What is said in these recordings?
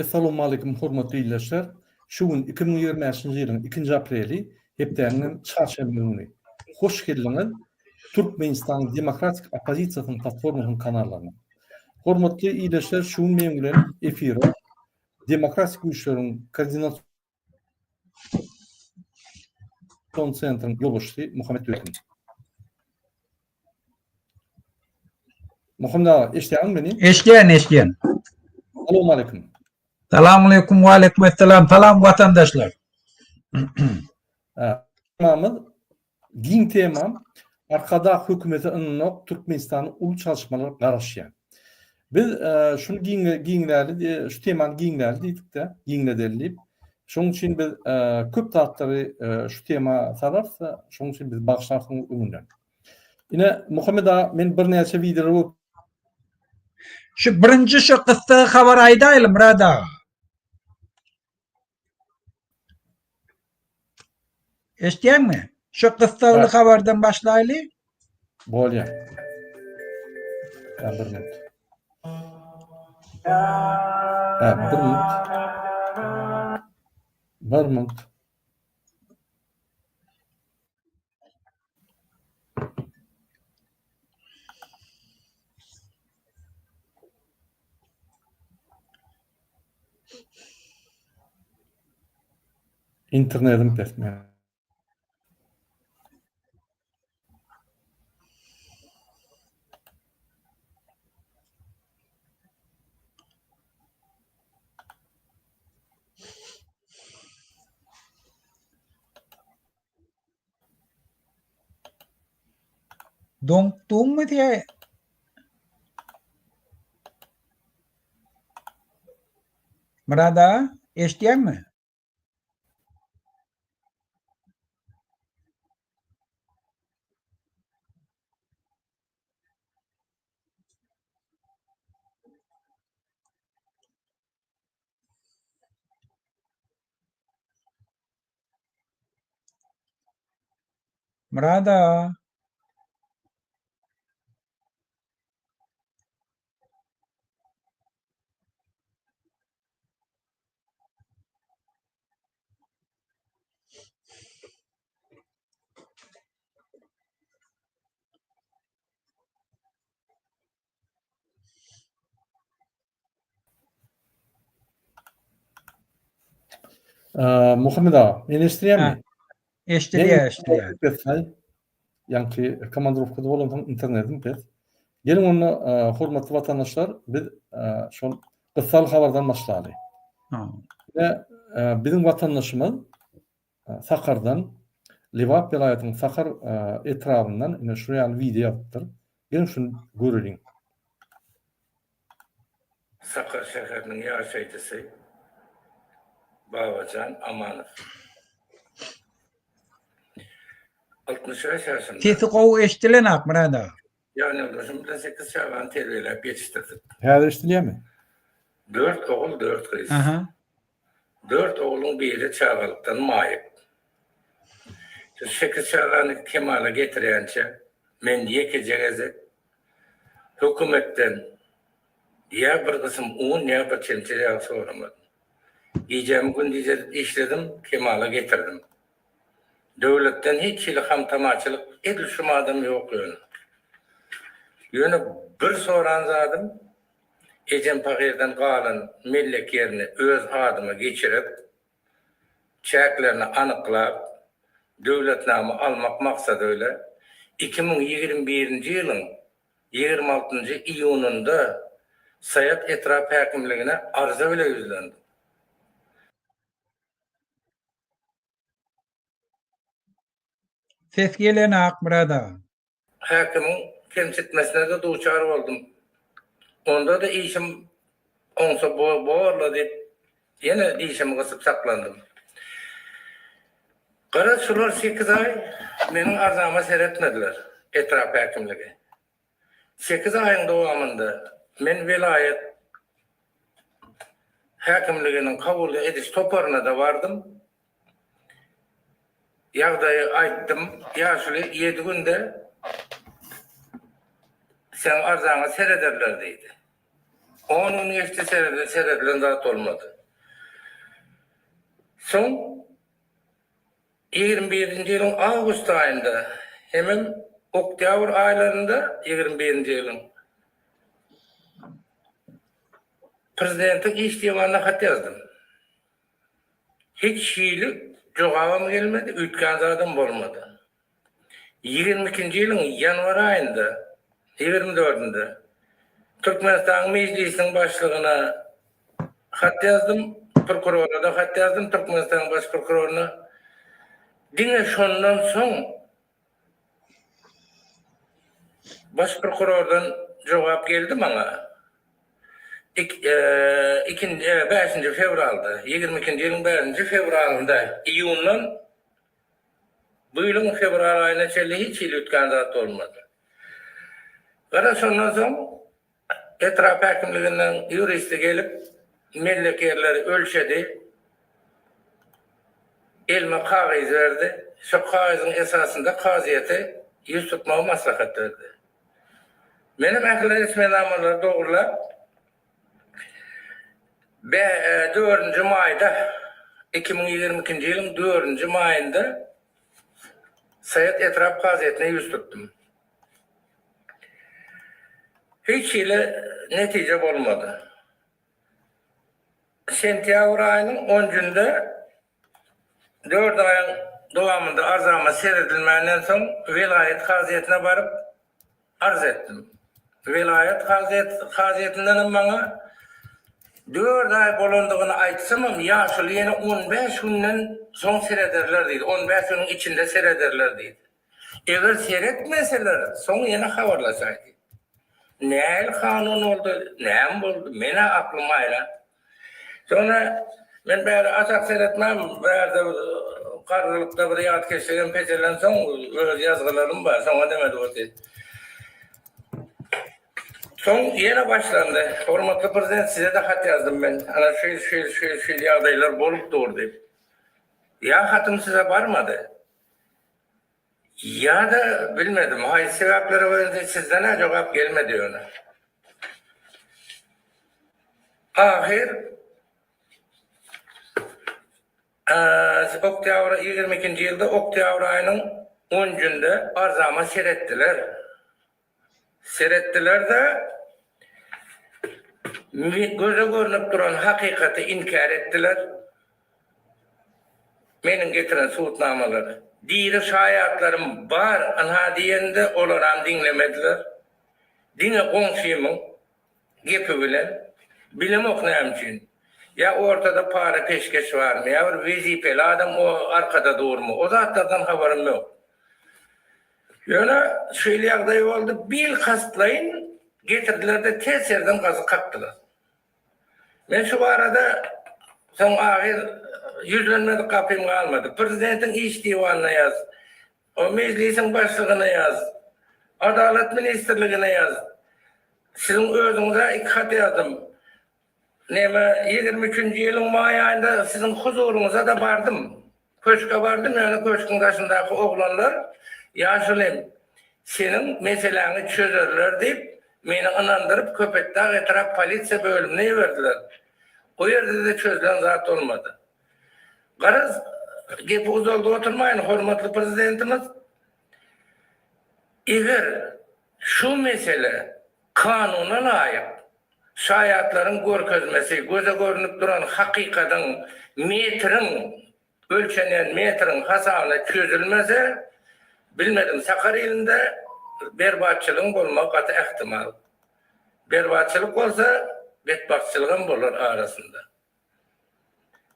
Essalawmaleýkum hormatly ildeşler! Şu gün 2025-nji ýylyň ikinji apreli, hepdäniň hem çarşenbe güni. Hoş geldiňiz Türkmenistanyň demokratik oppozisiýasynyň platformasynyň kanallaryna. Hormatly ildeşler şu gün meň bilen efire Demokratik güýçleriň koordinasion sentryň ýolbaşçysy Muhammet Döwletli. Muhammet aga, eşidýäňmi meni? Eşidýän, eşidýän. Salowmaleýkim. Salamaleýkum, waleýkim essalam. Salam watandaşlar. Temamyz giň tema. Arkadag hökümeti ynanok, Türkmenistany uly çalyşmalar garaşýar. Biz e, şuny giňle giňläli, şu temany giňläli diýdik-de, giňledeli diýip. Şonuň üçin biz e, köp zatlary e, şu tema salarys, şonuň üçin biz bagyşlarsyň öňünden. Ine, Muhammet aga, men birnäçe wideolar görüp Şu birinji şu gyssagy habar aýdaýly Myrat aga. Eşitýäňmi? Şu gyssagly habardan başlaýly. Bolýar. Ha, bir minut. Ha, bir minut. Bir minut. Internetim pes men. Doňduňmy diýe? Myrat aga, eşidýäňmi? Myrat aga. Muhammet aga, meni eşidýärmi? Eşidilýär, eşidilýär. Ýaňky komandirowkada bolansoň internetim pes. Geliň onda hormatly watandaşlar, biz şol gyssaly habardan başlaly. Ine, biziň watandaşymyz Sakardan, Lebap welaýatynyň Sakar etrabyndan ine şu ýaly wideo ýazypdyr. Geliň şuny göreliň. Sakar şäheriniň ýaşaýjysy Babajan Amanow. 65 ýaşynda. Sesi gowy eşdilenak Myrat aga. Ýanýoldaşym bilen sekiz çagany terbiýeläp ýetişdirdik. Häzir eşdilýärmi? Dört ogul, dört gyz. Dört ogluň biri çagalykdan maýyp. Şu sekiz çagany kemala getirýänçä men ýekeje gezek hökümetden ýa bir gysym un, ýa bir çemçe ýag soramadym. Gijämi gündiz edip işledim, kemala getirdim. Döwletden hiç hili ham-tamaçylyk edil şu madam ýok ýöne. Ýöne bir soran zadym, Ejem pahyrdan galan mellek ýerini öz adyma geçirip, çäklerini anyklap, döwletnama almak maksady bile 2021-nji ýylyň 26-njy iýunynda Saýat etrap häkimligine arza bile ýüzlendim. Ses gelenak Myrat aga. Häkimiň kemsitmesine-de duçar boldum. Onda-da işim oňsa bor-la diýip, ýene dişimi gysyp saklandym. Garaz, şular sekiz aý meniň arzama seretmediler, etrap häkimligi. Sekiz aýyň dowamynda men welaýat häkimliginiň kabul ediş toparyna-da bardym. Ýagdaýy aýtdym. Ýaşuly ýedi günde seň arzaňa serederler diýdi. On gün geçdi seredilen zat bolmady. Soň 21-nji ýylyň awgust aýynda hemem oktýabr aýlarynda 21-nji ýylyň Prezidentiň iş diwanyna hat ýazdym. Hiç hili jogabam gelmedi, üýtgän zadam bolmady. 22-nji ýylyň ýanwar aýynda, 24-ünde Türkmenistanyň Mejlisiniň başlygyna hat ýazdym, prokurora-da hat ýazdym, Türkmenistanyň Baş prokuroryna. Diňe şondan soň Baş prokurordan jogap geldi maňa. Ikinji, bäşinji fewralda, 22-nji ýylyň bäşinji fewralynda, iýundan Bu ýylyň fewral aýyna çenli hiç hili üýtgän zat bolmady. Gara şondan soň etrap häkimliginden ýuristi gelip, mellek ýerleri ölçedi. Elime kagyz berdi. Şo kagyzyň esasynda kazyýete ýüz tutmagy maslahat berdi. Menem ähli resminamalary dogrulap, Dördünji maýda, 2022-nji ýylyň dördünji maýynda Saýat etrap kazyýetine ýüz tutdum. Hiç hili netije bolmady. Sentýabr aýynyň onjunda dört aýyň dowamynda arzama seredilmänden soň welaýat kazyýetine baryp, arz etdim. Welaýat kazyýetindenem maňa dört aý bolandygyny aýtsamam, ýaşuly ýene on bäş günden soň serederler diýdi, on bäş günüň içinde serederler diýdi. Eger seretmeseler, soň ýene habarlaşaý diýdi. Nähili kanun boldy, näme boldy, men-ä aklym haýran. Soňra men bäri aşak seretmän, bärde garrylykda bir ýatkeşligim peselensoň, öz ýazgylarym bar, şoňa demedi otyr. Soň ýene başlandy. Hormatly prezident, size-de hat ýazdym men. Ana şu ýyl, şu ýyl, şu ýyl, şu ýyl ýagdaýlar bolup dur diýip. Ýa hatym size barmady. Ýa-da bilmedim, haýsy sebäplere görä sizden-ä jogap gelmedi ýöne. Ahyr oktýabr 22-nji ýylda oktýabr aýynyň onjunda arzama seretdiler. Seretdiler-de, göze görnüp duran hakykaty inkär etdiler. Meniň getiren subutnamalary, diri şaýatlarym bar, ynha diýende olaram diňlemediler. Diňe goňşymyň gepi bilen, bilemok näme üçin, ýa ortada para-peşgeş barmy, ýa bir wezipeli adam o arkada durmy, o zatlardan habarym ýok. Ýöne şeýle ýagdaý boldy, bilkastlaýyn getirdiler-de ters ýerden gazy kakdylar. Men şu barada soň ahyr ýüzlenmedik gapym galmady. Prezidentiň iş diwanyna ýaz, o Mejlisiň başlygyna ýaz, Adalat ministrligine ýaz. Siziň özüňize iki hat ýazdym. Neme, 23-nji ýylyň maý aýynda siziň huzuryňyza-da bardym. Köşge bardym, ýöne köşgüň daşyndaky oglanlar, Ýaşulym, seniň meseläňi çözerler diýip, meni ynandyryp, Köpetdag etrap polisiýa bölümine iberdiler. O ýerde-de çözlen zat bolmady. Garaz, gepi uzaldyp oturmaýyn, hormatly Prezidentimiz, eger şu mesele kanuna laýyk, Şaýatlaryň görkezmesi, göze görnüp duran hakykadyň metriň, ölçenýän metriň hasabyna çözülmese, bilmedim, Sakar ilinde berbatçylygyň bolmagy gaty ähtimal. Berbatçylyk bolsa, betbagtçylygam bolar arasynda.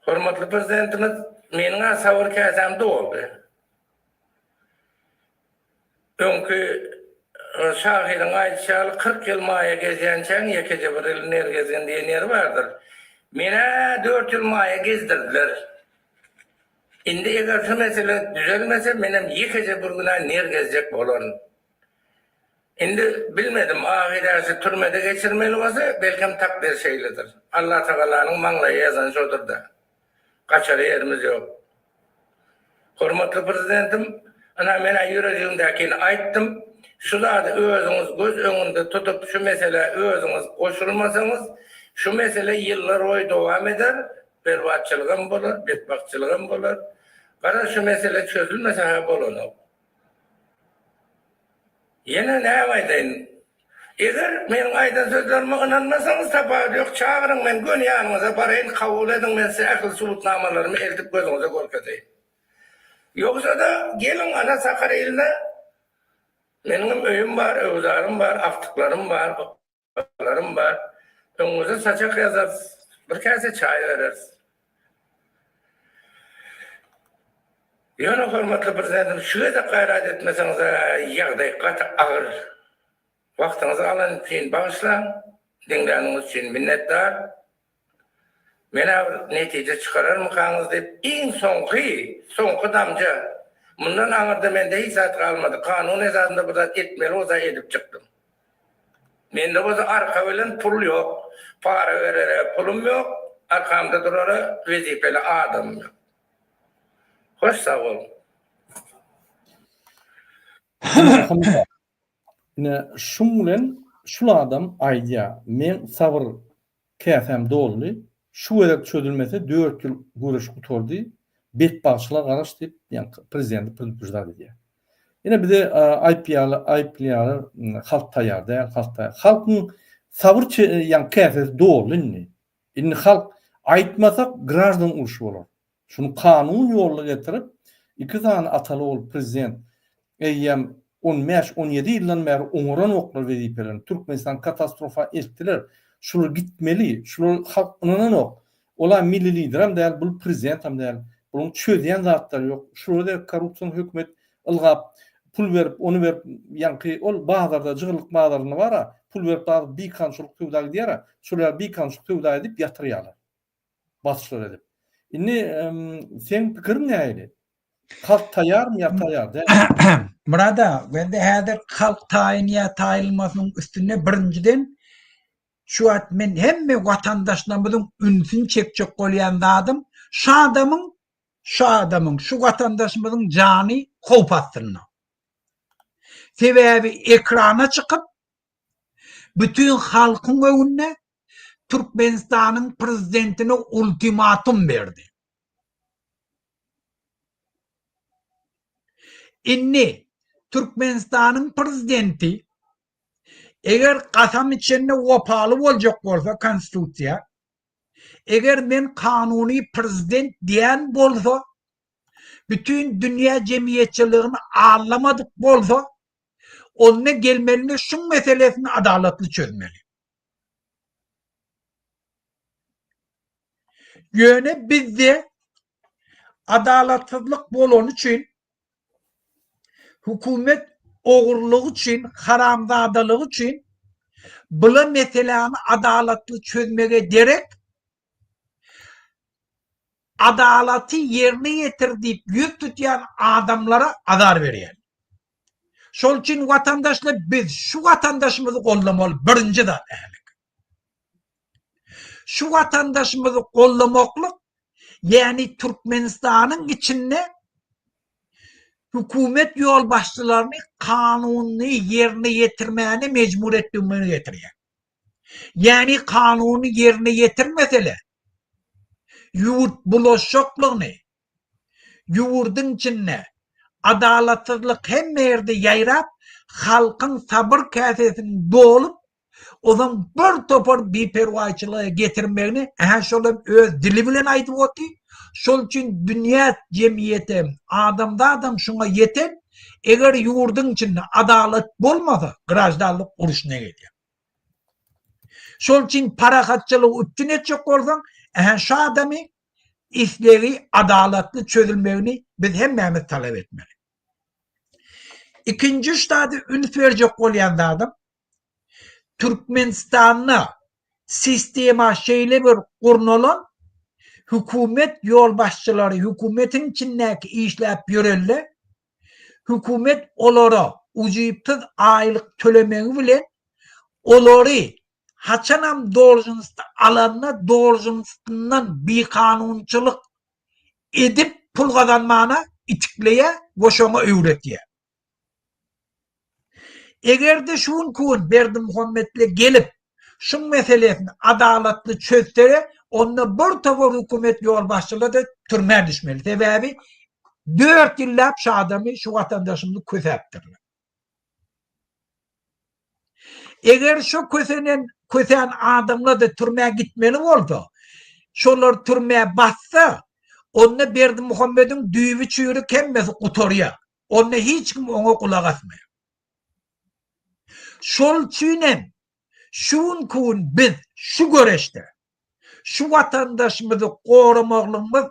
Hormatly Prezidentimiz, meniň-ä sabyr käsäm doldy. Öňki şahyryň aýdyşy ýaly, 40 ýyl maýa gezýänçäň, ýekeje bir ýyl ner gezgin diýen ýeri bardyr. Men-ä dört ýyl maýa gezdirdiler. Indi eger şu mesele düzelmese, menem ýekeje bir gün-ä ner gezjek bolaryn. Indi bilmedim, ahyräşi türmede geçirmeli bolsa, belkem takdyr şeýledir. Allatagalanyň maňlaýa ýazany şodur-da. Gaçara ýerimiz ýok. Hormatly Prezidentim, ynha men-ä ýürejigimdäkini aýtdym. Şu zady özüňiz göz öňünde tutup şu meselä özüňiz goşulmasaňyz, şu mesele ýyllar boýy dowam eder. Berbatçylygam bolar, betbagtçylygam bolar. Garaz şu mesele çözülmese-hä bolanok. Ýene näme aýdaýyn? Eger meniň aýdan sözlerime ynanmasaňyz tapawudy ýok, çagyryň men göni ýanyňyza baraýyn, kabul ediň men size ähli subutnamalarymy eltip gözüňize görkezeýin. Ýogsa-da geliň ana Sakar iline meniňem öýüm bar, öwzarym bar, agtyklarym bar, Larym bar. Öňüňize saçak ýazarys. Bir käse çaý bereris. Ýöne hormatly Prezidentim şu gezek gaýrat etmeseňiz-ä ýagdaý gaty agyr. Wagtyňyzy alan üçin bagyşlaň. Diňläniňiz üçin minnetdar. Men-ä bir netije çykararmykaňyz diýip iň soňky, soňky damja. Mundan aňyrda mende hiç zat galmady. Kanun esasynda bir zat etmeli bolsa edip çykdym. Mende bolsa arka bilen pul ýok. Para berere pulum ýok, arkamda durara wezipeli adamym ýok. Hoş sag boluň. Ine şuň bilen şul adam aýdýar, meň sabyr Käsäm doldy. Şu gezek çözülmese dört ýyl göreş gutardy. Betbagtçylyga garaş diýip, ýaňky prezidenti preduprždat edýär. Ine bize aýypýarlar, aýyplaýarlar, halk taýýar däl, halk taýýar. Halkyň sabyr ýaňky käsesi doldy indi. Indi halk aýtmasak graždan urşy bolar. Şuny kanun ýoluna getirip, iki sany ataly-ogul prezident eýýäm on bäş, on ýedi ýyldan bäri oňaranoklar wezipelerini. Türkmenistany katastrofa eltdiler. Şular gitmeli. Şular halk ynananok. Ol-a milli liderem däl, bul prezidentam däl. Bularyň çözýän zatlary ýok. Şulara derek korrupsion hökümet ylgap, pul berip, ony berip, ýaňky ol bazarda, jygyllyk bazarynda bar-a, pul berip zat bikanunçylyk söwda gidýär-ä. Şular ýaly bikanunçylyk söwda edip ýatyrýarlar. Basyşlar edip. Indi seň pikiriň nähili? Halk taýýarmy ýa taýýar däl? Murada, mende häzir halk taýyn ýa taýylmasynyň üstünde birinjiden şu wagt men hemme watandaşlarymyzyň ünsüni çekjek bolýan zadym şu adamyň şu adamyň şu watandaşymyzyň jany howp astynda. Sebäbi ekrana çykyp Bütin halkyň öňünde Türkmenistanyň prezidentine ultimatum berdi. Indi Türkmenistanyň prezidenti eger kasam içende wepaly boljak bolsa konstitusiýa, eger men kanuny prezident diýen bolsa, bütin dünýä jemgyýetçiligini aldamadyk bolsa, Onda gelmelini şuň meselesini adalatly çözmeli. Ýöne bizde adalatsyzlyk bolany üçin hökümet ogurlygy üçin, haramzadalygy üçin bula meseläni adalatly çözmege derek Adalaty ýerine ýetir diýip ýüz tutýan adamlara azar berýär. Şol üçin watandaşlar biz şu watandaşymyzy goldamaly birinji zat ählik. Şu watandaşymyzy goldamaklyk ýäni Türkmenistanyň içinde hökümet ýolbaşçylaryny kanuny ýerine ýetirmäne mejbur etdigimize getirýär. Ýäni kanuny ýerine ýetirmesele, ýurt bulaşjaklygyny, ýurduň içinde adalatsyzlyk hemme ýerde ýaýrap, halkyň sabyr käsesiniň dolup, ozaň bir topar biperwaýçylyga getirmegini, ähä şol hem öz dili bilen aýdyp otyr. Şol üçin dünýä jemgyýetem, adamzadam şuňa ýeten, eger ýurduň içinde adalat bolmasa, graždanlyk urşuna gelýär. Şol üçin parahatçylygy üpjün etjek bolsaň, ähä şu adamy islegi adalatly çözülmegini biz hemmämiz talap etmeli. Ikinji şu zady üns berjek bolýan zadym, Türkmenistanda sistema şeýle bir gurnalan, hökümet ýolbaşçylary hökümetiň içindäki işläp ýörenler Hökümet olara ujypsyz aýlyk tölemegi bilen olary haçanam dolžnst alanda dolžnstyndan bikanunçylyk edip pul gazanmana itikleýär we şoňa öwretýär. Egerde şu günki gün Berdimuhametle gelip şuň meselesini adalatly çözsele. onda bir topar hökümet ýolbaşçylary-da türmä düşmeli. Sebäbi dört ýyllap şu adamy, şu watandaşymyzy kösäpdirler. Eger şu kösenen, kösän adamlar-da türmä gitmeli bolsa, şolar türmä bassa, onda Berdimuhamediň düýbi çüýrük hemmesi gutarýar. Onda hiç kim oňa gulak asmaýar. Şol üçin hem şu günki gün biz şu göreşde şu watandaşymyzy goramaglygymyz,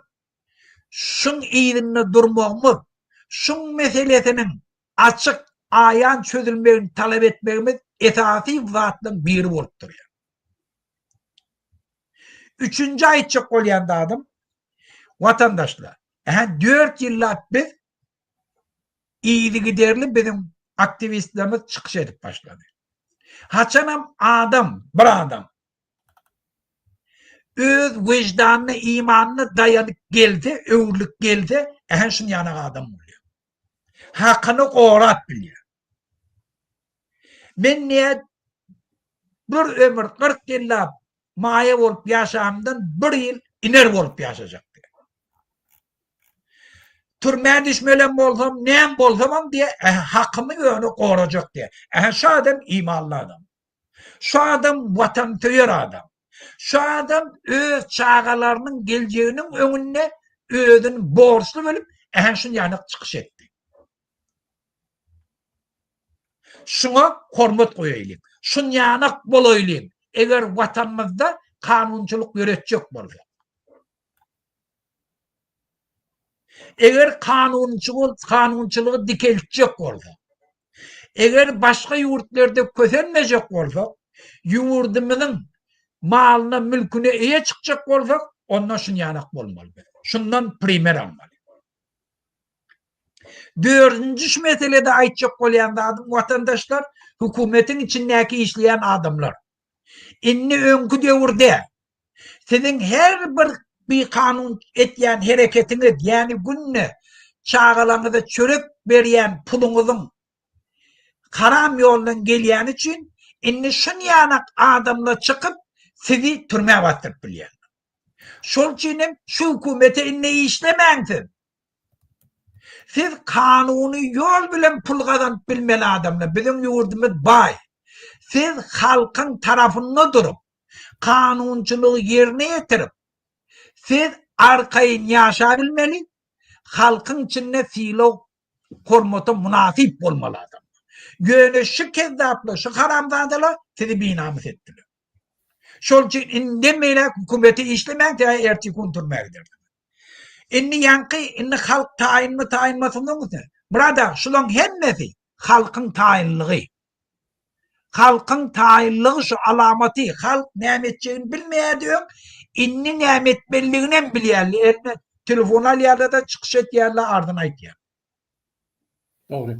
şuň yzynda durmagymyz, şuň meselesiniň açyk, aýan çözülmegini talap etmegimiz esasy zatlaryň biri bolup durýar. Üçünji aýtjak bolýan zadym, watandaşlar, ähä dört ýyllap biz yzygiderli biziň aktiwistlerimiz çykyş edip başlady. Haçanam adam, bir adam öz wejdanyna, imanyna daýanyp gelse, öwrülip gelse, ähä şuny ýanak adam bolýar. Hakyny gorap bilýär. Men näet bir ömür 40 ýyllap maýa bolup ýaşanymdan bir ýyl iner bolup ýaşajak diýýär. Türmä düşmelem bolsam, näm bolsamam diýýär, ähä hakymy ýöne gorajak diýýär. Ähä şu adam imanly adam. Şu adam watansöýer adam. Şu adam öz çagalarynyň geljeginiň öňünde özüni borçly bilip, ähä şuny ýanak çykyş etdi. Şuňa hormat goýaýlyň. Şunýanak bolaýlyň. Eger Watanymyzda kanunçylyk ýöretjek bolsak. Eger kanunçy bolup kanunçylygy dikeltjek bolsak. Eger başga ýurtlarda kösenmejek bolsak, ýurdumyzyň malyna, mülküne eýe çykjak bolsak, onda şunýanak bolmaly biz. Şundan primer almaly. Dördünji şu meselede aýtjak bolýan zadym watandaşlar, hökümetiň içindäki işleýän adamlar. Indi öňki döwürde siziň her bir bikanun etýän hereketiňiz, ýagny günde çagalaryňyza çörek berýän puluňyzyň haram ýoldan gelýäni üçin indi şunýanak adamlar çykyp sizi türmä basdyryp bilýärler. Şol üçin hem şu hökümete indi işlemäň siz. Siz kanuny ýol bilen pul gazanyp bilmeli adamlar. Biziň ýurdumyz baý. Siz halkyň tarapynda durup, kanunçylygy ýerine ýetirip, siz arkaýyn ýaşabilmeli, halkyň içinde sylag hormata mynasyp bolmaly adamlar. Ýöne şu kezzaplar, şu haramzadalar sizi binamys etdiler. Şol üçin indem beýläk hökümete işlemäň, tä ertir gün türmä gidersiňiz. Indi ýaňky, indi halk taýynmy taýynmasynyň üstüne. Brada, şulaň hemmesi halkyň taýynlygy. Halkyň taýynlygy şu alamaty, halk näme etjegini bilmeýärdi öň, indi näme etmelidigini hem bilýärler. Eline telefon alýarlar-da, çykyş etýärler, arzyny aýtýar. Dogry.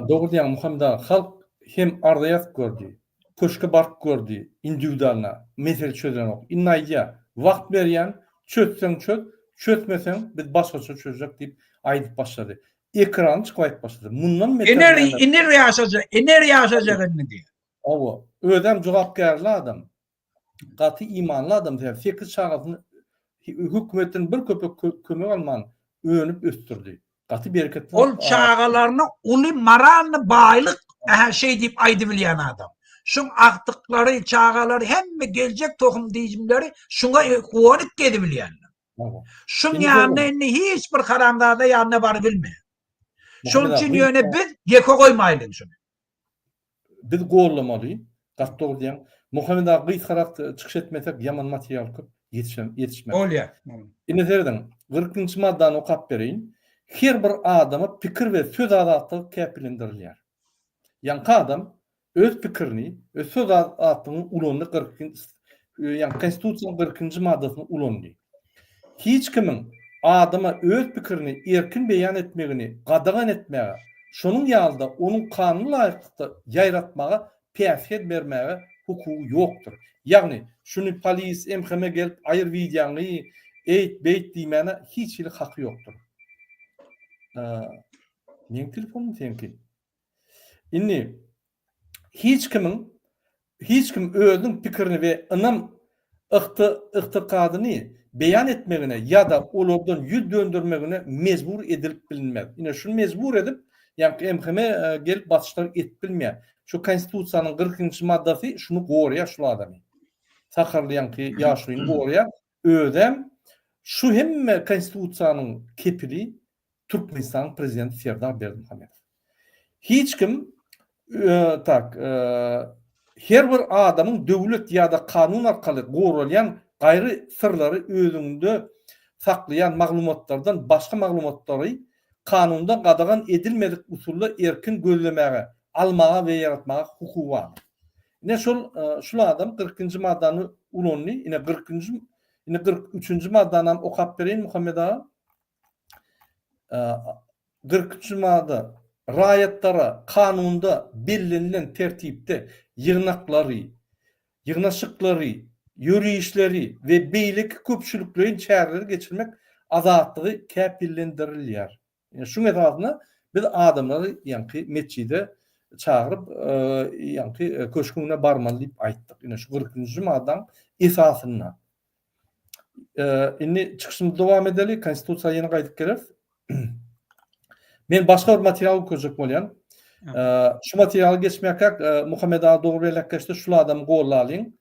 Dogry diýýäň Muhammet aga. Halk hem arza ýazyp gördi. Köşke baryp gördi indiwidualna. Mesele çözülenok. Indi aýdýar, wagt berýän, çözseň çöz, çözmeseň biz başgaça çözjek diýip aýdyp başlady. Ekrana çykyp aýdyp başlady. Mundan beter Iner, iner ýaşajak, iner ýaşajak indi diýýär. Hawa. Özem jogapkärli adam. Gaty imanly adam sebäbi sekiz çagasyny hökümetden bir köpek kömek alman önüp ösdürdi. Gaty bereketli. Ol çagalaryna uly moralny baýlyk ähä şeý diýip aýdybilýän adam. Şuň agtyklary, çagalary hemme geljek tohum diýjimleri şuňa guwanyp gezibilýänler. Şuň ýanyna indi hiç bir haramzada ýanyna barybilmeýär. Şoň üçin ýöne biz ýeke goýmaýlyň şuny. Biz gollamaly. Gaty dogry diýýäň. Muhammet aga gysgarak çykyş etmesek ýaman material köp ýetişem ýetişmez. Bolýar. Indi serediň, 42-nji maddany okap bereýin. Her bir adama pikir we söz azatlygy kepillendirilýär. Ýaňky adam öz pikirini, öz söz azatlygyny ulandy 42 ýagny Konstitusiýanyň 42-nji maddasyny ulandy. Hiç kimiň adama öz pikirini erkin beýan etmegini gadagan etmäge, şonuň ýaly-da onuň kanuna laýyklykda ýaýratmaga päsgel bermäge hukugy ýokdur. Ýagny, şuny polis, MHM gelip aýyr wideoňy, eýt, beýt diýmäne hiç hili haky ýokdur. Meň telefonym seňki. Indi hiç kimiň hiç kim özüniň pikirini we ynam. Ygtykadyny beýan etmegine ýa-da olardan ýüz döndermegine mejbur edilip bilinmez. Ine şuny mejbur edip, ýaňky MHM gelip basyşlar edip bilmeýär. Şu Konstitusiýanyň 40-njy maddasy şuny goraýar şul adamy. Sakarly ýaňky ýaşulyny goraýar. Özem şu hemme Konstitusiýanyň kepili Türkmenistanyň prezidenti Serdar Berdimuhamedow. Hiç kim tak her bir adamyň döwlet ýa-da kanun arkaly goralýan gaýry syrlary özüňde saklaýan maglumatlardan başga maglumatlary kanunda gadagan edilmedik usulda erkin gözlemäge, almaga we ýaratmaga hukugy bardyr. Ine şol şul adam 42-nji maddany ulandy. Ine 42-nji ine 43-nji maddanam okap bereýin Muhammet aga. 43-nji madda, Raýatlara kanunda bellenilen tertipde ýygnaklary, ýygnaşyklary, ýörişleri we beýleki köpçülikleýin çäreleri geçirmek azatlygy kepillendirilýär. Ine, şuň esasynda biz adamlary ýaňky metjide çagyryp, ýaňky köşgüň öňüne barmaly diýip aýtdyk. Ine, şu 43-nji maddaň esasynda. Indi çykyşymyzy dowam edeli. Konstitusiýa ýene gaýdyp geleris. Men başga bir material görkezjek bolýan. Şu materialy geçmekek Muhammet aga dogry belläp geçdi. Şul adamy gollalyň.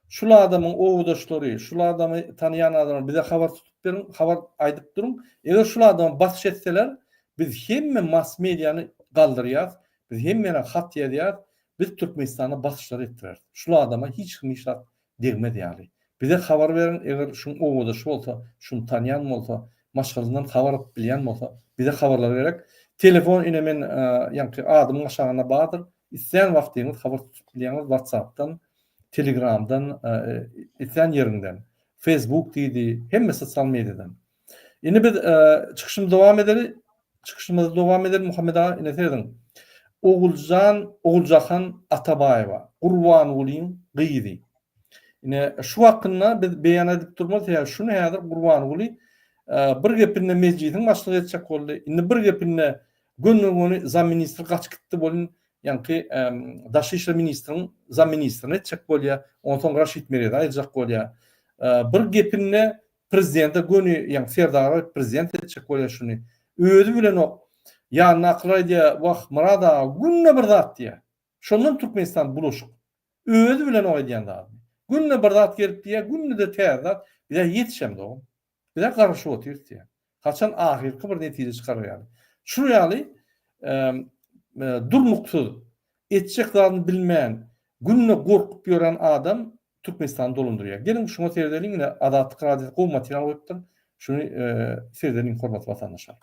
Şul adamyň obadaşlary, şul adamy tanaýan adamlar bize habar tutup beriň, habar aýdyp duruň. Eger şul adama basyş etseler, biz hemme mass mediany galdyrýas. Biz hemmelere hat ýazýas. Biz Türkmenistana basyşlar etdireris. Şul adama hiç kim hiç zat degmez ýaly. Bize habar beriň eger şuň obadaşy bolsa, şuny tanýan bolsa, maşgalasyndan habar alyp bilýän bolsa, bize habarlar gerek. Telefon ine men ýaňky adymyň aşagynda bardyr. Islän wagtyňyz habar tutup bilýäňiz WhatsAppdan, Telegramdan, islän ýeriňden. Facebook diýdi, hemme sosial mediadan. Indi biz çykyşymyzy dowam edeli. Çykyşymyzy dowam edeli Muhammet aga ine serediň. Oguljan Oguljahan Atabaýewa Gurbangulyň gyzy. Ine şu hakynda biz beýan edip durmaly sebäbi şuny häzir Gurbanguly bir gepinde mejlisiň başlygy etjek boldy. Indi bir gepinde göni-göni zamministr gaçyp gitdi bolun ýaňky daşary işler ministriň zamministrini etjek bolýar. Onsoň Raşid Merezi aýyrjak bolýar. Bir gepinde Prezidente göni ýaňy Serdara prezident etjek bolýar şuny. Özi bilenok. Ýanyndakylar aýdýar, wah Myrat aga günde bir zat diýýär. Şondan Türkmenistan bulaşyk. Özi bilenok aýdýan zadyny. Günde bir zat gelip diýýär, günde-de täze zat. Bizä ýetişemzok. Bizä garaşyp otyrys diýýär. Haçan ahyrky bir netije çykarar ýaly. Şu ýaly durnuksyz, etjek zadyny bilmän, günde gorkup ýören adam Türkmenistany dolandyrýar. Geliň şuňa seredeliň ine Azatlyk Radiosy gowy material goýupdyr. Şuny seredeliň hormatly watandaşlar.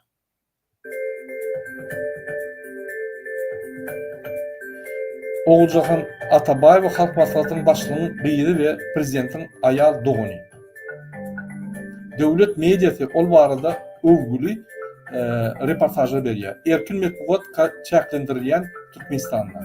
Oguljahan Atabaýewa Halk Maslahatynyň başlygynyň gyzy we prezidentiň aýal dogany. Döwlet mediasy ol barada öwgüli reportažlar berýär. Erkin metbugat çäklendirilýän Türkmenistanda.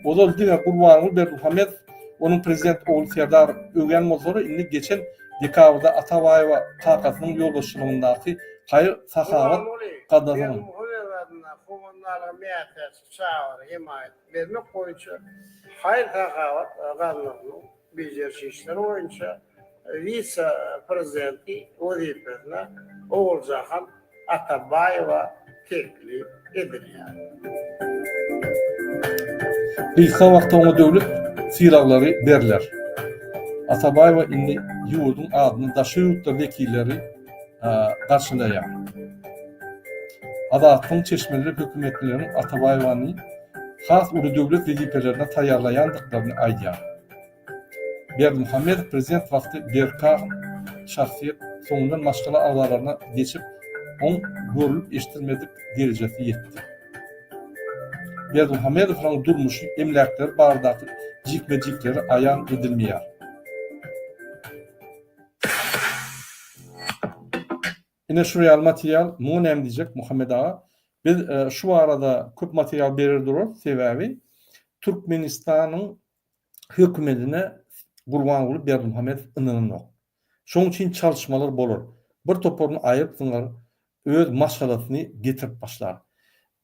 Ozal diňe Gurbanguly Berdimuhamedow Onuň prezident ogly Serdar öwýän bolsalar, indi geçen dekabrda Atabaýewa kakasynyň ýolbaşçylygyndaky haýyr-sahawat Gurbanguly gaznasynyň. Berdimuhamedow adyndaky howandarlyga mätäç çagalara hemaýat bermek boýunça haýyr-sahawat gaznasynyň bejeriş işleri boýunça wise-prezidenti wezipesine Oguljahan Atabaýewa teklip edilýär. Gysga wagtda oňa döwlet sylaglary berler. Atabaýewa indi ýurduň adyna daşary ýurtlar wekilleri garşylaýar. Azatlygyň çeşmeleri hökümetlileriň Atabaýewany has uly döwlet wezipelerine taýýarlaýandyklaryny aýdýar. Berdimuhamedow prezident wagty berkar şahsyýet, soňundan maşgala agzalaryna geçip, oň görlüp-eşidilmedik derejesi ýetdi. Berdimuhamedowlaryň durmuşy, emläkleri baradaky jikme-jikleri aýan edilmeýär. Ine şu ýaly material, muňa näme diýjek Muhammet aga? Biz şu barada köp material berer durarys, sebäbi Türkmenistanyň hökümetine Gurbanguly Berdimuhamedow ynananok. Şoň üçin çalyşmalar bolar. Bir toparyny aýyryp zyňar, öz maşgalasyny getirip başlar.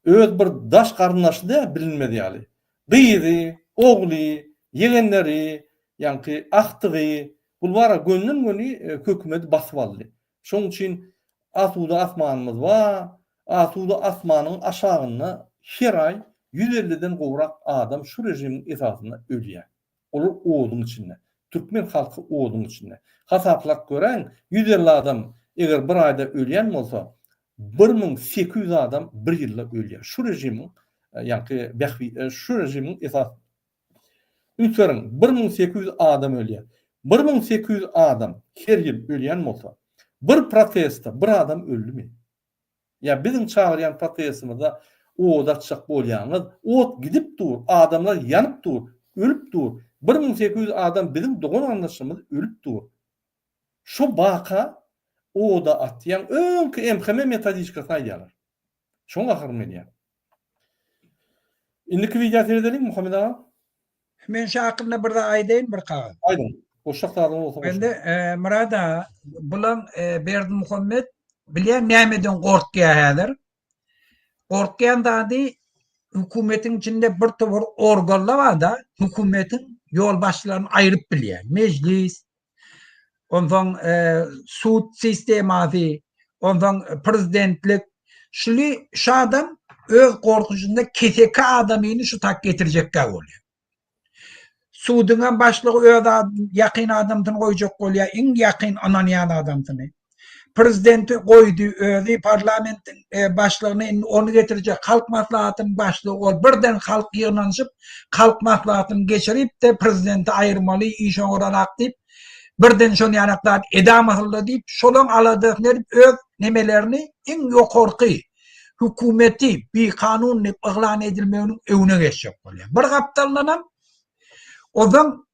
Öz bir daş garyndaşy däl bilinmez ýaly. Gyzy, ogly, ýegenleri, ýaňky agtygy. Bulwara gönden-göni hökümeti basyp aldy. Şonuň üçin asuda asmanymyz bar. Asuda asmanyň aşagynda her aý 150-den gowrak adam şu režimiň esasynda ölýär. Olar oduň içinde. Türkmen halky oduň içinde. Hasaplap göräýiň, 150 adam eger bir aýda ölýän bolsa, 1800 adam bir ýylda ölýär. Şu režimiň ýaňky bähbit şu režimiň esas Üns beriň, 1800 adam ölýär. 1800 adam her ýyl ölýän bolsa, bir protestde bir adam öldümi? Ýa biziň çagyrýan protestimizde ot açjak bolýaňyz, ot gidip dur, adamlar ýanyp dur, ölüp dur. 1800 adam biziň dogan-garyndaşlarymyz ölüp dur. Şo baka oda atýaň, öňki MHM metodiçkasyny aýdýarlar. Şoň gaharym gelýär. Indiki wideo seredeliň Muhammet aga. Men şu hakynda bir zat aýdaýyn bir kagyz. Aýdyň. Goşjak zadyňyz bolsa goşuň. Indi e, Myrat aga, bulan e, Berdimuhammet bilýän nämeden gorkýar häzir? Gorkýan zady hökümetiň içinde bir topar organlar bar-da, hökümetiň ýolbaşçylaryny aýryp bilýär. Mejlis, Onsoň sud sistemasy, onsoň prezidentlik. Şuny şu adam öz gorkujynda keseki adamyny şu tak getirjekkä bolýar. Suduň hem başlygy öz ýakyn adamsyny goýjak bolýar, iň ýakyn ynanýan adamsyny. Prezidenti goýdy özi parlamentiň başlygyny indi ony getirjek halk maslahatynyň başlygy ol birden halk ýygnanyşyp halk maslahatyny geçiripde prezidenti aýyrmaly iş oňaranak diýip birden şony ýanak zat edamasylda diýip şolaň aladasyny edip öz nemelerini iň ýokarky hökümeti bikanun diýip yglan edilmeginiň öňüne geçjek bolýar. Bir gapdaldanam ozan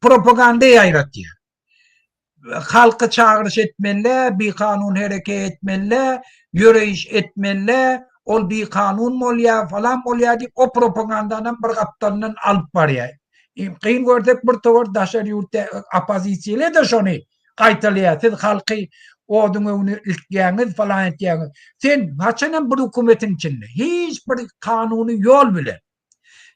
propaganda ýaýratýar. Halky çagyryş etmeli, bikanun hereket etmeli, ýöreýiş etmeli, ol bikanun bolýar, falan bolýar diýip, o propagandanam bir gapdalyndan alyp barýar. Kyn görsek bir towar daşary ýurt oppozisiýaly-da şony gaýtalaýar. Siz halky oduň öňüne iltýäňiz, falan etýäňiz. Sen haçanam bir hökümetiň içinde hiç bir kanuny ýol bilen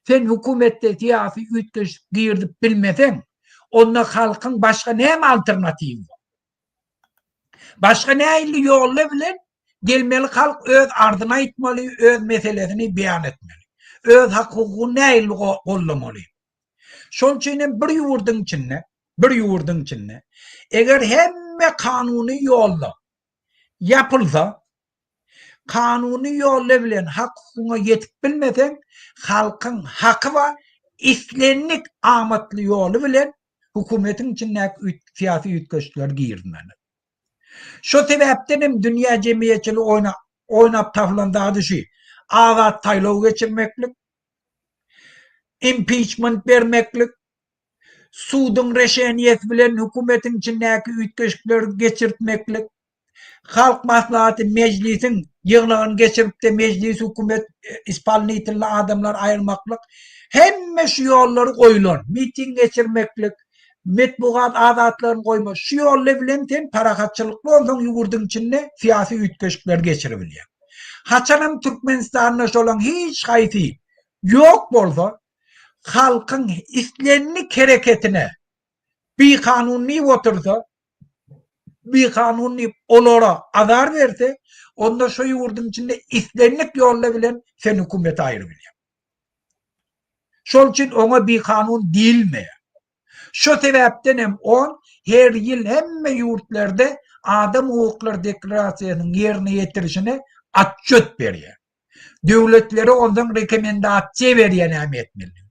Sen hökümetde syýasy üýtgeşik girizip bilmeseň, onda halkyň başga näme alternatiwi bar? Başga nähili ýolla bilen gelmeli halk öz arzyny aýtmaly, öz meselesini beýan etmeli. Öz hak-hukugyny nähili gollamaly? Şol üçin hem bir ýurduň içinde, bir ýurduň içinde eger hemme kanuny ýolla ýapylsa, Kanuny ýolla bilen hak-hukugyňa ýetip bilmeseň, halkyň haky bar, islendik amatly ýoly bilen hökümetiň içindäki syýasy üýtgeşikleri girizmeli. Şo sebäpden hem dünýä jemgyýetçiligi oýna oýnap tapylan zady şu, azat saýlaw geçirmeklik, impiçment bermeklik, suduň reşeniýesi bilen hökümetiň içindäki üýtgeşikleri geçirtmeklik, Halk Maslahaty Mejlisiň ýygnagyny geçiripde mejlis hökümet ispolnitelli adamlar aýyrmaklyk hemme şu ýollary goýulan miting geçirmeklik metbugat azatlygyny goýmak şu ýolly bilen sen parahatçylykly onsoň ýurduň içinde syýasy üýtgeşikleri geçiribilýäň. Haçanam Türkmenistanda şolaň hiç haýsy ýok bolsa halkyň islendik hereketine bikanun diýip otursa bikanun diýip olara azar berse, onda şo ýurduň içinde islendik ýolla bilen sen hökümeti aýrybilýäň. Şol üçin oňa bikanun diýilmeýär. Şo sebäpden hem on her ýyl hemme ýurtlarda adam hukuklary deklarasiýasynyň ýerine ýetirişine atçöt berýär. Döwletlere ondan rekomendasiýa berýär näme etmelidigini.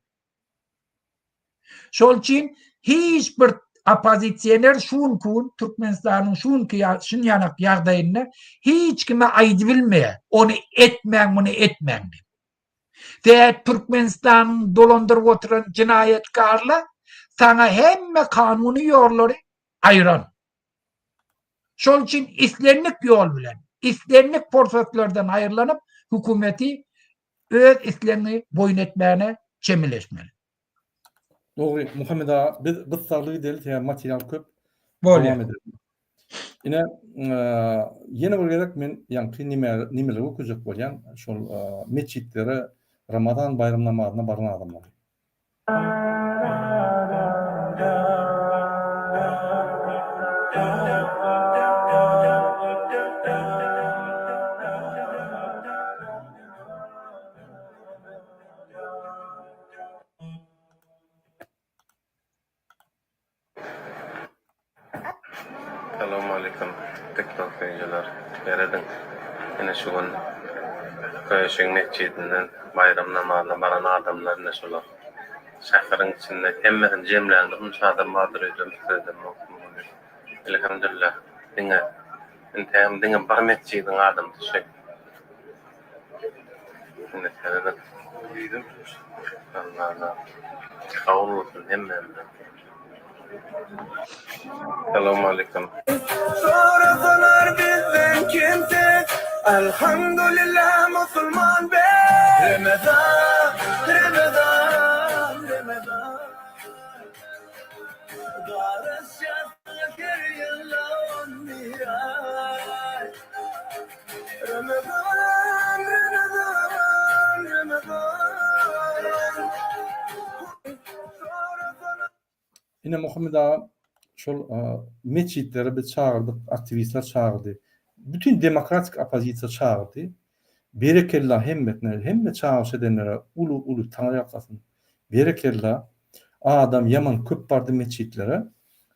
Şol üçin hiç bir oppozisioner şu günki gün Türkmenistanyň şu günki şun ýanak ýagdaýynda hiç kime aýdybilmeýär. Ony etmäň, muny etmäň diýip. Sebäbi Türkmenistanyň dolandyryp oturan jenaýatkarlar saňa hemme kanuny ýollary aýyran. Şol üçin islendik ýol bilen, islendik pursatlardan aýrylanyp, hökümeti öz islegiňi boýun etmäne çemeleşmeli. Dogry, Muhammet aga, biz gyssagly gideli, sebäbi material köp. Bolýar. Ine, ýene bir gezek men ýaňky nimeleri görkezjek bolýan, şol metjitlere Ramazan baýram namazyna baran adamlary. Salowmaleýkim TikTok söýüjiler. Serediň, ine şu gün Köýeşigiň metjidinden baýram namazyna baran adamlar ine şular. Şäheriň içinde hemmesini jemläňde munça adam bardyr öýdem pikir edemokdym muny. Elhamdülillah diňe intägem diňe bir metjidiň adamsy şu. Ine serediň. Allana kabul bolsun hemmämize. Salowmalikim. Sorasalar bizden kim sen Elhamdülillah musulman ben Remezan Remezan Remezan Garaşýas her ýylda on bir aý Remezan Remezan Remezan Ine Muhammet aga şol metjitlere biz çagyrdyk, aktiwistler çagyrdy. Bütin demokratik oppozisiýa çagyrdy. Berekella hemmesine, hemme çagyryş edenlere uly-uly taňry ýalkasyn. Berekella. Adam ýaman köp bardy metjitlere.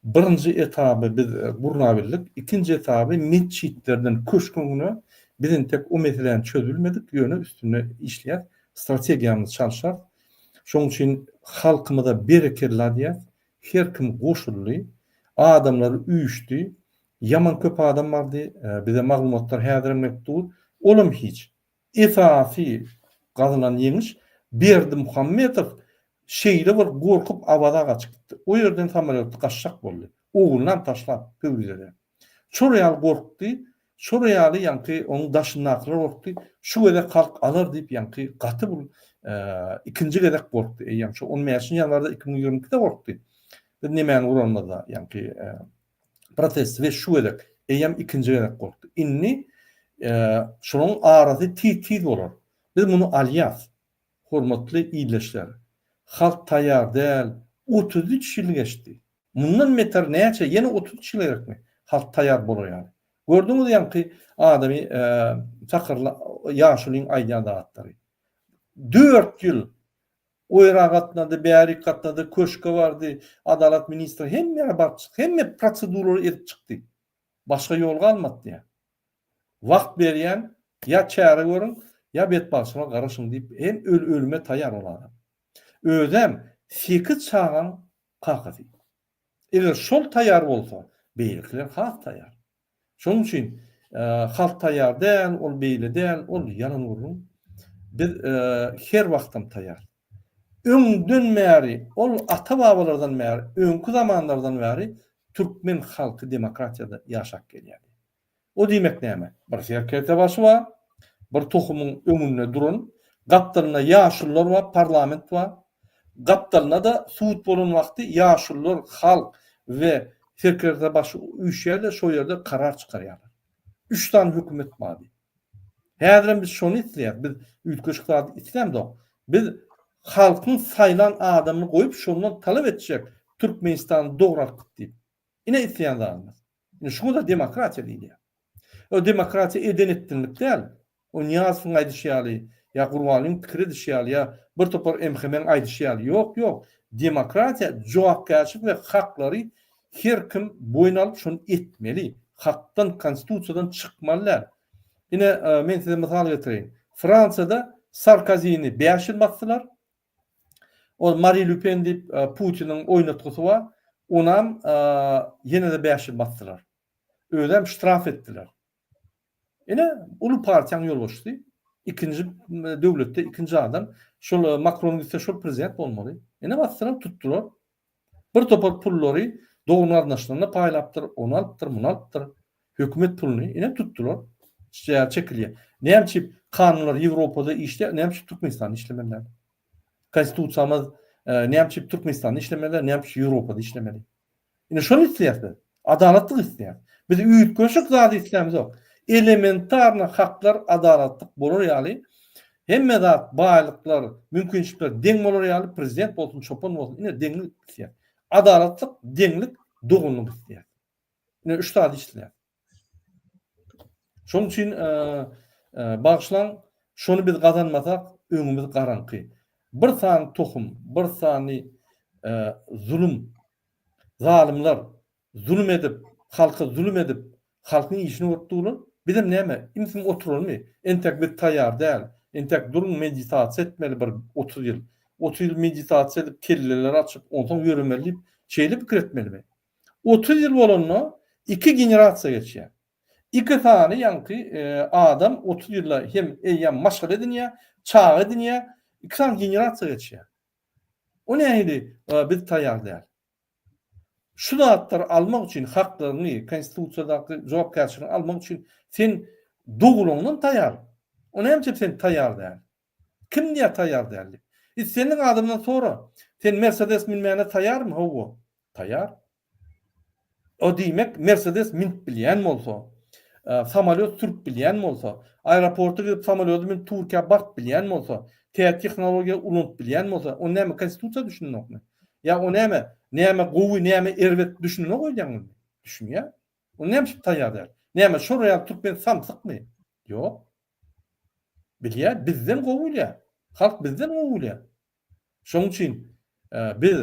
Birinji etaby biz gurnabildik. Ikinji etaby metjitlerden köşk öňüne biz entek o meseläni çözübilmedik, ýöne üstünde işleýäs. Strategiýamyzy çalşarys. Şonuň üçin halkymyza berekella diýýäs. Her kim goşuldy. Adamlar üýşdi. Ýaman köp adam bardy. Bize maglumatlar häzirem gelip dur. Olam hiç. Esasy gazanan ýeňiş Berdimuhamedow şeýle bir gorkup Awaza gaçyp gitdi. O ýerden samolýotda gaçjak boldy. Oglunam taşlap Pöwrizede. Şol ýaly gorkdy, şol ýaly ýaňky onuň daşyndakylar gorkdy, şu gezek halk alar diýip ýaňky gaty bir ikinji gezek gorkdy eýýäm şu on bäşinji ýanwarda 2022-de gorkdy. Biz nemäni guranymyzda ýaňky protest we şu gezek eýýäm ikinji gezek gorkdy. Indi şolaryň arasy tiz-tiz bolar. Biz muny alýas. Hormatly ildeşler, halk taýýar däl, 33 ýyl geçdi. Mundan beter näçe, ýene 33 ýyl gerekmi halk taýýar bolar ýaly. Gördüňiz ýaňky adamy sakyrly ýaşulyň aýdýan zatlary. Dört ýyl oýra gatnady, bärik gatnady, köşke bardy, adalat ministri hemme ýere baryp çykdy, hemme proseduralary edip çykdy. Başga ýol galmady diýýär. Wagt berýän, ýa çäre görüň, ýa betbagtçylyga garaşyň diýip hem öl ölüme taýýar ol adam. Özem sekiz çagaň kakasy. Eger şol taýýar bolsa, beýlekiler has taýýar. Şonuň üçin halk taýýar däl, ol beýle däl, ol ýalan gürrüň. Biz her wagtam taýýar. Öňden bäri, ol ata-babalardan bäri, öňki zamanlardan bäri türkmen halky demokratiýada ýaşap gelýärdi. O diýmek näme? Bir serkerdebaşy bar, bir tohumyň öňünde duran, gapdalynda ýaşulular bar, parlament bar. Gapdalynda-da sud bolan wagty ýaşulular, halk we serkerdebaşy üýşýärler, şo ýerde karar çykarýarlar. Üç sany hökümet bardy. Häzirem biz şony isleýäris. Biz üýtgeşik zat islämzok. Biz halkyň saýlan adamyny goýup, şondan talap etjek Türkmenistany dogry alyp git diýip. Ine isleýän zadymyz. Ine şuňa-da demokratiýa diýilýär. O demokratiýa eden-etdinlik däl. O Nyýazowyň aýdyşy ýaly, ýa Gurbanlyň pikir edişi ýaly, ýa bir topar MHM-iň aýdyşy ýaly. Ýok, ýok. Demokratiýa jogapkärçilik we haklary her kim boýun alyp şony etmeli. Hakdan, konstitusiýadan çykmaly däl. Ine, men size mysal getireýin. Fransiýada Sarkozini bäş ýyl basdylar. Ol Mari Le Pen diýip Putiniň oýnatgysy bar. Onam ýene-de 5 ýyl basdylar. Özem ştraf etdiler. Ine, uly partiýanyň ýolbaşçysy, ikinji döwletde ikinji adam. Şol Makron gitse şol prezident bolmaly. Ine basdylar, tutdular. Bir topar pullary dogan-garyndaşlaryna paýlapdyr, ony alypdyr, muny alypdyr. Hökümet puluny ine tutdular. Çäre çekilýär. Näme üçin kanunlar Ýewropada işleýär, näme üçin Türkmenistanda işlemeli däl? Konstitusiýamyz näme üçin Türkmenistanda işlemeli däl, näme üçin Ýewropada işlemeli? Ine şony isleýäris biz. Adalatlyk isleýäris. Biz üýtgeşik zady islämizok. Elementarny haklar adalatlyk bolar ýaly, hemme zat, baýlyklar, mümkinçilikler deň bolar ýaly, prezident bolsun, çopan bolsun, ine deňlik isleýäris. Adalatlyk, deňlik, doganlyk isleýäris. Ine üç zady isleýäris. Şonuň üçin bagyşlaň, şony biz gazanmasak, öňümiz garaňky. Bir sany tohum, bir sany zulum, zalymlar zulum edip, halka zulum edip, Halkyň işini görüp durlar. Bizem näme, imsim oturalmy? Entek biz taýýar däl. Entek duruň meditasiýa etmeli bir 30 ýyl. 30 ýyl meditasiýa edip kelleleri açyp, onsoň ýöremeli diýip, şeýle pikir etmelimi? 30 ýyl bolanda iki generasiýa geçýär. Iki sany ýaňky adam 30 ýylda hem eýýäm maşgala edinýär, çaga edinýär, iki sany generasiýa geçýär. O nähili biz taýýar däl. Şu zatlary almak üçin haklaryňy, konstitusiýadaky jogapkärçiligiňi almak üçin sen dogulaňdan taýýar. O näme üçin sen taýýar däl? Kim diýýär taýýar däl diýip? Islendik adamdan sora. Sen Mercedes münmäne taýýarmy? Hawa. Taýýar. O diýmek, Mercedes münüp bilýän bolsa, samolýot sürüp bilýän bolsa, aeroporta gidip samolýoda münüp Türkiýä baryp bilýän bolsa, täze tehnologiýa ulanyp bilýän bolsa, o näme konstitusiýa düşünenokmy? Ýa o näme, näme gowy, näme erbet düşünenok öýdýäňizmi? Düşünýär. O näme üçin taýýar däl? Näme şol ýaly türkmen samsykmy? Ýok. Bilýär, bizden gowy bilýär. Halk bizden gowy bilýär. Şonuň üçin biz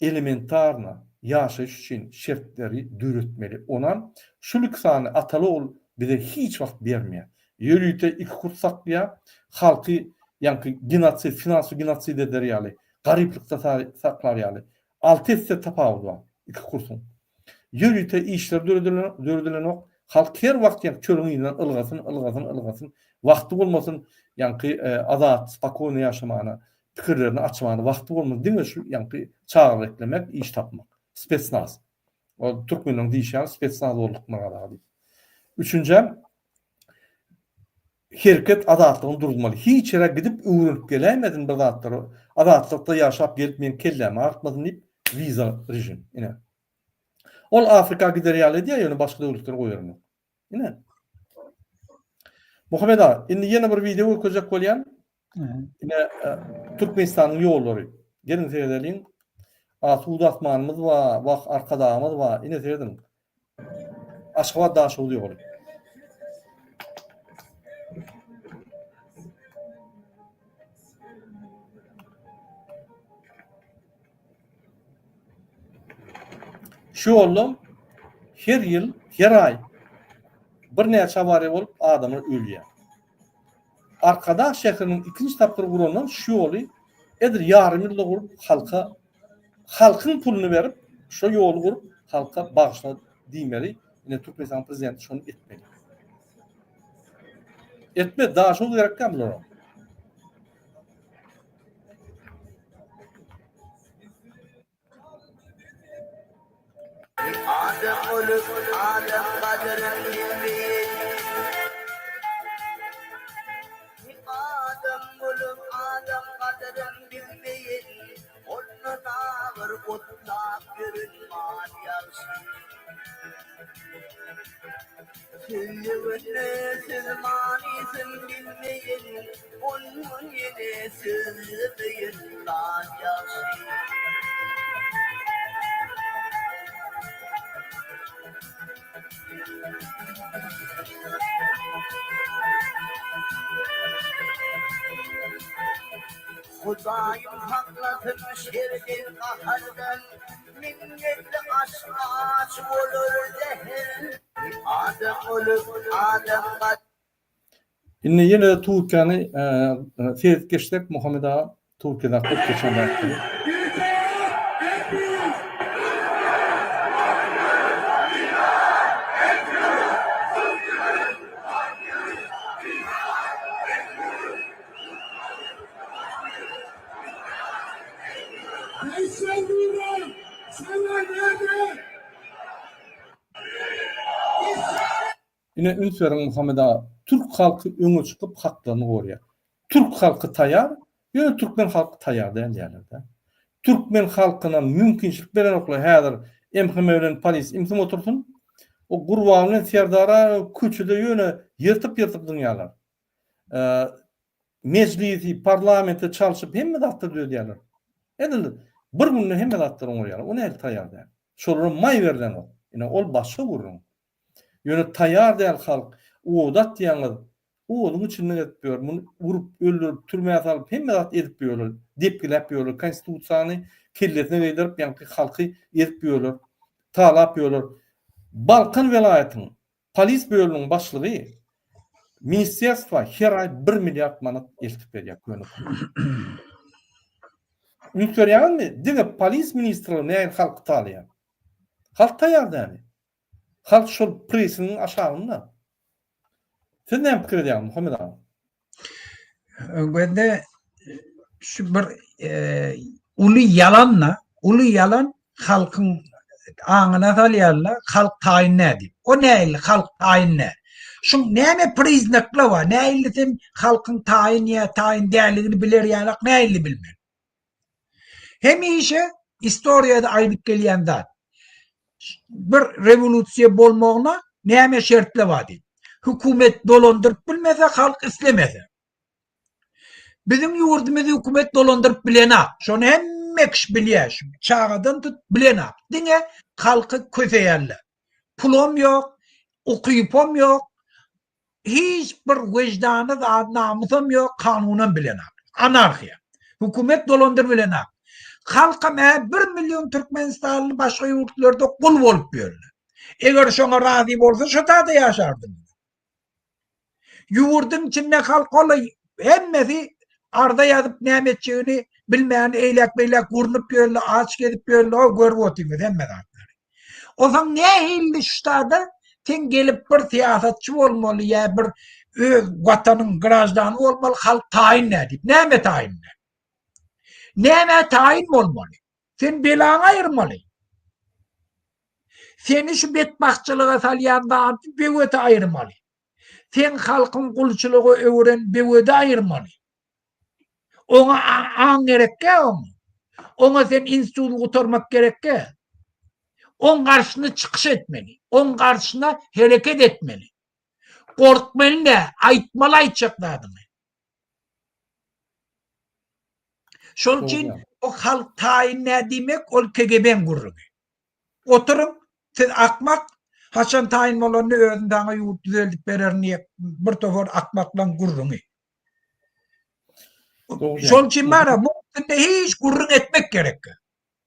elementarno ýaşaýyş üçin şertleri döretmeli. Onam şul iki sany ataly-ogul bize hiç wagt bermeýär. Ýörite iki kurs saklaýar, halky ýaňky genosid, finansowy genosid eder ýaly, garyplykda saklar ýaly. Alty esse tapawudy bar iki kursuň. Ýörite işler döredilenok. Halk her wagt ýaňky çölüň yzyndan ylgasyn, ylgasyn, ylgasyn. Wagty bolmasyn ýaňky azat, spokojno ýaşamana, pikirlerini açmana wagty bolmasyn. Diňe şu ýaňky çagalar eklemek, iş tapmak. Spetsnaz. O türkmenleriň diýşi ýaly spetsnaz bolduk myradag diýip. Üçünjem hereket azatlygyny duruzmaly. Hiç ýere gidip öwrenip geläýmesin bir zatlary. Azatlykda ýaşap gelip meň kellämi agyrtmasyn diýip wiza režim. Ine. Ol Afrika gider ýaly edýär, ýöne başga döwletlere goýberenok. Ine. Muhammet aga, indi ýene bir wideo görkezjek bolýan. Ine, e, Türkmenistanyň ýollary. Geliň seredeliň. Asuda asmanymyz bar, wah Arkadagymyz bar. Ine serediň. Aşgabat Daşoguz ýoly. Şu ýolda her ýyl, her aý birnäçe awariýa bolup adamlar ölýär. Arkadag şäheriniň ikinji tapgyry gurandan şu ýoly edil ýarym ýylda gurup halka halkyň puluny berip şo ýoly gurup halka bagyşla diýmeli. Ine Türkmenistanyň prezidenti şony etmeli. Etmez, Daşoguz gerekdäl bulara. Adam bolup adam gadryn bilmeýen Adam bolup adam gadryn bilmeýen Ondan agyr otlap ýören mal ýagşy. Sözlegende söz manysyn bilmeýen, Ondan ýene sözlemeýen lal ýagşy. Hudaýym saklasyn şerden, gahardan, Minnetli aş aç bolar zäher. Adam bolup adam Indi ýene-de Türkiýäni seredip geçsek Muhammet aga Türkiýede bolup geçen zatlary. Ine üns beriň Muhammet aga, türk halky öňe çykyp haklaryny gorýar. Türk halky taýar, ýöne türkmen halky taýar däl diýýärler-dä. Türkmen halkyna mümkinçilik berenoklar häzir MHM bilen polis imsim otursyn. O Gurban bilen Serdara köçede ýöne ýyrtyp-ýyrtyp zyňýarlar. Mejlisi, parlamenti çalşyp hemme zatlary düzedýärler. Edil bir günde hemme zatlary oňarýarlar. O nähili taýýar däl? Şolara maý berlenok. Ine ol başga gürrüň. Ýöne taýýar däl halk. Ot atýaňyz, oduň içinde gezip ýör. Muny urup, öldürip, türmä salyp hemme zat edip ýörler. Depgiläp ýörler. Konstitusiýany kellesine geýdirip, ýaňky halky ezip ýörler. Talap ýörler. Balkan welaýatynyň polis bölüminiň başlygy ministerstwa her aý bir milliard manat eltip berýär köne puly. Üns berýäňizmi? Diňe polis ministrligi nähili halky talaýar. Halk taýýar dämi? Halk şol presiň aşagynda. Siz näme pikir edýäňiz Muhammet aga? Gözde şu bir e, uly ýalan-da, uly ýalan halkyň aňyna salýarlar, halk taýyn nä diýip. O nähili halk taýyn nä? Şuň näme priznaklar bar? Nähili sen halkyň taýyn ýa taýyn däldigini biler ýalak nähili bilmeli? Hemişe istoriýada aýdyp gelýän zat. Bir rewolýusiýa bolmagyna näme şertler bar diýip. Hökümet dolandyryp bilmese, halk islemese. Biziň ýurdumyzy hökümet dolandyryp bilenak. Şony hemme kişi bilýär. Şu çagadan tut bilenak. Diňe halky köseýärler. Pulam ýok, ukypam ýok, Hiç bir wyždany zat namysam ýok kanunam bilenak. Anarhiýa. Hökümet dolandyr bilenak. Halkam ä bir million türkmenistanly başga ýurtlarda gul bolup ýörler. Eger şoňa razy bolsa şo tada ýaşardyň. Ýurduň içinde halk ola hemmesi arza ýazyp näme etjegini bilmän eýläk beýläk gurnup ýörler aç gezip ýörler görüp otyňyz hemme zatlary. Onsoň nähili ştada sen gelip bir syýasatçy bolmaly ýa bir öz watanyň graždany bolmaly halk taýyn däl diýip. Näme taýyn däl? Nämä taýyn bolmaly? Sen belaňy aýyrmaly. Seni şu betbagtçylyga salýan zady böweti aýyrmaly. Seň halkyň gulçulyga öwüren böwedi aýyrmaly. Oňa aň gerekkä oňa. Oňa sen instituty gutarmak gerekkä. Oň garşysyna çykyş etmeli. Oň garşysyna hereket etmeli. Gorkmaly dä, aýtmaly aýtjak zadyňy. Şol üçin o halk taýyn dä diýmek ol KGB-iň gürrüňi. Oturyň, siz akmak, haçan taýyn bolanda özüm saňa ýurt düzeldip bererin diýip bir topar akmaklaň gürrüňi. Şol üçin bara bu üstünde hiç gürrüň etmek gerek.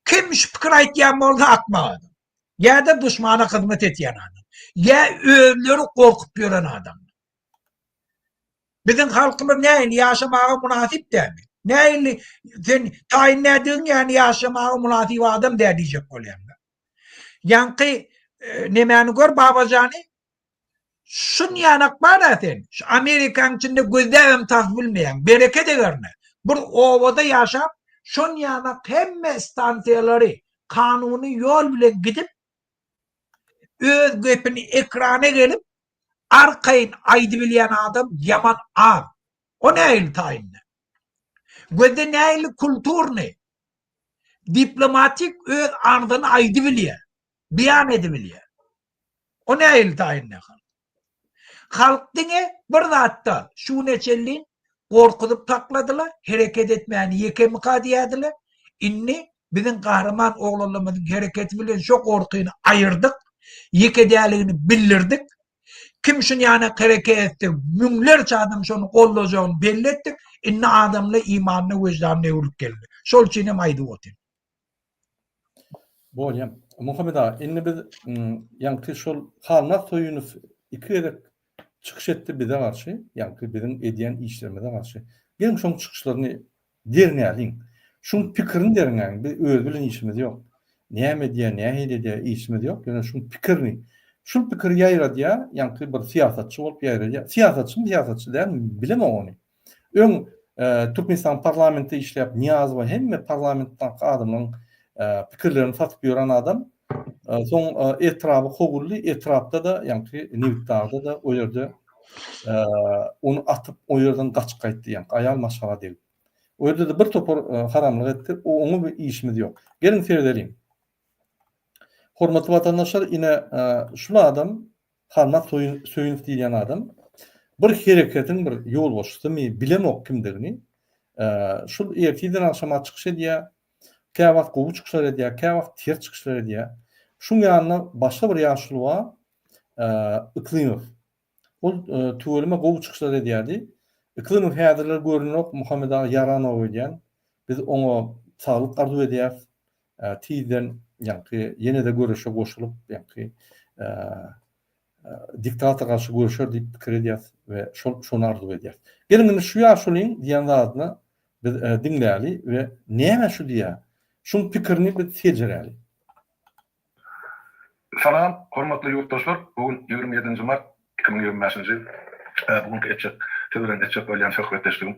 Kim şu pikir aýtýan bolsa akmak adam. Ýa-da duşmana hyzmat etýän adam. Ýa özleri gorkup ýören adam. Biziň halkymyz nähili ýaşamaga mynasyp dälmi? Nähili sen taýyn nädigiň ýany ýaşamaga mynasyp adam däl diýjek bolýaň. Ýaňky e, nemäni gör Babajany Şun ýanak bar-a sen, şu Amerikaň içinde gözläbem tapyp bilmeýäň, bereket egerine. Bir obada ýaşap, şon ýanak hemme stansiýalary kanuny ýol bilen gidip, öz gepini ekrana gelip, arkaýyn aýdybilýän adam ýaman az. O nähili taýynda? Gözde nähili kulturny, diplomatik öz arzyny aýdybilýär, beýan edibilýär. O nähili taýynda halk? Halk diňe bir zatda şu güne çenli gorkuzyp sakladylar, hereket etmäni ýekemika diýýärdiler. Indi biziň gahryman oglanlarymyzyň hereketi bilen şo gorkyny aýyrdyk, ýeke däligini bildirdik. Kim şuny ýanak hereket etse, müňlerçe adam şony goldajagyny belli etdik. Indi adamlar imanyna, weždanyna öwrülip geldi. Şol üçin hem aýdyp otyryn. Bolýa. Muhammet aga, indi biz ýaňky şol Halmyrat Söýünow iki gezek çykyş etdi bize garşy, ýaňky biziň edýän işlerimize garşy. Geliň şoň çykyşlaryny derňäliň. Şuň pikirini derňäliň. Biz özi bilen işimiz ýok. Näme edýär, nähili edýär işimiz ýok. Ýöne şuň pikirini, şul pikiri ýaýradýar, ýaňky bir syýasatçy bolup ýaýradýar. Syýasatçymy, syýasatçy dälmi bilemok ony. Öň Türkmenistan parlamentde işläp Nyýazowa hemme parlamentdaky adamlaryň pikirlerini satyp ýören adam. Soň etraby kowuldy, etrapda-da ýaňky Nebitdagda-da o ýerde ony atyp o ýerden gaçyp gaýtdy ýaňky aýal maşgala degip. O ýerde-de bir topar haramlyk etdi. Oňa bir işimiz ýok. Geliň seredeliň. Hormatly watandaşlar ine şul adam Halmyrat Söýünow diýilýän adam bir hereketiň bir ýolbaşçysymy bilemok kimdigini şul ertirden agşama çykyş edýär käwagt gowy çykyşlar edýär käwagt ters çykyşlar edýär şuň ýanynda başga bir ýaşuly bar Yklymow ol tüweleme gowy çykyşlar edýärdi Yklymow häzirler görünenok Muhammet aga ýaranow öýdýän biz oňa saglyk arzuw edýäris tizden ýaňky ýene-de göreşe goşulyp, ýaňky Diktatora garşy göreşer diýip pikir edýäs we şol şony arzuw edýäs. Geliň indi şu ýaşulyň diýen zadyny biz diňläli we näme şu diýýär? Şuň pikirini biz seljeräli. Salam, hormatly ýurtdaşlar! Bu gün 27-nji mart 2025-nji ýyl. Bu günki etjek, siz bilen etjek bolýan söhbetdeşligim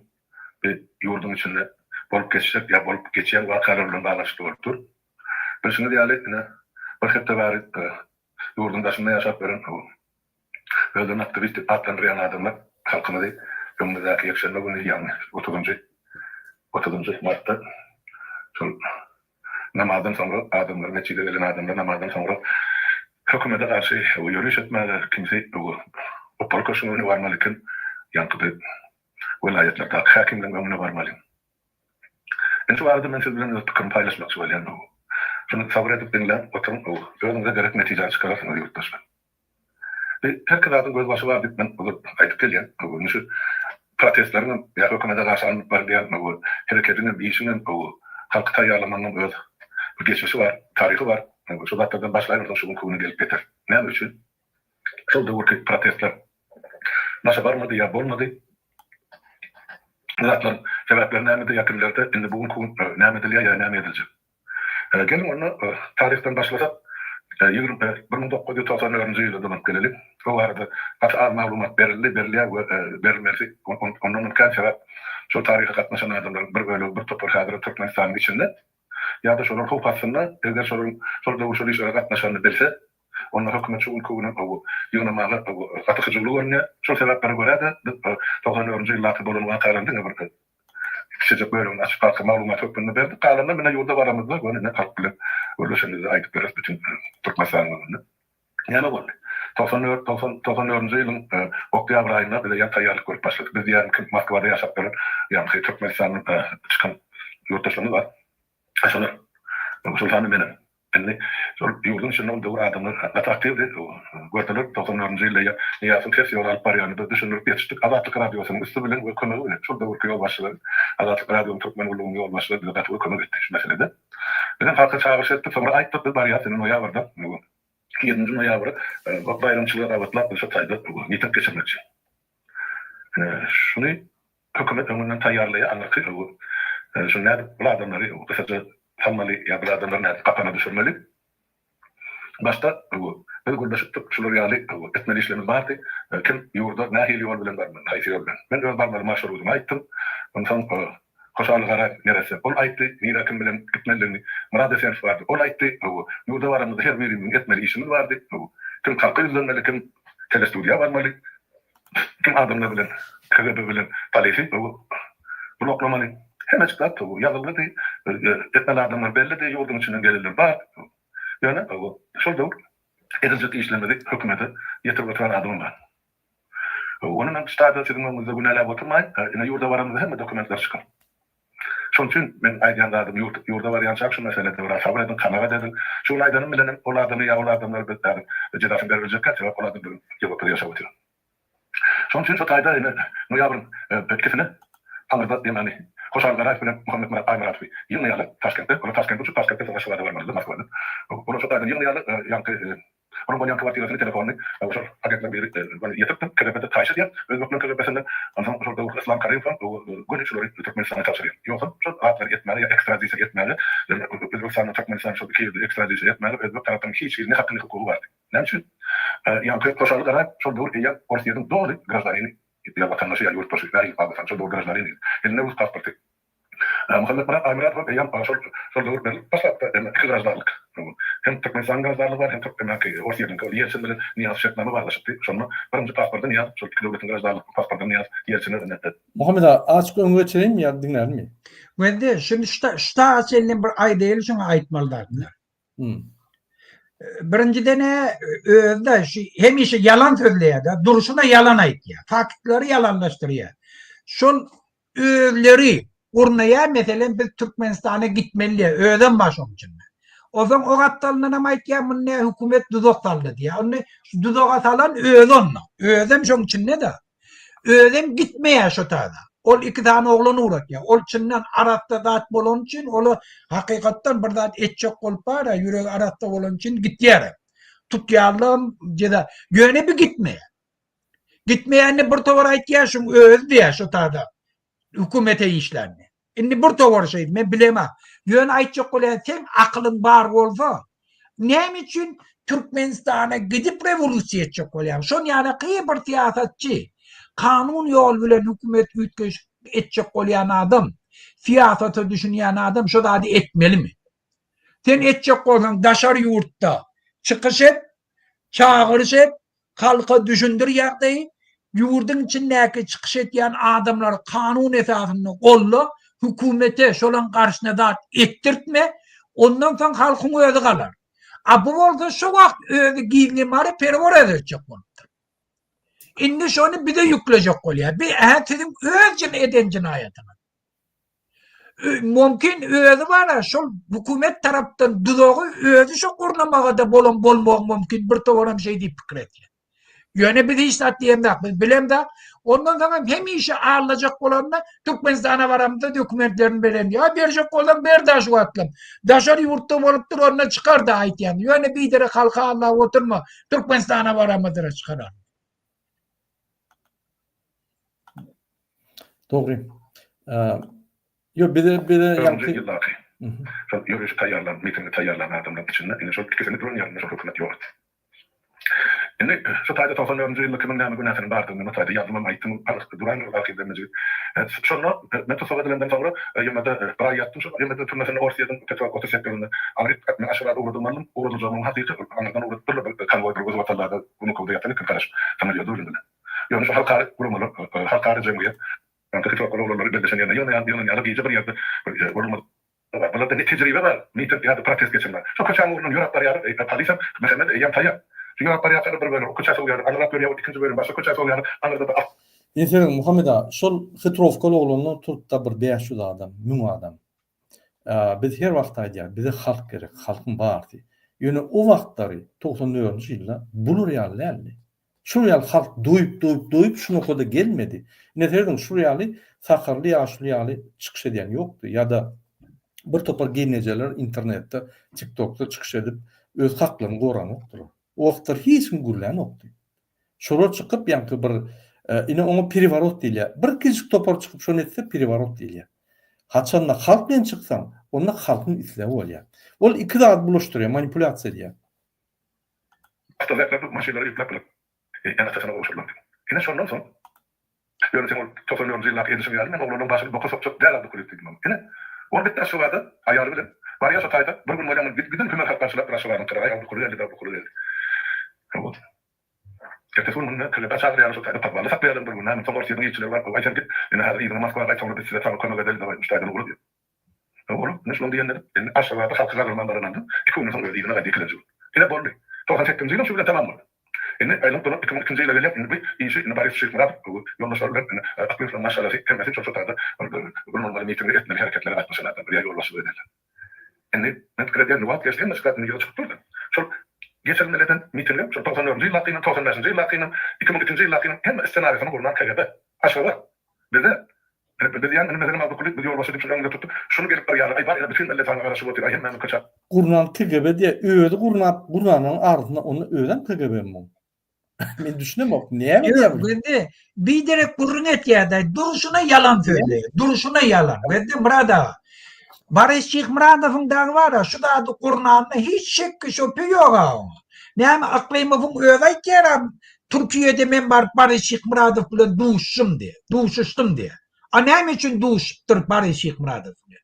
bi ýurduň içinde bolup geçjek ýa bolup geçýän wakalar bilen baglanyşykly bolup dur. Bilşiňiz ýaly, ine, bir hepde bäri ýurduň daşynda ýaşap ýören özlerini aktiwist diýip atlandyrýan adamlar halkymyzy öňümizdäki ýekşenbe güni, ýagny otuzynjy, otuzynjy martda şol namazdan soňra adamlar, metjide gelen adamlar namazdan soňra hökümete garşy ýöriş etmäge, kimsi Opaly köşgüň öňüne barmaly, kim ýaňky bir welaýatlardaky häkimligiň öňüne barmaly. Indi şu barada men siz bilen öz pikirimi paýlaşmakçy bolýan. Şuny sabyr edip diňläp oturyň, özüňize gerek netijäni çykararsyňyz ýurtdaşlar. Herki zadyň gözbaşy bar diýip men ozal aýdyp gelýän. Indi şu protestleriňem ýa hökümete garşy alnyp barylýan herekediňem, işiňem, halky taýýarlamagyňam öz bir geçmişi bar, taryhy bar. Şu zatlardan başlaýberseň şu günki güne gelip ýeter. Näme üçin? Şol döwürki protestler başa barmady ýa bolmady. Bu zatlaryň sebäpleri nämede ýa kimlerde, indi bu günki gün näme edilýär ýa näme ediljek? Geliň onda taryhdan başlasak, 1994-nji ýyla dolanyp geleliň. O barada gaty az maglumat berildi, berilýär we berilmesi ondanam kän sebäp şol taryha gatnaşan adamlaryň bir bölegi, bir topary häzirem Türkmenistanyň içinde ýa-da şolar howp astynda, eger şolaryň şol döwür şol işlere gatnaşanyny bilse, Onda hökümet şu günki günem ýygnamaga gaty hyjuwly görünýär. Şol sebäplere görä-de, biz 94-nji ýyldaky bolan wakalaryň diňe bir kiçijek bölegini açyp halka maglumat hökmünde berdik. Galanyny mine ýurda baramyzda göni ine halk bilen gürleşenimizde aýdyp bereris bütin Türkmenistanyň öňünde. Näme boldy? 94, 90, 94-nji ýylyň oktýabr aýynda biz eýýäm taýýarlyk görüp başladyk. Biz diýýärin kim Moskwada ýaşap ýören, ýagny Türkmenistandan çykan ýurtdaşlarymyz bar. Şolar, şol sanda menem. Indi şol ýurduň içinde ol döwür adamlar gaty aktiwdi. Görseler, 94-nji ýylda Nyýazowyň ters ýola alyp barýanyny biz düşündirip ýetişdik. Azatlyk Radiosynyň üsti bilen we kömegi bilen şol döwürki ýolbaşçylar, Azatlyk Radionyň Türkmen gullugynyň ýolbaşçylary bize gaty uly kömek etdi şu meselede. Bizem halka çagyryş etdik, soňra aýtdyk, biz barýarys indi noýabrda, ýedinji noýabra baýramçylyga gabatlap biz şo taýda miting geçirmekçi. Şuny hökümet öňünden taýýarlaýar aňyrky şuny nädip bul adamlary gysaja salmaly ýa bul adamlary nädip gapana düşürmeli. Başda biz gürleşipdik şular ýaly etmeli işlerimiz bardy. Kim ýurda nähili ýol bilen barmaly haýsy ýol bilen. Men öz barmaly marşrudymy aýtdym. Onsoň Hoşaly Garaýew neresse ol aýtdy nirä kim bilen gitmelidigini. Myrat Esenow bardy ol aýtdy. Ýurda baranymyzda her birimiziň etmeli işimiz bardy. Kim halka ýüzlenmeli kim telestudiýa barmaly. Kim adamlar bilen, KGB bilen polisi bloklamaly. Hemmejik zat ýazylgydy, etmeli adamlar bellidi, ýurduň içinden gelenler bar. Ýöne şol döwür ediljek işlerimizi hökümete ýetirip oturan adamam bar. Ony men ştada siziň öňüňizde günäläp oturmaýyn, ine ýurda baranymyzda hemme dokumentler çykar. Şonuň üçin meň aýdýan zadym ýurt ýurda barýançak şu meselede biraz sabyr ediň, kanagat ediň. Şu gün aýdanym bilenem ol adamy ýa ol adamlary biz häzir jezasyny beribiljekkä, sebäp ol adam biziň Ýewropada ýaşap otyr. Şonuň üçin şu taýda ine noýabryň ikisine aňyrda ýemany Hoşal Garaýew bilen Muhammetmyrat Aýmyradowy ýygnaýarlar Taşkentde. Olar Taşkente uçup Taşkentden soň Aşgabada barmalydylar Moskwadan. Olar şo taýdan ýygnaýarlar ýaňky Onuň bolýan kwartirasyny telefonyny şol agentleriň biri göni ýetiripdir. KGB-de haýyş edýär özbekleriň KGB-sinden. Onsoň şol döwürki Yslam Karimowam göni şulary Türkmenistana tabşyrýar. Ýogsam şol zatlary etmäge ýa ekstradisiýa etmäge Özbegistandan Türkmenistana şol iki ýurdy ekstradisiýa etmäge özbek tarapynyň hiç hili ne haky ne hukugy bardy. Näme üçin? Ýaňky Hoşaly Garaýew şol döwür eýýäm Orsýetiň doly graždanini ýa watandaşy ýa ýurtdaşy nähili aglasaň şol döwür graždanini elinde rus pasporty. Muhammetmyrat Aýmyradowa eýýäm şol şol döwür berlip başlapdy, emma iki graždanlyk, hem Türkmenistanyň graždanlygy bar, hem türkmenki, Orsýetiňki, ol Ýelsin bilen Nyýazow şertnama baglaşypdy. Şonda birinji pasporty Nyýazow, şol iki döwletiň graždanlyk pasportyny Nyýazow Ýelçine ine. Muhammet aga, azajyk öňe geçeýinmi ýa diňlälimi? Wezir, şuny şu taýa çenli bir aýdaýaly şuňa aýtmaly zatlar. Birinjiden-ä özi-de şu hemişe ýalan sözleýär-de, durşuna ýalan aýtýar, faktlary ýalanlaşdyrýar. Şol özleri gurnaýar, meselem, biz Türkmenistana gitmeli diýýär, özem bar şoň içinde. Onsoň o gapdalyndanam aýtýar, muny nä hökümet duzak saldy diýýär. Onda şu duzaga salan özi onda. Özem şoň içinde-de. Özem gitmeýär şo taýda. Ol iki sany oglan ugratýar. Ol çyndan arassa zat bolany üçin, ola hakykatdan bir zat etjek bolup bar-a, ýüregi arassa bolany üçin gitýär. Tutýarlam jeza. Ýöne bir gitmeýär. Gitmeýänini bir towar aýtýar şuň özi diýýär şo tada. Hökümete işlänini. Indi bir towar şeý men bilemok. Ýöne aýtjak bolýan seň akylyň bar bolsa näme üçin Türkmenistana gidip rewolýusiýa etjek bolýaň? Şon ýaly bir syýasatçy kanun ýol bilen hökümet üýtgeşik etjek bolýan adam, syýasata düşünýän adam şo zady etmelimi? Sen etjek bolsaň daşary ýurtda çykyş et, çagyryş et, halka düşündir ýagdaýy, ýurduň içindäki çykyş edýän adamlary kanun esasynda golda, hökümete şolaň garşyna zat etdirtme, ondan soň halkyň özi galar. A bu bolsa şo wagt özi gizli-mary perewor etjek bolupdyr. Indi şony bize ýüklejek bolýar. Bi hä siziň öz eden jenaýatyňyz. Mümkin özi bara şol hökümet tarapdan duzagy özi şo gurnamagada bolan bolmagy mümkin bir towaram şeý diýip pikir etýär. Ýöne biz hiç zat diýemzok, biz bilemzok. Ondan soň hem hemişe aldajak bolanda Türkmenistana baramyzda dokumentlerini beren diýýär. Berjek bolsaň ber da şu wagtlam. Daşary ýurtda bolup dur onda çykar da aýtýan. Ýöne biderek halka aldap oturma. Türkmenistana baramyzda çykarar. Dogry. Ýok, bize bize ýaňky ýyldaky şol ýörişi taýýarlan, mitingi taýýarlan adamlaryň içinde ine şol ikisini duran ýerinde şol hökümet ýok etdi. Indi şu taýda 94-nji ýylda kimiň näme günäsiniň bardygyny men o taýda ýazdymam, aýtdym, duran arhiwde mejit. Şonda men tussag edilenden soňra ýene-de bir aý ýatdym şol ýene-de türmesinde Orsýetiň Petrov 38-inde. Aňryk men Aşgabada ugradylmalydym. Ugradyljagyň hakyky aňyrdan ugradypdyrlar bir konwoý bir göz-watanlarda Wnukowda ýatan eken garaşyp samolýoda bilen bile. Ýöne şu halkara guramalar, halkara jemgyýet, Hytaý oglanlary belleşen ýerine ýygnaýan, ýygnanýarlar, gije bir ýerde bir gurulma bar. Bularda ne tejribe bar, miting ýa-da protest geçirme. Şo köçäniň ugrundan ýöräp barýarlar, polisem MHM-de eýýäm taýýar. Şu ýöräp barýarkalar bir bölegi o köçä sowýarlar, aňyrrak ýörýär, ol ikinji bölegi başga köçä sowýarlar, aňyrda-da at. Indi serediň, Muhammet aga, şol Hytrowkaly oglandan turupda bir 500 adam, 1000 adam. Biz her wagt aýdýarys, bize halk gerek, halkyň barsy. Ýöne o wagtlary, 94-nji ýylda bular ýaly däldi. Şul ýaly halk doýup doýup doýup şu nokada gelmedi. Ine serediň şul ýaly sakarly ýaşuly ýaly çykyş edýän ýokdy ýa-da bir topar gelnejeler internetde tiktokda çykyş edip öz haklaryny goranokdylar. O wagtlar hiç kim gürlänokdy. Şolar çykyp ýaňky bir ine oňa pereworot diýilýär. Bir kiçijik topar çykyp şony etse pereworot diýilýär. Haçanda halk bilen çyksaň onda halkyň islegi bolýar. Ol iki zady bulaşdyrýar, manipulýasiýa edýär. Awtozäkler bu maşynlary ýükläp biler. Ene-atasyna gowşurylar diýip. Ine şondan soň, Ýöne seň ol 94-nji ýyldaky edişiň ýaly men oglanlaryň başyny boka sokjak däl Abdykulyýew diýdim oňa. Ine, ol gitdi Aşgabada aýaly bilen. Barýar şo taýda, bir gün bolýar muny giden hümer halk garşylapdyr Aşgabadyň gyragy, Abdykuly geldi, Abdykuly geldi. Hawa. Ertesi gün muny KGB çagyrýarlar şo taýda podwalda saklaýarlar bir gün. Näme, soň Orsýetiň ilçileri baryp, Aý sen git, ine häzir yzyňa Moskwa gaýt, soňra biz size saňa kömek edeli, dawaý, şu taýdan ugra diýip. Oglum, ine şulaň diýenleri. Indi Aşgabada halky galdyrman barananda, iki günden soň özi yzyna gaýdy ikilenji gün. Ine boldy. 98-nji ýylam şu bilen tamam boldy. Indi aýlanyp dolanyp 2002-nji ýyla gelýäs, indi bu işi indi Boris Şyhmyradow ýoldaşlary bilen indi Aklyýewlaryň maşgalasy hemmesi şol şo taýda gurnalmaly mitingi etmeli hereketlere gatnaşan adamlar ýa ýolbaşçylyk edenler. Indi men pikir edýän indi wagt geçdi hemme zat indi ýüze çykyp durdy. Şol geçirilmeli eden mitingem şol 94-nji ýyldakynam, 95-nji ýyldakynam, 2002-nji ýyldakynam hemme ssenariýasyny gurnan KGB. Aşgabat. Bizde Biz ýan indi meselem Abdykuly biz ýolbaşçy diýip şuny öňüňde tutduk. Şuny gelip bir ýaly aý bar ine bütin millet saňa garaşyp otyr aý hemmämiz köçä. Gurnan KGB diýýär özi gurnap gurnanyň arasynda onda özem KGB mi muň? Men düşünemok näme diýýär bu? Ýok biderek gürrüň etýärde durşuna ýalan sözleýär durşuna ýalan Gözde Myrat aga Boris Şyhmyradowyň dagy bara şu zady gurnanyna hiç şekgi şöbhe ýoga oňa. Näme Yklymowyň özi aýtýara Türkiýede men baryp Boris Şyhmyradow bilen duşdum diýýär. Duşuşdym diýýär. A näme üçin duşupdyr Boris Şyhmyradow bilen?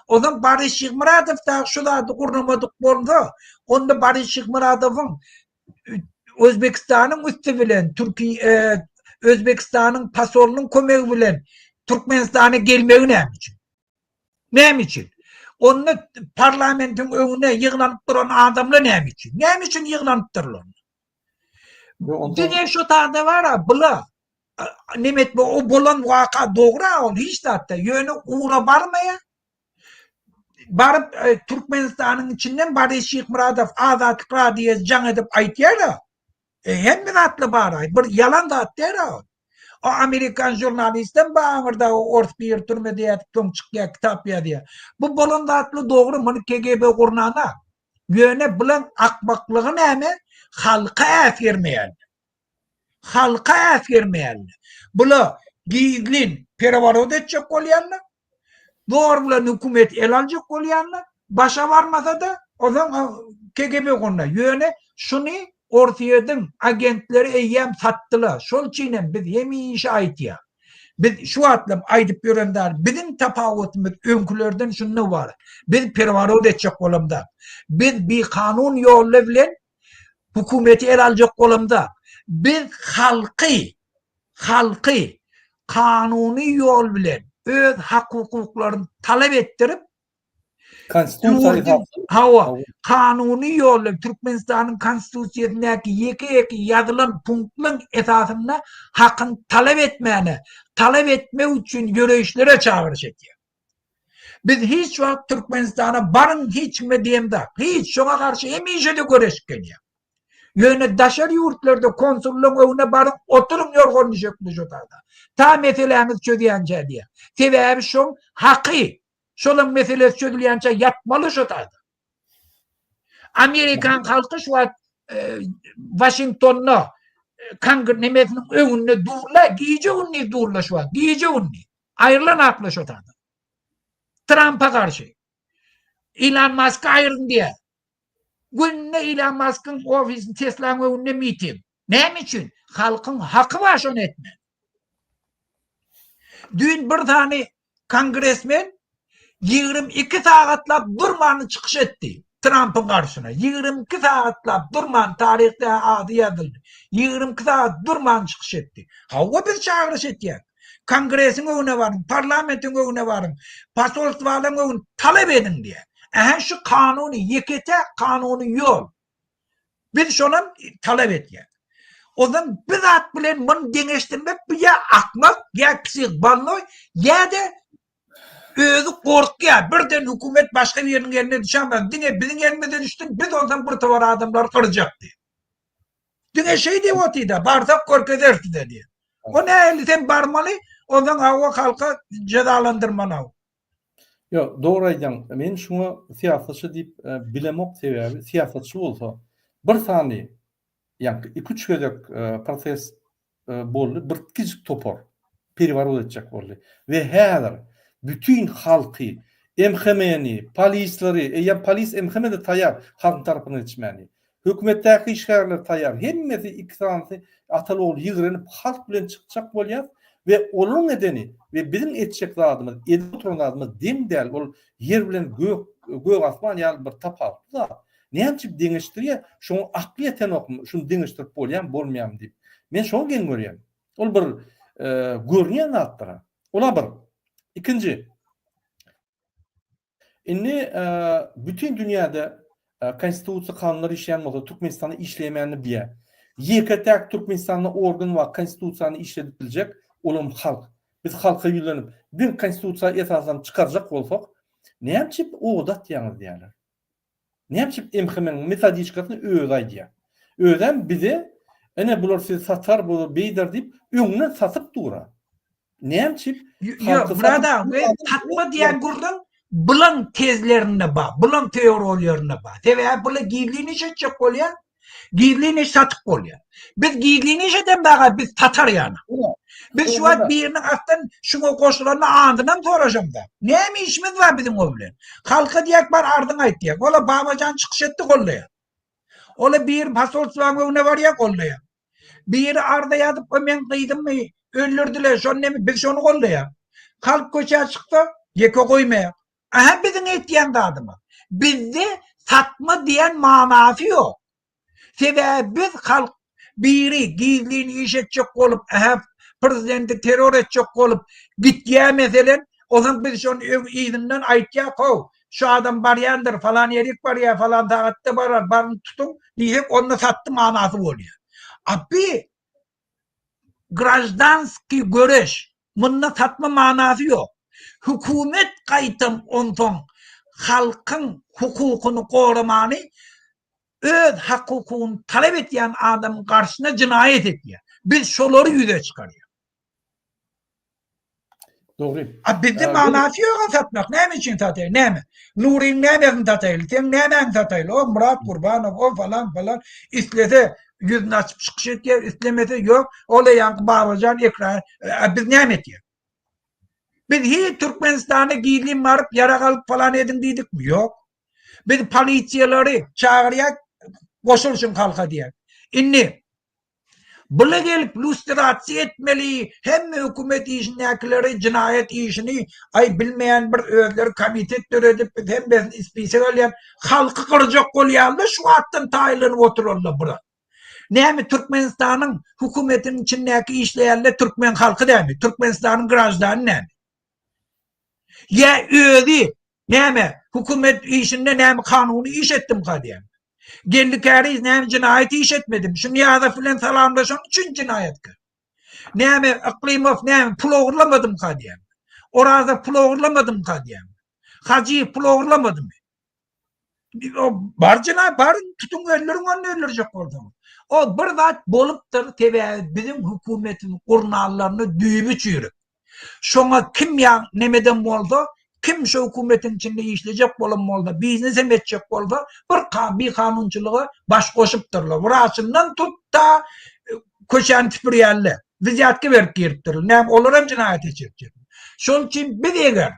Onsoň Boris Şyhmyradow dagy şu zady gurnamadyk bolsa, onda Boris Şyhmyradowyň Özbekistanyň üsti bilen Türkiýe Özbekistanyň posolynyň kömegi bilen Türkmenistana gelmegi näme üçin? Näme üçin? Onda parlamentiň öňüne ýygnanyp duran adamlar näme üçin? Näme üçin ýygnanypdyrlar? Diňe şu taýda bar-a, bula neme etme, o bolan waka dogry-a ol hiç zatda, ýöne ugra barmaýar. Baryp e, Türkmenistanyň içinden Boris Şyhmyradow Azatlyk Radioýa jaň edip aýtýar-a. E, hemme zatly bar bir ýalan zat däl o. O amerikan žurnalistem ba aňyrda o ors bir türmede ýatyp soň çykýar, kitap ýazýar. Bu bolan zatly dogry, muny KGB gurnana. Ýöne bulaň akmaklygy näme? Halka äsgermeýärler. Halka äsgermeýärler. Bula gizlin pereworot etjek bolýarlar. Zor bilen hökümeti ele aljak bolýarlar. Başa barmasa-da, onsoň KGB gonda. Ýöne şuny Orsýetiň agentleri eýýäm satdylar. Şol üçin hem biz hemişe aýtýas. Biz şu wagtlam aýdyp ýören zat, biziň tapawutymyz öňkülerden şunda ybarat. Biz pereworot etjek bolamzak. Biz bikanun ýolla bilen hökümeti ele aljak bolamzak. Biz halky, halky kanuny ýol bilen öz hak-hukuklaryny talap etdirip, Konstitusiýa Hawa, kanuny ýol bilen Türkmenistanyň Konstitusiýasyndaky ýeke-ýeke ýazylan punktlaryň esasynda hakyny talap etmäne, talap etmek üçin ýöreýişlere çagyryş edýär. Biz hiç wagt Türkmenistana baryň hiç kime diýemzok. Hiç, şoňa garşy hemişe-de göreşip gelýär. Ýöne daşary ýurtlarda konsullaryň öňüne baryň, oturyň ýorgan düşekli şo taýda. Ta meseläňizi çözýänçä diýýär. Sebäbi şoň haky. Şolaň meselesi çözülýänçä ýatmaly şo taýda. Amerikan halky şu wagt e, Waşingtonda e, kongres nemesiniň öňünde durla, gije gündiz durla şu wagt, gije gündiz. Aýrylan akla şo taýda. Trumpa garşy. Elon Musk aýryn diýär. Günde Elon Muskyň ofisini Teslaň öňünde miting. Näme üçin? Halkyň haky bar şony etmek. Düýn bir sany kongresmen 22 sagatlap durman çykyş etdi Trampyň garşyna. 22 sagatlap durman taryhda ady ýazyldy. 22 sagat durman çykyş etdi. Hawa biz çagyryş etýäs. Kongresiň öňüne baryň, parlamentiň öňüne baryň, posolstwalaryň öňüne talap ediň diýýär. Ähä şu kanuny, ýeke-täk kanuny ýol. Biz şonam talap edýäs. Ondan bir zat bilen muny deňeşdirmek bu ýa akmak, ýa psih bolnoý, ýa-da özi gorkýar. Birden hökümet başga biriniň eline düşenmez. Diňe biziň elimize düşsün, biz ondan bir towar adamlary gyrjak diýip. Diňe şeý diýip otyda, barsak görkezeris size diýip. O nähili sen barmaly, ondan hawa halka jezalandyrmaly. Ýok, dogry aýdýaň. Men şuňa syýasatçy diýip e, bilemok sebäbi syýasatçy bolsa bir sany ýaňky 2-3 gezek e, proses e, boldy, bir kiçijik topar pereworot etjek boldy. We häzir bütin halky MHM-ni, polisleri, eýýäm polis MHM-de taýýar halkyň tarapyna geçmäni. Hökümetdäki işgärler taýýar. Hemmesi iki sanysy ataly-ogul ýigrenip halk bilen çykjak bolýas we olaryň edeni we biziň etjek zadymyz, edip oturan zadymyz deň däl. Ol ýer bilen gök, gök asman ýaly bir tapawutly zat. Näme üçin deňeşdirýär? Şoňa akly ýetenokmy? Şuny deňeşdirip bolýarmy, bolmaýarmy diýip. Men şony geň görýän. Ol bir görünýän zatdyr. Ol-a bir. Ikinji. Indi bütin dünýäde konstitusiýa kanunlar işleýän bolsa Türkmenistanda işleýmänini bilýär. Ýeke-täk Türkmenistanda organ bar konstitusiýany işledip biljek, olam halk. Biz halka ýüzlenip, diňe konstitusiýa esaslanyp çykarjak bolsak, näme üçin ot atýaňyz diýýärler. Näme üçin MHM-niň metodiçkasyny özi aýdýar. Özem bize ine bular sizi satar, bular beýder diýip öňünden satyp dur-a. Näme üçin? Ýok, Myrat aga, we satma diýen gürrüň bulaň tezlerinde bar, bulaň teorolýarynda bar. Sebäbi bular gizlin iş etjek bolýar, gizlin iş satyp bolýar. Biz gizlin iş eden baga biz satar ýaly. Biz şu wagt biriniň aslan şuňa goşulanyny andynam soraşamda. Näme işimiz bar biziň o bilen? Halka diýek bar ardyň aýt diýek. Ola Babajan çykyş etdi gollaýar. Ola bir posolstwaň öňüne barýar gollaýar. Biri arza ýazyp, o meň gyzymy öldürdiler, şony neme, biz şony gollaýas. Halk köçä çyksa, ýeke goýmaýar. Aha biziň etýän zadymyz. Bizde satma diýen manasy ýok. Sebäbi biz halk biri gizlin iş etjek bolup, aha prezidenti terror etjek bolup gitýär meselen, onsoň biz şony öň yzyndan aýtýak, how, Şu adam barýandyr, falan ýerik barýar, falan sagatda barar, baryň tutuň diýsek, onda satdy manasy bolýar. A bi graždanskiý göreş, munda satma manasy ýok. Hökümet gaýtam onsoň halkyň hukukyny goramany öz hak-hukugyny talap edýän adamyň garşysyna jenaýat edýär. Biz şolary ýüze çykarýarys. Dogry. A bizde manasy ýok satmak. Näme üçin sataýly? Näme? Nuryň nämesini sataýly? Seň nämäňi sataýly? O Myrat Gurbanow, o falan falan islese ýüzüni açyp çykyş etýär, islemese ýok. Ol ýaňky Babajan ekran. A biz näme etýär? Biz hiç Türkmenistana gizlin baryp ýarag alyp falan ediň diýdikmi? Ýok. Biz polisiýalary çagyrýar, goşulyşyň halka diýýär. Indi Bula gelip lustrasiýa etmeli, hemme hökümet işindäkileri jenaýat işini aý bilmeýän bir özleri komitet döredip biz hemmesini ispisek alýan halky gyrjak bolýarlar şu wagtdan taýlanyp oturanlar bular. Näme Türkmenistanyň hökümetiniň içindäki işleýänler türkmen halky dälmi? Türkmenistanyň graždany näme? Ýa özi näme hökümet işinde näme kanuny iş etdimka diýýän. Geldi Käriz näme jenaýat iş etmedim. Şu Nyýazow bilen salamlaşan üçin jenaýatkär. Näme Yklymow näme pul ogurlamadymka diýýän. Orazow pul ogurlamadymka diýýän. Hajyýew pul ogurlamadymy? Bar jenaýat bar tutuň öldüriň ony öldürjek bolsaňyz. O bir zat bolupdyr sebäbi biziň hökümetiň gurnallaryny düýbi çüýrük. Şoňa kim ýa nemeden bolsa, kim şu hökümetiň içinde işlejek bolan bolsa, biznes hem etjek bolsa, bir bikanunçylyga baş goşupdyrlar. Wraçyndan tut da köçäni süpürýänler, wzýatka berip giripdirler. Näme olar hem jenaýata çekjek. Şonuň üçin biz eger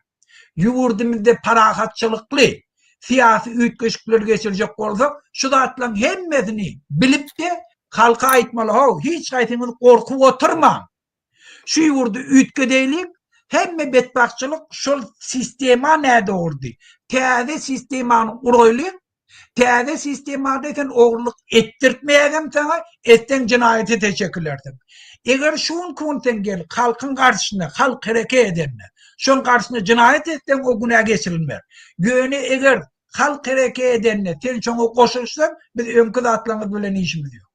ýurdumyzda parahatçylykly syýasy üýtgeşikleri geçirjek bolsak, şu zatlaryň hemmesini bilip-de halka aýtmaly, how, hiç haýsyňyz gorkup oturmaň. Şu ýurdy üýtgedeýliň, hemme betbagtçylyk şol sistema nädogrudy. Täze sistemany guraýlyň, täze sistemada sen ogurlyk etdirtmeýägem saňa, etseň jenaýata çekilersiň. Eger şu günki gün sen gelip halkyň garşysyna, halk hereket edende, şoň garşysyna jenaýat etseň o günä geçirilmez. Ýöne eger halk hereket edende sen şoňa goşulyşsaň, biz öňki zatlaryňyz bilen işimiz ýok.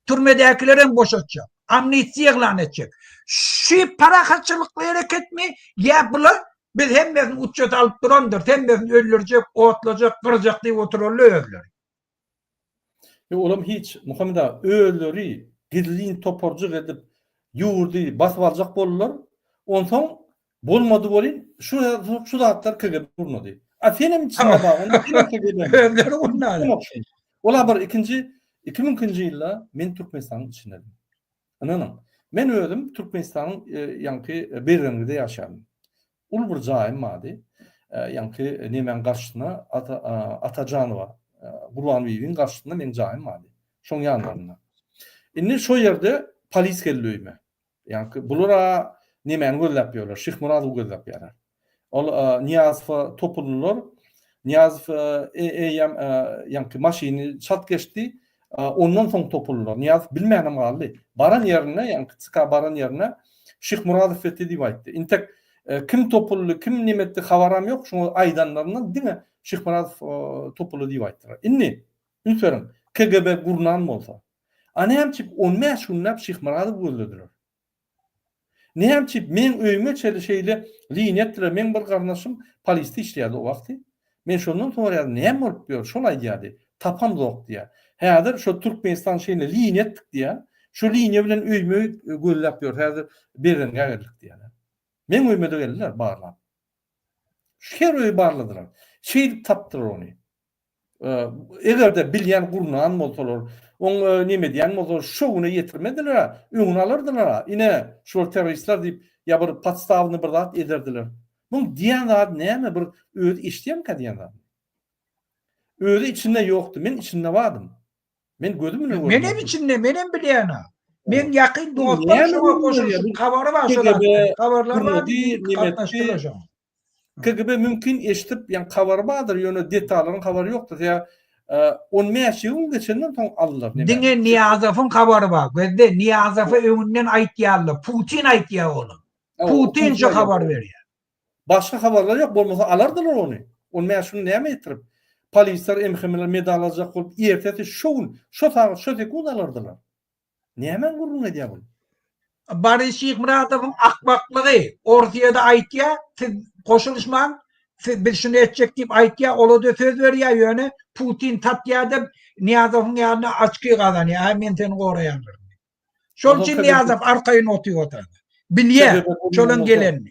Türmedäkilerem boşatjak. Amnistiýa yglan etjek. Şu parahatçylykly hereketmi ýa bular biz hemmesini uçjat alyp durandyrys, hemmesini öldürjek, otlajak, gyrjak diýip oturarlar özleri. Ýok, olam hiç, Muhammet aga, özleri gizlin toparjyk edip ýurdy basyp aljak boldular. Onsoň Bolmady welin şu şu zatlar KGB gurnady. A senem içinde bar, onda senem KGB. Özleri gurnady. Ola bir ikinji 2002-nji ýylda men Türkmenistanyň içindedim. Ynanyň, men özüm Türkmenistanyň ýaňky Berzeňňide ýaşaýardym. Uly bir jaýym bardy. Ýaňky nemäň garşysyna Ata Atajanowa Gurbanbibiň garşysynda meň jaýym bardy. Şoň ýanlarynda. Indi şo ýerde polis geldi öýüme. Ýaňky bular-a nemäni gözläp ýörler? Şyhmyradowy gözläp ýörler. Ol Nyýazowa topuldylar. Nyýazow eýýäm ýaňky maşyny çalt geçdi. Ondan soň topuldylar. Nyýazow bilmänem galdy. Baran ýerinde, ýaňky TK baran ýerinde Şyhmyradow etdi diýip aýtdy. Intek kim topuldy, kim neme etdi habaram ýok. Şoňa aýdanlaryndan diňe Şyhmyradow topuldy diýip aýtdylar. Indi üns beriň, KGB gurnan bolsa, A nämçip on bäş günläp Şyhmyradowy gözlediler? Nämçip meň öýüme çenli şeýle liniýa etdiler? Meň bir garyndaşym polisde işleýärdi o wagty. Men şondan soraýardym, näme bolup ýör? Şol aýdýardy, tapamzok diýýär. Häzir şo Türkmenistan şeýle liniýa etdik diýýär. Şo liniýa bilen öýüme gözläp ýör. Häzir Berzeňňä geldik diýýär. Meň öýüme-de geldiler barlap. Her öýi barladylar. Şeýdip tapdylar ony. Eger-de bilýän gurnan bolsalar, oň neme edýän bolsalar, şo güne ýetirmezdiler-ä, öňüni alardylar-a. Ine, şular terroristler diýip, ýa bir podstawny bir zat ederdiler. Muň diýen zady näme, bir özi eşidýärmikä diýen zadyny? Özi içinde ýokdy, men içinde bardym. Men gözüm bilen gördüm. Menem içinde, menem bilýän-ä. Meň ýakyn dostlarym şoňa goşulyşyp, habary bar şo zatdan. Habarlary bar diýip, gatnaşdylar şoňa. KGB mümkin eşidip, ýa habary bardyr, ýöne detallaryň habary ýokdur. Sebäbi 15 ýyl geçenden soň aldylar. Diňe Nyýazowyň habary bar. Gözle, Nyýazowa öňünden aýtýarlar. Putin aýtýar ony. Putin şu habary berýär. Başga habarlar ýok, bolmasa alardylar ony. 15 gün näme ýetirip? Polisler, MHM-ler medal aljak bolup, ertesi şo gün, şo sagat, şo sekunt alardylar. Nämäň gürrüňini edýär bul? Boris Şyhmyradowyň akmaklygy, Orsýede aýtýar, siz goşulyşmaň, siz biz şuny etjek diýip aýtýar, ola-da söz berýär, ýöne Putin satýar-da Nyýazowyň ýanynda oçki gazanýar, hä men seni goraýandyryn diýip. Şol üçin Nyýazow arkaýyn otyr otanda. Bilýär, şolaň gelenini.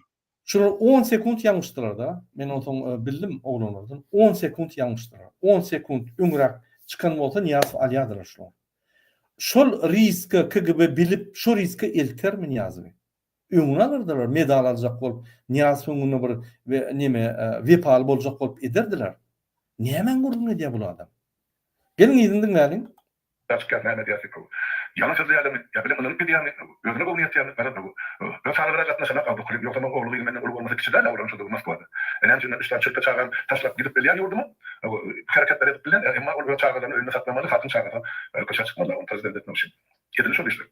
Şular on sekunt ýalňyşdylar-da. Men onsoň bildim oglanlardan. On sekunt ýalňyşdylar. On sekunt öňräk çykan bolsa Nyýazow alýardylar şular. Şol riska KGB bilip şo riska eltermi Nyýazowy? Öňüni alyrdylar, medal aljak bolup, Nyýazow öňünde bir we neme wepaly boljak bolup ederdiler. Nämäň gürrüňini edýär bul adam? Geliň yzyny diňläliň. Çykýar, näme edýär siz? Ýalan sözleýärlermi? Ýa bilen ynanyp gidýärmi? Özüne göwni ýetýärmi? Garaz, öz çagalara gatnaşanak Abdykulyýew. Ýogsam oň ogly-gyzy menden uly bolmasa kiçi däl-ä olaryň şo döwür Moskwada. E näme üçin men üç sany çülpe çagamy taşlap gidip bilýän ýurduma? Hereketler edip bilýän. Emma ol öz çagalaryny öýünde saklamaly, halkyň çagasy köçä çykmaly ony prezident etmek üçin. Edildi şol işler.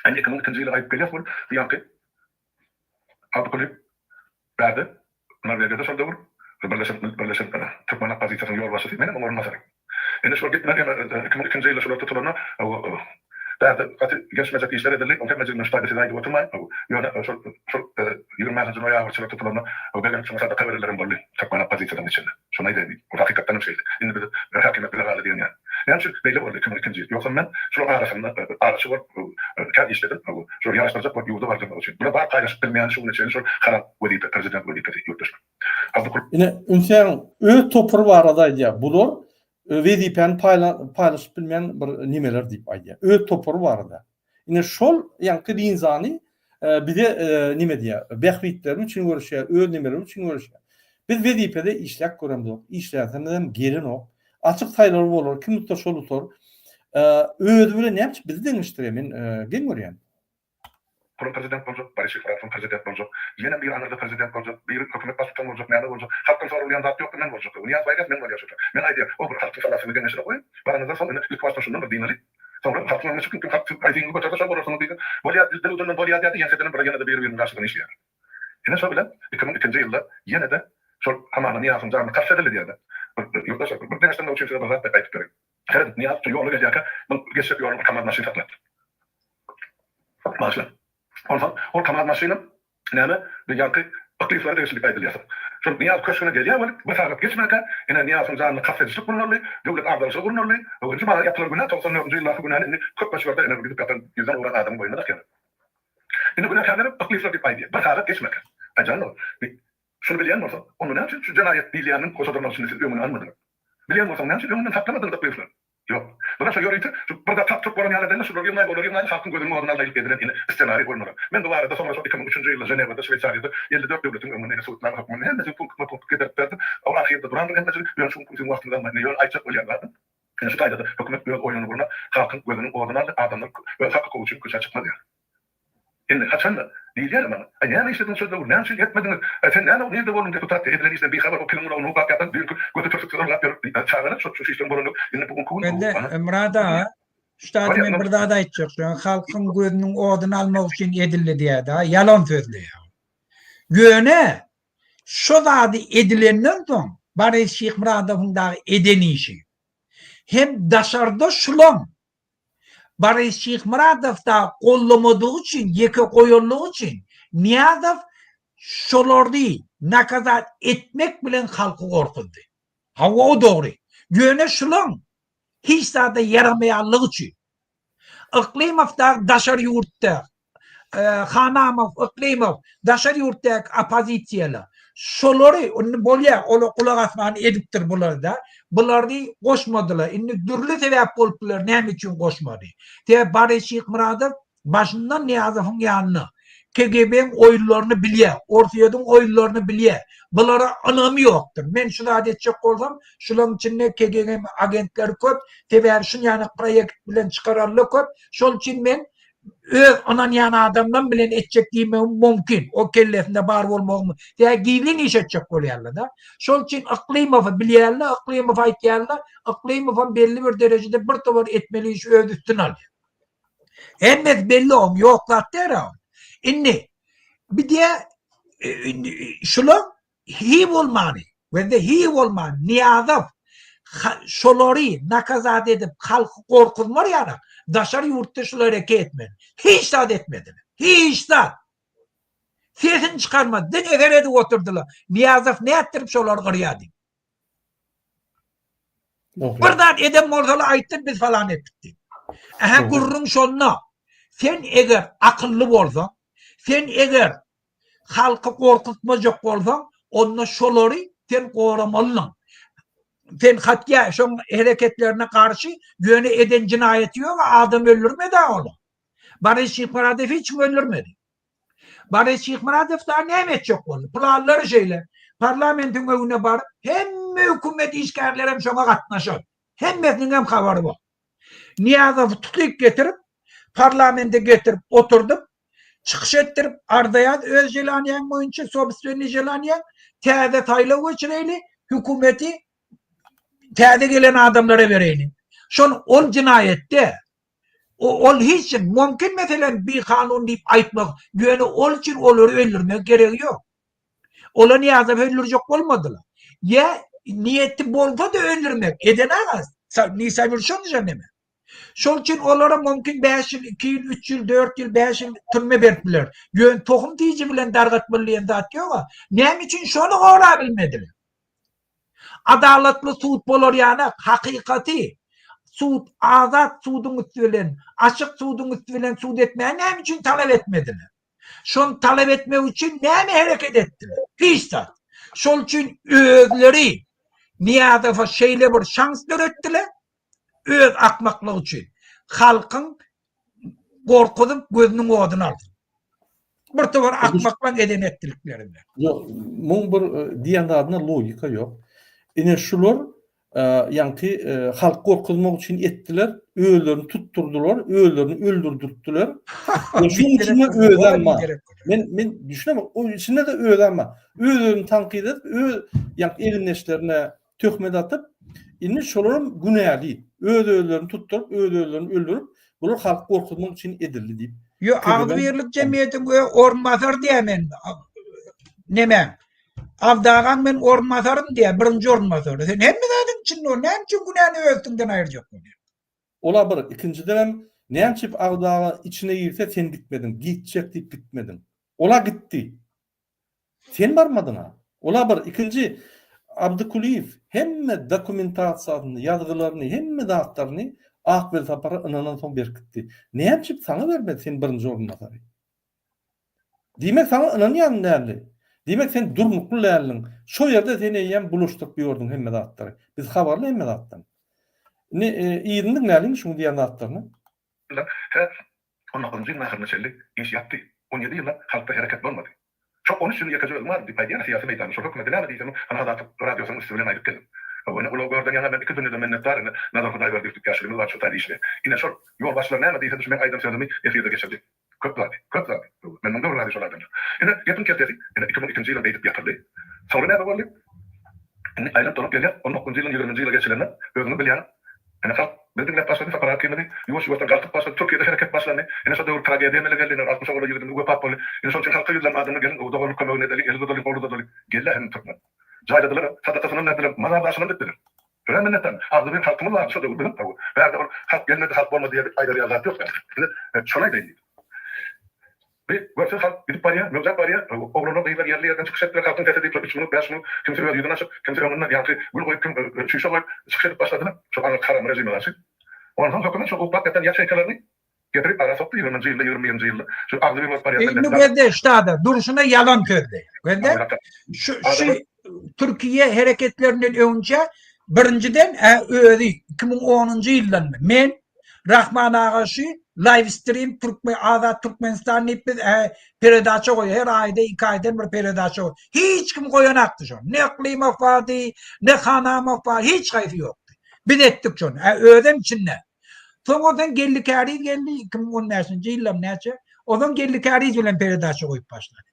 Indi 2002-nji ýyla gaýdyp gelýäs bolup, bu ýaňky Abdykulyýew bärde Norwegiýada şol döwür Birleşen Birleşen Türkmen oppozisiýasynyň ýolbaşçysy, menem oň orunbasary. Indi şol gitmän ýene 2002-nji ýylda şular tutulanda bärde gaty gelişmejek işler edildi. Oň hemmejigini men şu taýda size aýdyp oturmaýyn. Ýöne şol şol 25-nji noýabrçylar tutulanda begenip şoňa sadaka berenlerem boldy türkmen oppozisiýasynyň içinde. Şony aýdaýyn diýdim. Ol hakykatdan hem şeýle. Indi biz häkimiýet bize galdy diýen ýaly. Näme üçin beýle boldy 2002-nji ýyl? Ýogsam men şularyň arasynda araçy bolup kän işledim. Şulary ýaraşdyrjak bolup ýurda bardyrmak üçin. Bular bar paýlaşyp bilmeýän şu güne çenli şol haram wezipe, prezident wezipesi ýurtdaşlar. Abdykul. Ine, ünsäň öz topary barada aýdýar. Bular wezipäni paýlaşyp bilmeýän bir nemeler diýip aýdýar. Öz topary barada. Ine şol ýaňky linzany bize neme diýýär, bähbitleri üçin göreşýär, öz nemeleri üçin göreşýär. Biz wezipede işläp göremzok, işläsemizem gelenok. Açyk saýlaw bolar, kim utsa şol utar. Özi bilen näme üçin bizi deňeşdirýär, men geň görýän. Pulam prezident boljak, Boris Şyhmyradowyň prezident boljak, ýenem biri aňyrda prezident boljak, biri hökümet baştutany boljak, näme boljak, halkdan soralýan zat ýokdy, men boljak. Nyýaz Baýryýew men bolýar şo. Men aýdýan, o bir halkyň salasyny geňeşine goýuň, baranyňyzdan soň ine ilki başdan şundan bir dynalyň. Soňra halkyň öňüne çykyň, kim halk siz aýdyňyzy göterse şol bolarsyňyz diýdi. Bolýar, dil ujundan bolýar diýdi, ýeňsedenem bir ýene-de biri-biriniň garşysyna işleýärler. Ine şo bilen 2002-nji ýylda ýene-de şol hamana Nyýazowyň janyna kast edildi diýýärler. Bir ýurtdaşlar, bir deňeşdirmek üçin size bir zat aýdyp bereýin. Serediň, Nyýazow şu ýola gelýärkä, bu geçjek ýoluny bir kamaz maşyn saklapdyr. Bagyşlaň. Onsoň ol kamaz maşynam Näme, bu ýaňky Yklyýewlere degişli diýip aýdylýar. Şol Nyýazow köşgüne gelýär welin, bir sagat geçmänkä, ine, Nyýazowyň janyna kast edişlik gurnaldy, döwlet agdarylyşygy gurnaldy. Nji maýa ýapylan günä, 94-nji ýyldaky günäni indi köp möçberde ine, gidip ýatan ýüzden gowrak adamyň boýnuna dakýarlar. Indi günäkärlerem Yklyýewler diýip aýdýar. Bir sagat geçmänkä. Aý, jan dogan, bi şuny bilýän bolsaň, onda näme üçin şu jenaýat diýilýäniniň goşa dyrnak içinde siz öňüni almadyňyz? Bilýän bolsaň, näme üçin öňünden saklamadyňyz Yklyýewleri? Ýok. Bular şo ýörite şu bir zat tapdyryp bolan ýaly edende şulary ýygnaýly olary ýygnaýly halkyň gözüniň oduna aldaýlyp edilen ine ssenariý bolmaly. Men bu barada soňra şol 2003-nji ýylda Ženewada Şweýsariýada 54 döwletiň öňünde ine subutnama hökmünde hemmesini punktma-punkt getirip berdim. Ol arhiwde durandyr hemmejigi. Ýöne şu günki siziň wagtyňyzy almaýyn. Ýöne aýtjak bolýan zadym ine şu taýda-da hökümet öz oýnuny gurnap halkyň gözüniň oduna aldy adamlar öz hak-hukugy üçin köçä çykmaz ýaly. Indi haçanda diýilýär maňa, Aý näme işlediňiz şol döwür, näme üçin etmediňiz, Aý sen näme nirde bolduň deputat diýip, edilen işden bihabar, o kiliň gulagyny hukap ýatan düýnki gözi türsüksiz ylgap ýör çagalar şo şu işleriň bolandygy indi bu günki gün Bende Myrat aga, şu taýda men bir zat aýtjak, şu halkyň gözüniň oduny almak üçin edildi diýýär-de, ýalan sözleýär. Ýöne şo zady edilenden soň Boris Şyhmyradowyň dagy eden işi hem daşarda şulaň Boris Şyhmyradow dagy gollamadygy üçin, ýeke goýanlygy üçin Nyýazow şolary nakazat etmek bilen halky gorkuzdy. Hawa o dogry. Ýöne şulaň hiç zada ýaramaýanlygy üçin. Yklymow dagy daşary ýurtda Hanamow, Yklymow, daşary ýurtdaky oppozisiýalar. Şolary indi bolýar, olar gulak asmany edipdir bular-da. Bulary goşmadylar. Indi dürli sebäp bolup biler, näme üçin goşmady. Sebäbi Boris Şyhmyradow başyndan Nyýazowyň ýanynda. KGB-iň oýunlaryny bilýär, Orsýetiň oýunlaryny bilýär. Bulara ynamy ýokdur. Men şu zady etjek bolsam, şularyň içinde KGB agentleri köp, sebäbi şunýaly proýekt bilen çykaranlar köp. Şol üçin men öz ynanýan adamlam bilen etjek diýmegim mümkin. O kellesinde bar bolmagy Sebäbi gizlin iş etjek bolýarlar-da. Şol üçin Yklymowy bilýärler, Yklymow aýtýarlar. Yklymowam belli bir derejede bir towar etmeli işi öz üstüne alýar. Hemmesi belli oň, ýok zat däl-ä ol. Indi bir de indi şular Hi bolmany, wende hi bolman Nyýazow şolary nakazat edip halky gorkuzmar ýaly daşary ýurtda şul hereket etmedi. Hiç zat etmediler. Hiç zat. Sesini çykarmady. Diňe seredip oturdylar. Nyýazow nätdirip şolary gyrýar diýip. Bir zat eden bolsalar aýtsyn biz falan etdik diýip. Ähä gürrüň şonda. Sen eger akylly bolsaň, sen eger. Halky gorkutmajak bolsaň, onda şolary sen goramalydyň. Sen hatýa şoň hereketlerine garşy, ýöne eden jenaýaty ýok, adam öldürmedi-ä olar. Boris Şyhmyradow hiç kimi öldürmedi. Boris Şyhmyradow dagy näme etjek boldy? Planlary şeýle. Parlamentiň öňüne baryp, hemme hökümet işgärlerem şoňa gatnaşar. Hemmesiniň hem habary bar. Nyýazowy tutup getirip, parlamente getirip oturdyp, çykyş etdirip, arza ýaz öz želaniýaň boýunça, sobstwennyý želaniýaň, täze saýlaw geçireýli, hökümeti täze gelen adamlara bereýli. Şol ol jenaýatda ol hiç mümkin meselem bikanun diýip aýtmak, ýöne ol üçin olary öldürmek geregi ýok. Ola Nyýazowy öldürjek bolmadylar. Ýa niýeti bolsa-da öldürmek, eden aga, ne sowerşennyý neme. Şol üçin olara mümkin 5 ýyl, 2 ýyl, 3 ýyl, 4 ýyl, 5 ýyl türme berip biler. Ýöne tohum tiji bilen dargatmaly diýen zat ýok-a. Näme üçin şony gorabilmediler? Adalatly sud bolar ýaly hakykaty sud azat suduň üsti bilen, açyk suduň üsti bilen sud etmäni näme üçin talap etmediler? Şony talap etmek üçin näme hereket etdiler? Hiç zat. Şol üçin özleri Nyýazowa şeýle bir şans döretdiler, öz akmaklygy üçin. Halkyň gorkuzyp gözüniň oduny alsyn. Bir topar akmaklaň eden etdilikleri bilen. Ýok, muň bir e, diýen zadyna logika ýok. Ine şular e, ýaňky e, halk gorkuzmak üçin etdiler, özlerini tutdurdylar, özlerini öldürdürtdiler. Şuň içinde özem bar. Men men düşünemok, o içinde de özem bar. Öz-özüni tankyt edip, öz ýaňky egindeşlerine töhmet atyp, indi şolaram günäli, öz-özlerini tutduryp, öz-özlerini öldürip, bular halky gorkuzmak üçin edildi diýip. Ýok, agzybirlik jemgyýetiň orunbasary diýýär men. Neme? Abdagaň men orunbasarym diýýär, birinji orunbasary. Sen hemme zadyň içinde ol, näme üçin günäni öz üstüňden aýyrjak bolýaň? Ola bir, ikinjidenem, näme üçin Abdaga içine girse sen gitmediň, gitjek diýip gitmediň. Ola gitdi. Sen barmadyň-a. Ola bir, ikinji, Abdy Kulyýew hemme dokumentasiýasyny, ýazgylaryny, hemme zatlaryny Ak Welsapara ynanansoň berip gitdi. Näme üçin saňa bermedi sen birinji orunbasary? Diýmek saňa ynanýan däldi. Diýmek sen durnukly däldiň. Şo ýerde sen eýýäm bulaşdyryp ýördüň hemme zatlary. Biz habarly hemme zatdan. Indi yzyny diňläliň şuň diýen zatlaryny. Tä On dokuzynjy ýylyň ahyryna çenli iş ýatdy. On ýedi ýyllap halkda hereket bolmady. Şo on üç ýyl ýekeje özüm bardy diýip aýdýan syýasy meýdanda. Şol hökümete näme diýsem, hany Azatlyk radiosynyň üsti bilen aýdyp geldim. Hawa, ine, ulag görden ýaňa men iki dünýeden minnetdar, ine, Nazar Hudaýberdiýew diýip ýaşulyňyz bar, şu taýda işleýär. Ine, şol ýolbaşçylar näme diýsedi, şu meň aýdan sözümi efirde geçirdi. Köp zady, köp zady. Hawa, men muňdan razy şol adamdan. Ine, gepiň keltesi, ine, 2002-nji ýylam beýdip ýatyrdy. Soňra näme boldy? Indi aýlanyp-dolanyp gelýär, on dokuzynjy ýyldan ýigriminji ýyla geçilende, özüňiz bilýäňiz, Ine halk bizi diňläp başlady, Sapar aga ikimizi ýuwaş-ýuwaşdan galkyp başlady, Türkiýede hereket başlandy. Ine şo döwür tragediýa emele geldi, ine altmyşa golaý ýigidimiz wepat boldy. Ine şonuň üçin halka ýüzlenip adamlar geliň doganlyk kömegini edeliň, el uzadalyň, gol uzadalyň. Geldi hemme türkmen. Jaýladylaram, sadakasynam berdiler, mazar daşynam dikdiler. Örän minnetdar. Agzybir halkymyz bardy şo döwür biziň. Hawa, bärde ol halk gelmedi, halk bolmady diýerlik aýdar ýaly zat ýok bärde. Ine şony aýdaýyn diýdim. Bir görse halk gidip barýar, möwjäp barýar. Oglanlar, gyzlar ýerli-ýerden çykyş etdiler, halkyň sesi diýip, üç minut, bäş minut, kimsi öz ýüzüni açyp, kimsi öňünde ýaňky gül goýup, kim çüýşe goýup çykyş edip başladylar. Şol aňyrky haram režime garşy. Onsoň hökümet şol uklap ýatan ýaçeýkalaryny getirip ara sokdy, ýigriminji ýylda, 21-nji ýylda. Şu agzybir bolup barýan Indi gözle ştada, durşuna ýalan sözleýär. Gözle, şu, şu Türkiýe hereketlerinden öňçe birinjiden özi 2010-njy ýyldan men Rahman aga şu live stream Türkmen Azat Türkmenistan diýip biz peredaça goýýar. Her aýda iki aýdan bir peredaça goý. Hiç kim goýanakdy şony. Ne Yklimow bardy, ne Hanamow bar, hiç haýsy ýokdy. Biz etdik şony. Özem içinde. Soň ondan Geldi Käriz geldi 2015-nji ýylda näçe. Ondan Geldi Käriz bilen peredaça goýup başlady.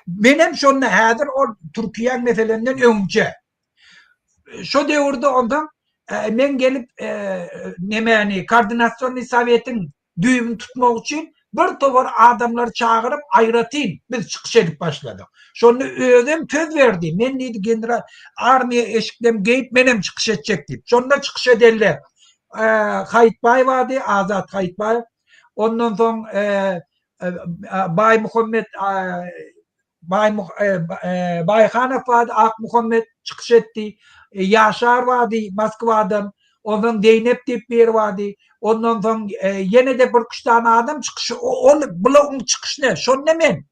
Menem şonda häzir ol Türkiýäň meselenden öňçe. Şo döwürde ondan e, men gelip e, nemäni koordinasionny sowetiň düýbüni tutmak üçin bir topar adamlary çagyryp aýratyn biz çykyş edip başladyk. Şonda özem söz berdi. Men diýdi general armiýa eşiklerim geýip menem çykyş etjek diýip. Şonda çykyş edenler e, Haýytbaý bardy, Azat Haýytbaý. Ondan soň e, Baýmuhammet Baýhanow bardy, Akmuhammet çykyş etdi. Ýaşar bardy Moskwadan. Ondan Zeýnep diýip biri bardy. Ondan soň ýene-de bir üç sany adam çykyş ol bularyň çykyşyna şonda men.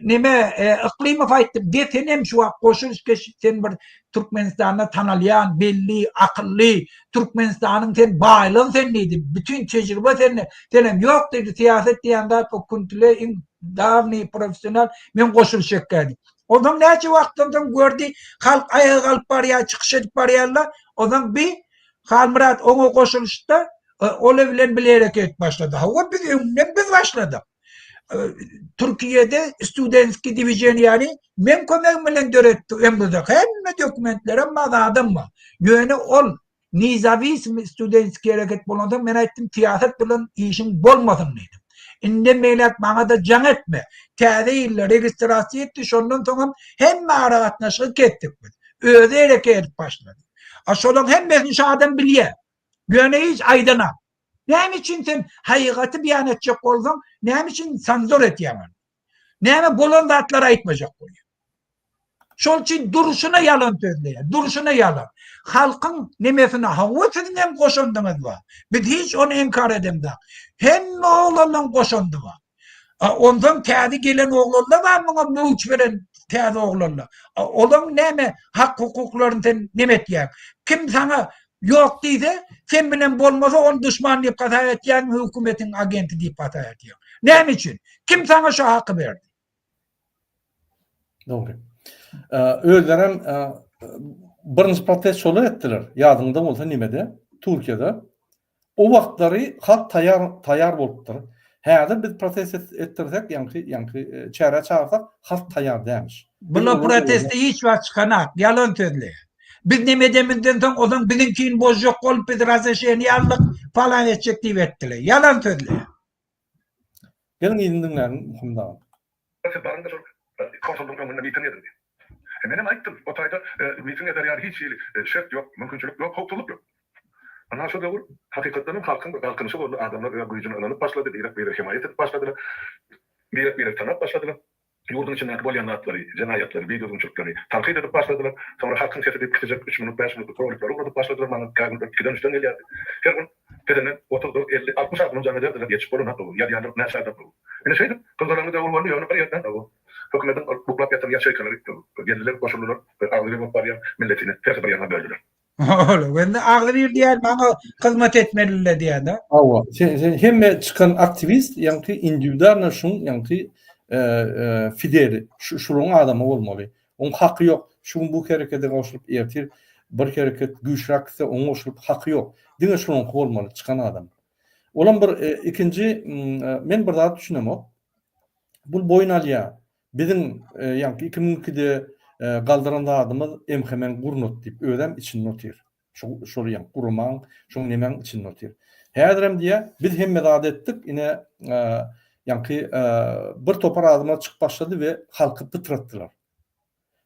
Neme Yklymow aýtdym, de senem şu wagt goşul geç sen bir Türkmenistanda tanalýan, belli, akylly, Türkmenistanyň sen baýlygy sen diýdim. Bütin tejribe sende. Senem ýok diýdi, syýasat diýen zat o küntüle iň dawnyý professional men goşulyşekkä diýip. Onsoň näçe wagtdan soň gördi, halk aýaga galyp barýar, çykyş edip barýarlar. Onsoň bi Halmyrat oňa goşulyşdy, ola bilen bile hereket edip başlady. Hawa biz öňünden biz başladyk. Türkiýede studentski diwiženiýany meň kömegim bilen döretdi ömrüzak. Hemme dokumentlerim bar, zadym bar. Ýöne ol nezawisimi studentski hereket bolansoň men aýtdym syýasat bilen işiň bolmasyn diýdim. Indem beýläk maňa-da jaň etme. Täze ýylda registrasiýa etdi, şondan soňam hemme aragatnaşygy kesdik biz. Özi hereket edip başlady. A şolaň hemmesini şu adam bilýär. Ýöne hiç aýdanok. Näme üçin sen hakykaty beýan etjek bolsaň, näme üçin sanzor etýäň ony? Näme bolan zatlary aýtmajak bolýaň? Şol üçin durşuna ýalan sözleýär, durşuna ýalan. Halkyň nemesine hawa siziň hem goşandyňyz bar. Biz hiç ony inkar edemzok. Hemme oglanlaryň goşandy bar. Onsoň täze gelen oglanlar bar muňa möwç beren täze oglanlar. Olaň näme hak hukuklaryny sen neme etýäň? Kim saňa ýok diýse, sen bilen bolmasa ony duşman diýip hasap etýäň, hökümetiň agenti diýip hasap etýäň. Näme üçin? Kim saňa şu haky berdi? Dogry. Özlerem birinji protest şolar etdiler. Ýadyňda bolsa nimede? Türkiýede. O wagtlary halk taýar taýar bolupdyr. Häzir biz protest etdirsek, ýaňky ýaňky çärä çagyrsak, halk taýar dälmiş. Bular proteste hiç wagt çykanak, ýalan sözleýär. Biz neme edemizden soň ozan biziňkini bozjak bolup biz razreşeniýe aldyk, falan etjek diýip etdiler. Ýalan sözleýär. Geliň yzyny diňläliň Muhammet aga. Siz baryň-da şol konsullygyň öňünde miting ediň diýip. E, menem aýtdym, o taýda miting eder ýaly hiç hili şert ýok, mümkinçilik ýok, howpsuzlyk ýok. Ynha şo döwür hakykatdan hem halkyň bir galkynyşy boldy, adamlar öz güýjüne ynanyp başlady, birek-birege hemaýat edip başladylar, birek-biregi tanap başladylar. Ýurduň içindäki bolýan zatlary, jenaýatlary, bidüzgünçilikleri tankyt edip başladylar. Soňra Halkyň sesi diýip kiçijek üç minut, bäş minutlyk rolikleri ugradyp başladylar maňa, kä gün ikiden, üçden gelýärdi. Her gün Pezinden 30, 40, 50, 60 adamam jaň ederdiler, ýetişip bolanok, ýazýanlar näçe adam. Ine şeýdip, gyzgalaňly döwür boldy, ýöne bir ýerden hökümetiň ol uklap ýatan ýaçeýkalary geldiler, goşuldylar we agzybir bolup barýan milletini hersi bir ýaňa böldüler. Ol indi agzybir diýýär, maňa hyzmat etmeliler diýýär-de. Hawa, sen sen hemme çykan aktiwist, ýaňky indiwidualno şuň ýaňky fideli, şularyň adamy bolmaly. Oň haky ýok. Şu gün bu herekete goşulyp, ertir bir hereket güýçräk gitse, oňa goşulyp haky ýok. Diňe şularyňky bolmaly, çykan adam. Olam bir ikinji men bir zat düşünemok. Bul boýun alýar. Biziň ýaňky 2002-de galdyran zadymyz MHM-iň gurnat diýip, özem içinde otyr. Şu şol ýaňky guramaň, şoň nemäň içinde otyr. Häzirem diýýär, biz hemme zady etdik, ine ýaňky bir topar adamlar çykyp başlady we halky pytratdylar.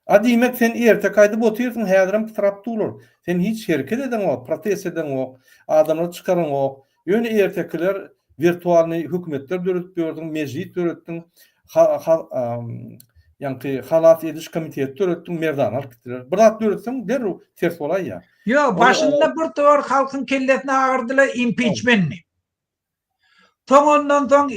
A diýmek sen erteki aýdyp otyrsyň häzirem pytrap durlar. Sen hiç hereket edeňok, protest edeňok, adamlary çykaraňok. Ýöne ertekiler wirtualnyý hökümetler döredip ýördüň, mejlis döretdiň, ýaňky halas ediş komiteti döretdiň, merdana alyp gitdiler. Bir zat döretseň derrew ters bolaýýar. Ýok, başynda bir towar halkyň kellesini agyrdylar impiçment diýip. Soň ondan soň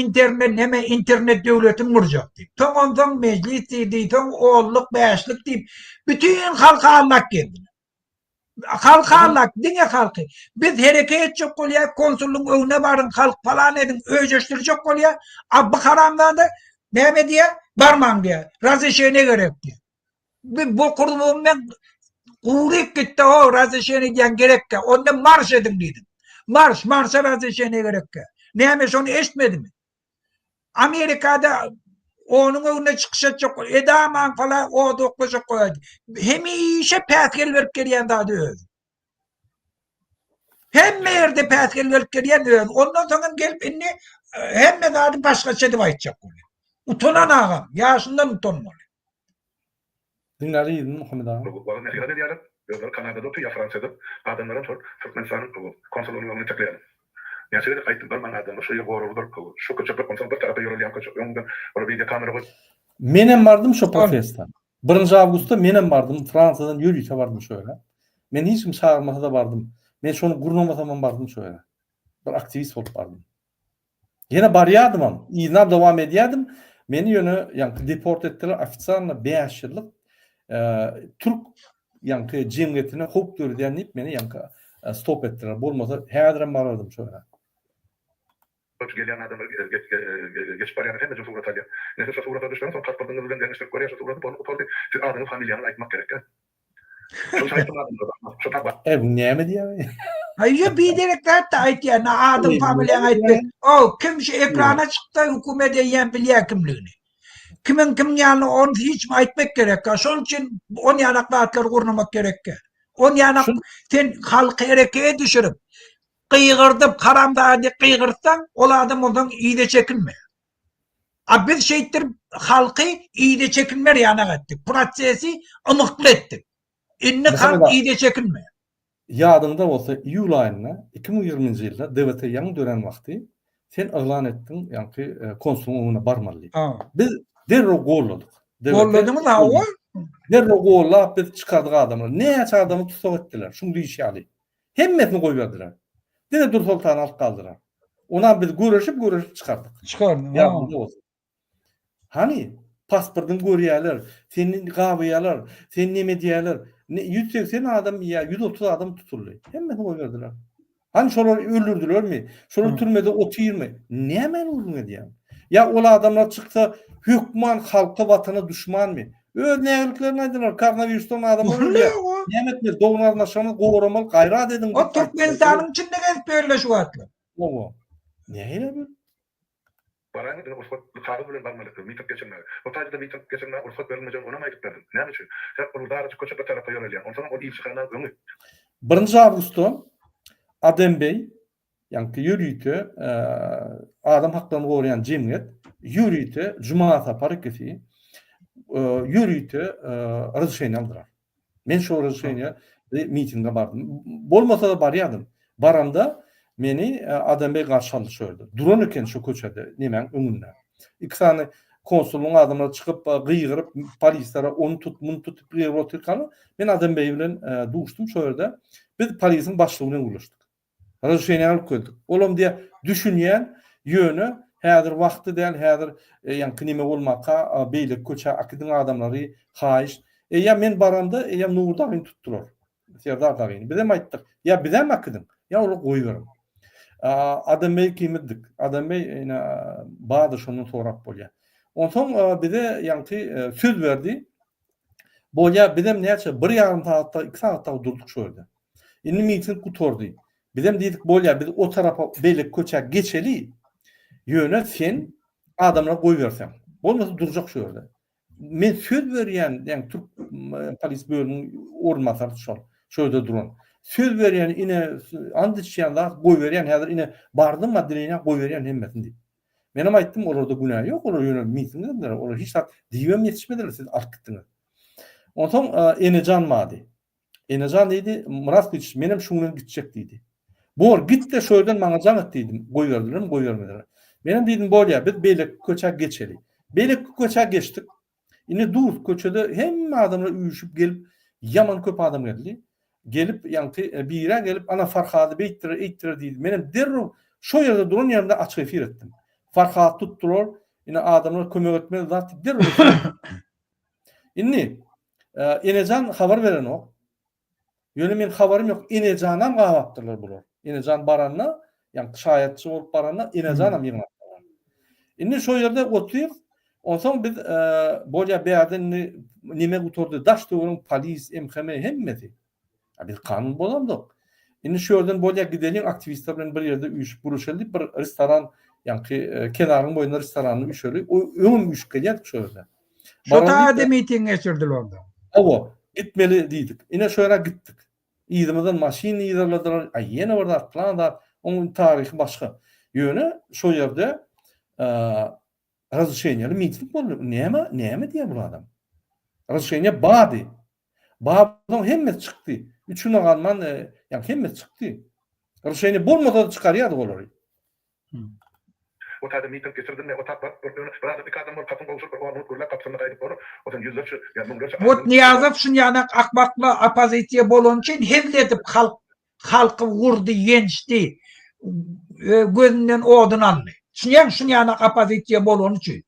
internet neme internet döwletini gurjak diýip. Soň onsoň mejlis diýdi, soň onluk, bäşlik diýip bütin halky aldap geldiler. Halky aldap, diňe halky. Biz hereket etjek bolýar, konsullygyň öňüne baryň, halk falan ediň, öjeşdirjek bolýar. A bu haramzada näme diýýär? Barmaň diýýär. Razreşeniýe gerek diýýär. Bir bokurlugym men guryp gitdi o razreşeniýe diýen gerekkä. Onda marş ediň diýdim. Marş, marşa razreşeniýe gerekkä. Näme şony eşitmedimi? Amerikada onuň öňünde çykyş etjek edaman falan od oklajak goýardy. Hemişe päsgel berip gelýän zady özi. Hemme ýerde päsgel berip gelýän özi. Ondan soň hem gelip indi e, hemme zady başgaça edip aýtjak bolýar. Utanan agam, ýaşyndan utanmaly. Diňläli yzyny Muhammet aga. Wagyz nesihat edýärler. Özleri Kanadada otyr ýa Fransiýada. Adamlaram şol Türkmenistanyň konsullygynyň öňüne çekilýärler. Näçe gezek aýtdym barmaň adamlar şu ýer goraglydyr. Şu köçe bir onsoň bir tarapa ýörelýän köçe öňünden olar wideo kamera goýup. Menem bardym şo protesta. Birinji awgustda menem bardym, Fransiýadan ýörite bardym şo ýere. Meni hiç kim çagyrmasa-da bardym. Men şony gurnamasamam bardym şo ýere. Bir aktiwist bolup bardym. Ýene barýardymam, yzynam dowam edýärdim. Meni ýöne ýaňky deport etdiler ofitsialno 5 ýyllyk türk ýaňky jemgyýetine howp döredýän diýip meni ýaňky stop etdiler. Bolmasa häzirem barardym şo ýere. Gelýän adamlar geçip barýanlar hemmejik surat alýar. Ine siz şo surata düşseňiz soň pasportyňyz bilen deňeşdirip görýär şo suraty boldy gutardy. Siz adyňyz familiýaňyzy aýtmak gerekkä. Şol saýtda adamlar E bu näme diýýär? Aý biderek zat da aýtýar. Na adyň familiýaňy aýtmak. O kim şu ekrana çyksa hökümet eýýäm bilýär kimligini. Kimiň kimiň ýanyna ony hiç kim aýtmak gerekkä. Şonuň üçin on ýanak zatlary gurnamak gerekkä. On ýanak sen halky herekete düşürip, gygyrdyp haramzada diýip gygyrtsaň, ol adam ondan yza çekinmeýär. A biz şeýtdirip halky yza çekinmer ýanak etdik. Prosesi ymykly etdik. Indi halk yza çekinmeýär. Ýadyňda bolsa iýul aýynda 2020-nji ýylda DWT ýaňy dörän wagty sen yglan etdiň ýaňky konsulyň öňüne barmaly diýip. Biz derrew golladyk. Golladyňyz hawa. Derrew gollap biz çykardyk adamlary. Näçe adamy tussag etdiler şuň diýişi ýaly. Hemmesini goýberdiler. Diňe Dürsoltany alyp galdylar. Onam biz göreşip göreşip çykardyk. Çykardyň. Ýadyňda bolsa. Hany, pasportyňy görýärler, seni gabaýarlar, seni neme edýärler. 180 adam ýa 130 adam tutuldy. Hemmesini goýberdiler. Hany şolary öldürdilermi? Şolar türmede otyrmy? Nämäni gürrüň edýäň? Ýa ol adamlar çyksa hökman halka, watana duşmanmy? Öz nägiliklerini aýdylar, koronawirusdan adamlar ölýär. Näme etmeli? Dogan-garyndaşlaryňyzy goramaly, gaýrat ediň. O Türkmenistanyň içinde gezip ýörler şu wagtlar. Hawa. Nähili bu? Baraýyň diňe rugsat kagyz bilen barmaly miting geçirmäge. O taýda-da miting geçirmäge rugsat berilmejegini onam aýdyp berdim. Näme üçin? Sebäp ol darajyk köçe bir tarapa ýönelýär. Onsoňam ol ilçihanaň öňi. Birinji awgustda Adem beý, ýaňky ýörite adam haklaryny goraýan jemgyýet ýörite Juma Sapar ikisi ýörite razrešeniýe aldylar. Men şo razrešeniýe mitinge bardym. Bolmasa-da barýardym. Baramda meni Adam beý garşy aldy şo ýerde. Duran eken şo köçede, nemäň öňünde. Iki sany konsullygyň adamlary çykyp, gygyryp, polislere ony tut, muny tut diýip gygyryp otyrkalar, men Adam beý bilen duşdum şo ýerde. Biz polisiň başlygy bilen gürleşdik. Razrešeniýe alyp geldik. Olam diýýär, düşünýän, ýöne häzir wagty däl, häzir ýaňky neme bolmaka, beýleki köçä akidiň adamlary, haýyşt. Eýýäm men baramda, eýýäm Nury dagyny tutdular. Serdar dagyny. Bizem aýtdyk, ýa bizem akidiň, ýa olary goýberiň. Adam beý ikimizdik. Adam beý ine bardyr şondan sorap bolýar. Onsoň bize ýaňky söz berdi. Bolýar, bizem näçe, bir ýarym sagat dagy, iki sagat dagy durduk şo ýerde. Indi miting gutardy. Bizem diýdik, bolýar, biz o tarapa, beýleki köçä geçeli, ýöne sen adamlary goýberseň. Bolmasa durjak şu ýerde. Men söz berýän, ýagny türk polis bölüminiň orunbasary şol, şo ýerde duran. Söz berýän, ine, and içýän zat goýberýän, häzir ine bardym otdeleniýä goýberýän hemmesini diýip. Menem aýtdym, olarda günä ýok, olar ýöne miting ediler, olar hiç zat diýibem ýetişmediler, siz alyp gitdiňiz. Onsoň Enejan bardy. Enejan diýdi, Myrat Gylyç, menem şuň bilen gitjek diýdi. Bor, git-de şo ýerden maňa jaň et diýdim. Goýberdilermi, goýbermediler. Menem diýdim, bolýar, biz beýleki köçä geçeli. Beýleki köçä geçdik. Indi dur, köçede hemme adamlar üýşüp gelip, ýaman köp adam geldi. Gelip, ýaňky birä gelip, ana Farhady beýtdiler, eýtdiler diýdi. Menem derrew şo ýerde duran ýerimde açyk efir etdim. Farhady tutdular, ine adamlar kömek etmeli zat diýip derrew efir etdim. Indi Enejan habar berenok. Ýöne men habarym ýok. Enejanam gabapdyrlar bular. Enejan baranda, ýagny şaýatçy bolup baranda Enejanam ýygnapdyrlar. Indi şo ýerde otyr. Onsoň biz bolýa bärde indi neme gutardy. Daş töweregiň polis, MHM hemmesi. A biz kanun bozamzok. Indi şu ýerden bolýa gideliň aktiwistler bilen bir ýerde üýşüp gürleşeli diýip bir restoran ýaňky kenaryň boýunda restoranda üýşeli. O öňem üýşüp gelýärdik şo ýerde. Şo taýda miting geçirdiler onda. Hawa, gitmeli diýdik. Ine şo ýere gitdik. Yzymyzdan maşyn yzarladylar. Aý ýene bir zat, plan zat. Onuň taryhy başga. Ýöne şo ýerde razrešeniýeli miting boldy. Näme, näme diýýär bu adam? Razrešeniýe bardy. Babyň hemmesi çykdy. Üçüne galman, ýagny hemmesi çykdy. Rşeni bolmasa-da çykarýardyk olary. O taýda miting geçirdilme, o tap baryp bir ýöne bir adam iki adam bolup gapyny gowşuryp bir on minut gürläp gapysynda gaýdyp bolar. O sen ýüzlerçe ýa müňlerçe Wot Nyýazow şunýanak akmakla oppozisiýa bolany üçin hezil edip halk halky urdy ýençdi gözünden odun aldy. Düşünýäňmi şunýanak oppozisiýa bolany üçin.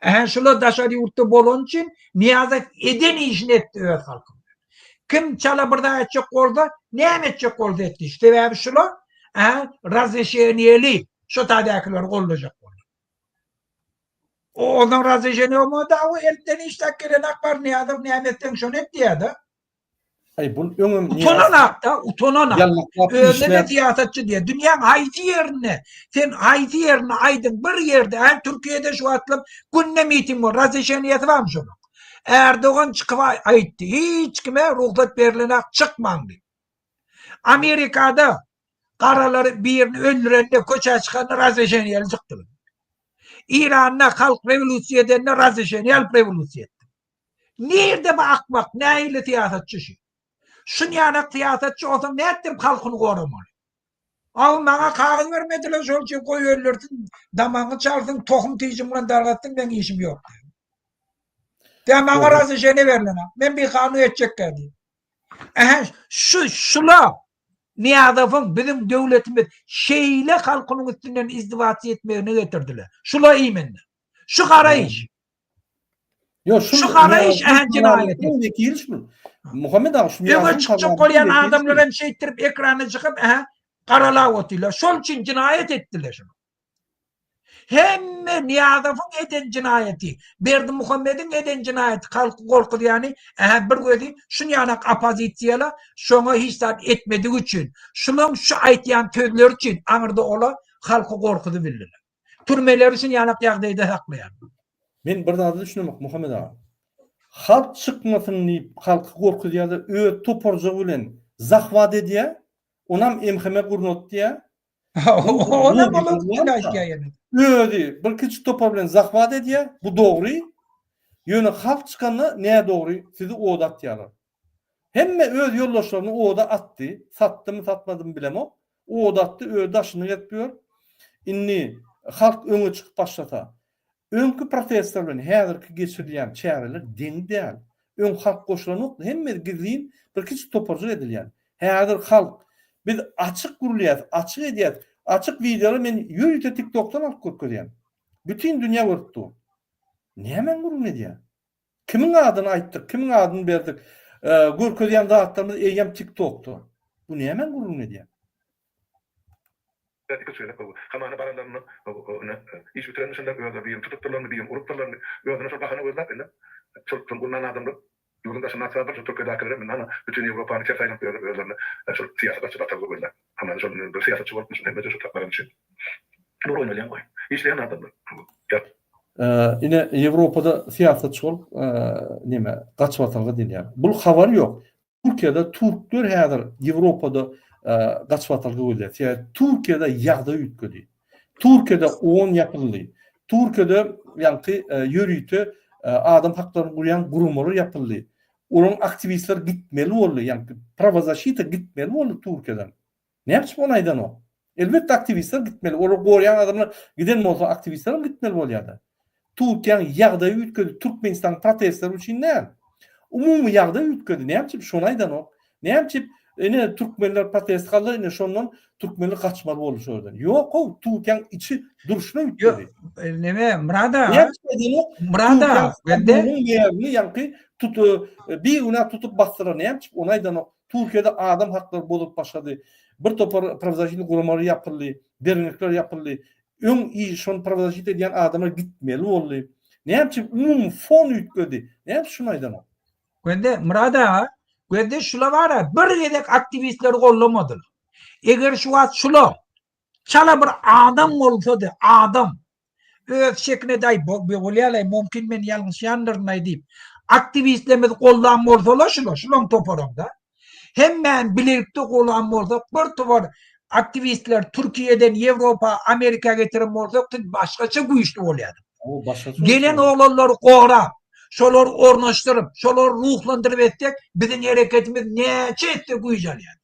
Ähä şular daşary ýurtda bolany üçin Nyýazow eden işini etdi öz halky bilen. Kim çala bir zat etjek bolsa, näme etjek bolsa etdi. Sebäbi şular ähä razreşeniýeli şo taýdakyleri goldajak boldy. Ondan razreşeniýe bolmasa dagy elden işläp gelen Akbar Nyýazow näme etseň şony et diýýär-de. Aý bul öňem Utananak-da, utananak. Özüne-de syýasatçy diýýär. Dünýäň haýsy ýerinde, sen haýsy ýerinde aýdyň, bir ýerde, hä Türkiýede şu wagtlam günde miting bor, razreşeniýesi barmy şonuň? Erdogan çykyp aýtdy, hiç kime rugsat berlenak çykmaň diýip. Amerikada garalary birini öldürende köçä çykanda razreşeniýeli çykdylar. Iranda halk rewolýusiýa edende razreşeniýe alyp rewolýusiýa etdi. Nirde bu akmak, nähili syýasatçy şu? Şunýanak syýasatçy olsa nätdirip halkyny goramaly? Aw maňa kagyz bermediler şol üçin goý öldürsin, damagyňy çalsyn, tohum tijim bilen dargatsyn meň işim ýok diýip. Ýa maňa razreşeniýe berlenok. Men bikanun etjekkä diýip. Ähä şu şula Nyýazowyň biziň döwletimiz şeýle halkynyň üstünden izdiwasiýa etmegine getirdiler. Şula iýmende. Şu garaýyş. Ýok, şu Şu garaýyş ähä jenaýat. Wekili şu. Muhammet aga şu Öňe çykjak bolýan adamlar hem şeýtdirip ekrana çykyp ähä garalap otyrlar. Şol üçin jenaýat etdiler şuny. Hemme Nyýazowyň eden jenaýaty, Berdimuhamediň eden jenaýaty halky gorkuzýany, ähä bir gözi şunýanak oppozisiýala şoňa hiç zat etmedigi üçin, şulaň şu aýtýan sözleri üçin aňyrda ola halky gorkuzyp bildiler. Türmeleri şunýanak ýagdaýda saklaýar. Men bir zada düşünemok Muhammet aga. Halk çykmasyn diýip halky gorkuzýarlar öz toparjygy bilen zahwat edýär, onam MHM gurnatýar, Onam olar üstüne aýtýar ýene. Özi bir kiçi topar bilen zahwat edýär, bu dogry. Ýöne halk çykanda nädogry, sizi oda atýarlar. Hemme öz ýoldaşlaryny oda atdy, satdymy satmadymy bilemok. Oda atdy, özi daşyny gezip ýör. Indi halk öňe çykyp başlasa, Öňki protestler bilen häzirki geçirilýän çäreler deň däl. Öň halk goşulanokdy, hemme gizlin bir kiçi toparjyk edilýän. Häzir halk, biz açyk gürleýäs, açyk edýäs. Açyk wideolary men ýörite TikTokdan alyp görkezýän. Bütin dünýä görüp dur. Nämäň gürrüňini edýär? Kimiň adyny aýtdyk, kimiň adyny berdik? Görkezýän zatlarymyz eýýäm TikTokda. Bu nämäň gürrüňini edýär? Iküç gezek hamana baranlarynda ine iş bitirenmişinler, özleri birini tutupdyrlarmy, birini urupdyrlarmy, özüne şol bahana gözläp indi şol şol gurnan adamlar ýurduň daşynda atsadyr, şol Türkiýedäkilerem indi hana bütin Ýewropany ters aýlanyp ýörler özlerine şol syýasy gaçybatalga gözläp. Hamana şol bir syýasatçy bolupmyşyn hemmeje şo tapmaran üçin. Bular oýnalýan oýun. Işleýän adamlar. Ýa. Ine Ýewropada syýasatçy bolup neme gaçybatalga diýilýär. Bul habar ýok. Türkiýede türkler häzir Ýewropada gaçybatalga gözleýär. Sebäbi Türkiýede ýagdaý üýtgedi. Türkiýede OON ýapyldy. Türkiýede ýaňky ýörite adam haklaryny gurýan guramalar ýapyldy. Olaryň aktiwistleri gitmeli boldy, ýaňky prawozaşita gitmeli boldy Türkiýeden. Näme üçin ony aýdanok? Elbetde aktiwistler gitmeli. Olary goraýan adamlar giden bolsa aktiwistler hem gitmeli bolýar-da. Türkiýäniň ýagdaýy üýtgedi. Türkmenistanyň protestleri üçin däl. Umumy ýagdaý üýtgedi. Näme üçin şony aýdanok? Näme üçin ine türkmenler protest galdy, ine şondan türkmenler gaçmaly boldy şo ýerden. Ýok-ow, Türkiýäniň içi durşuna üýtgedi. Ýok, neme, Murad aga. Näme üçin aýdanok? Murad aga, bende. Ýerini ýaňky tut bigünä tutup basdylar. Näme üçin ony aýdanok? Türkiýede adam haklary bozulyp başlady. Bir topar prawozasitnyý guramalar ýapyldy, dernekler ýapyldy. Öň iş şony prawozasita edýän adamlar gitmeli boldy. Näme üçin umumy fon üýtgedi? Näme üçin şuny aýdanok? Gözde Myrat aga, gözde şula bara bir gezek aktiwistleri gollamadylar. Eger şu wagt şula Çala bir adam bolsady, adam. Öz şekine daý bolýalaý, mümkin men ýalňyşýandyryn-aý diýip, aktiwistlerimizi goldan bolsalar şular, şulaň toparam-da. Hemmäni bilelikde golan bolsak, bir topar aktiwistler Türkiýeden Ýewropa, Amerika getiren bolsak, siz başgaça güýçli bolýardyňyz. Gelen oglanlary gorap, şolary ornaşdyryp, şolary ruhlandyryp etsek, biziň hereketimiz näçe esse güýç alýar.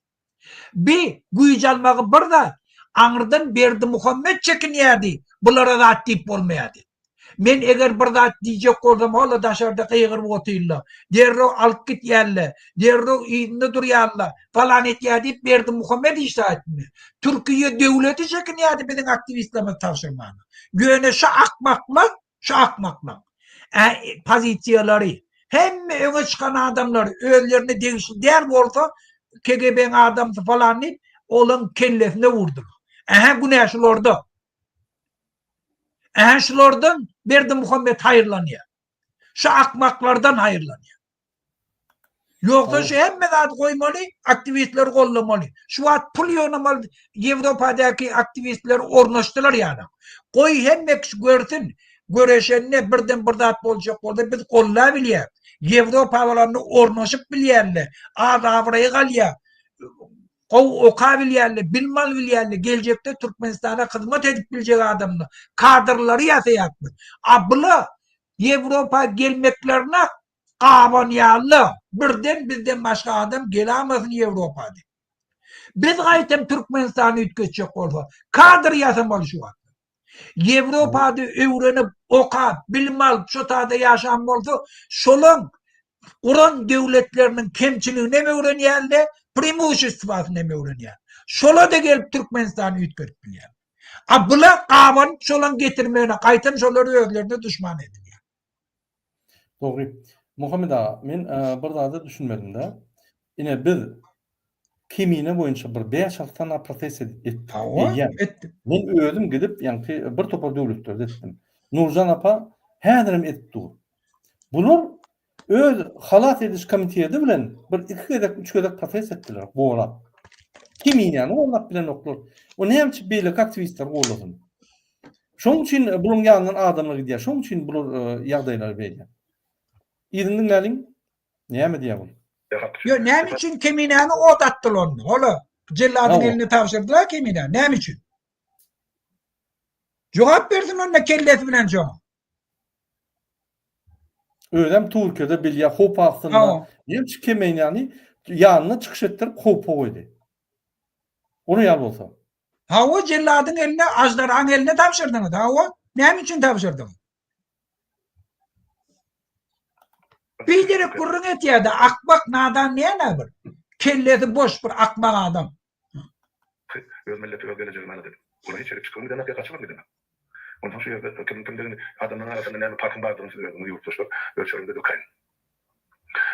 Bi güýç almagy bir zat, aňyrdan Berdimuhamet çekinýärdi, bulara zat diýip bolmaýardy. Men eger bir zat diýjek bolsam, hol-a daşarda gygyryp otyrlar, derrew alyp gitýärler, derrew yzynda durýarlar, falan etýär diýip Berdimuhamet hiç zat etmeýär. Türkiýe döwleti çekinýärdi biziň aktiwistlerimizi tabşyrmana. Ýöne şu akmaklar. Şu akmaklar. Ä pozisiýalary hemme öňe çykan adamlar özlerine degişli däl bolsa KGB-niň adamsy falan diýip olaň kellesine urdular. Ähä günä şularda. Ähä şulardan Berdimuhamet haýyrlanýar. Şu akmaklardan haýyrlanýar. Ýogsa şu hemme zady goýmaly, aktiwistleri gollamaly. Şu wagt pul ýygnamaly, Ýewropadaky aktiwistler ornaşdylar ýana. Goý hemme kişi görsün, göreşende birden bir zat boljak bolsa biz gollabilýäs. Ýewropa bolanda ornaşyp bilýärler, az-abraýy galýar. Gowy okabilýärler, bilim alybilýärler, geljekde Türkmenistana hyzmat edip biljek adamlar, kadrlary ýasaýarys biz. A bula Ýewropa gelmeklerine gabanýarlar, birden bizden başga adam gelamasyn Ýewropa diýip. Biz gaýtam Türkmenistany üýtgetjek bolsa, kadr ýasamaly şu wagt. Ýewropada öwrenip, okap, bilim alyp, şo taýda ýaşan bolsa, şolaň guran döwletleriniň kemçiligini hem öwrenýärler, preimuşestwasyny hem öwrenýär. Şola-da gelip Türkmenistany üýtgedip bilýär. A bular gabanyp şolaň getirmegine, gaýtam şolary özlerine duşman edinýär. Dogry. Muhammet aga, men bir zada düşünmedim-de. Ine biz Kemine boýunça bir bäş-alty sany protest etdik. Hawa, etdik. Men özüm gidip, ýaňky bir topar döwletlerde etdim. Nurjan apa häzirem edip dur. Bular öz halas ediş komiteti bilen bir iki gezek, üç gezek protest etdiler, gorap. Keminäni gollap bilenoklar. O näme üçin beýleki aktiwistleri gollasyn? Şonuň üçin bularyň ýanyndan adamlar gidýär. Şonuň üçin bular ýagdaýlary beýle. Yzyny diňläliň. Näme diýýär bul? Ýo, näme üçin Keminäni ot atdylar onda? Ola jelladyň eline tabşyrdylar Keminäni. Näme üçin? Jogap bersin onda kellesi bilen şoňa. Özem Türkiýede bilýär, howp astynda. Näme üçin Keminäni ýanyna çykyş etdirip howpa goýdy? Onuň ýaly bolsa. Hawa, jelladyň eline, aždarhaň eline tabşyrdyňyz. Hawa, näme üçin tabşyrdyňyz? Biderek gürrüň etýärdi. Akmak nadan näme bir? Kellesi boş bir akmak adam. Öz milleti öz gelejegini alada edip. Olar hiç ýere çykybam gidenok ýa gaçybam gidenok. Onsoň şu ýerde kimiň kimdigini, adamlaryň arasynda näme parhyň bardygyny siz özüňiz ýurtdaşlar ölçeriňde dökäýiň.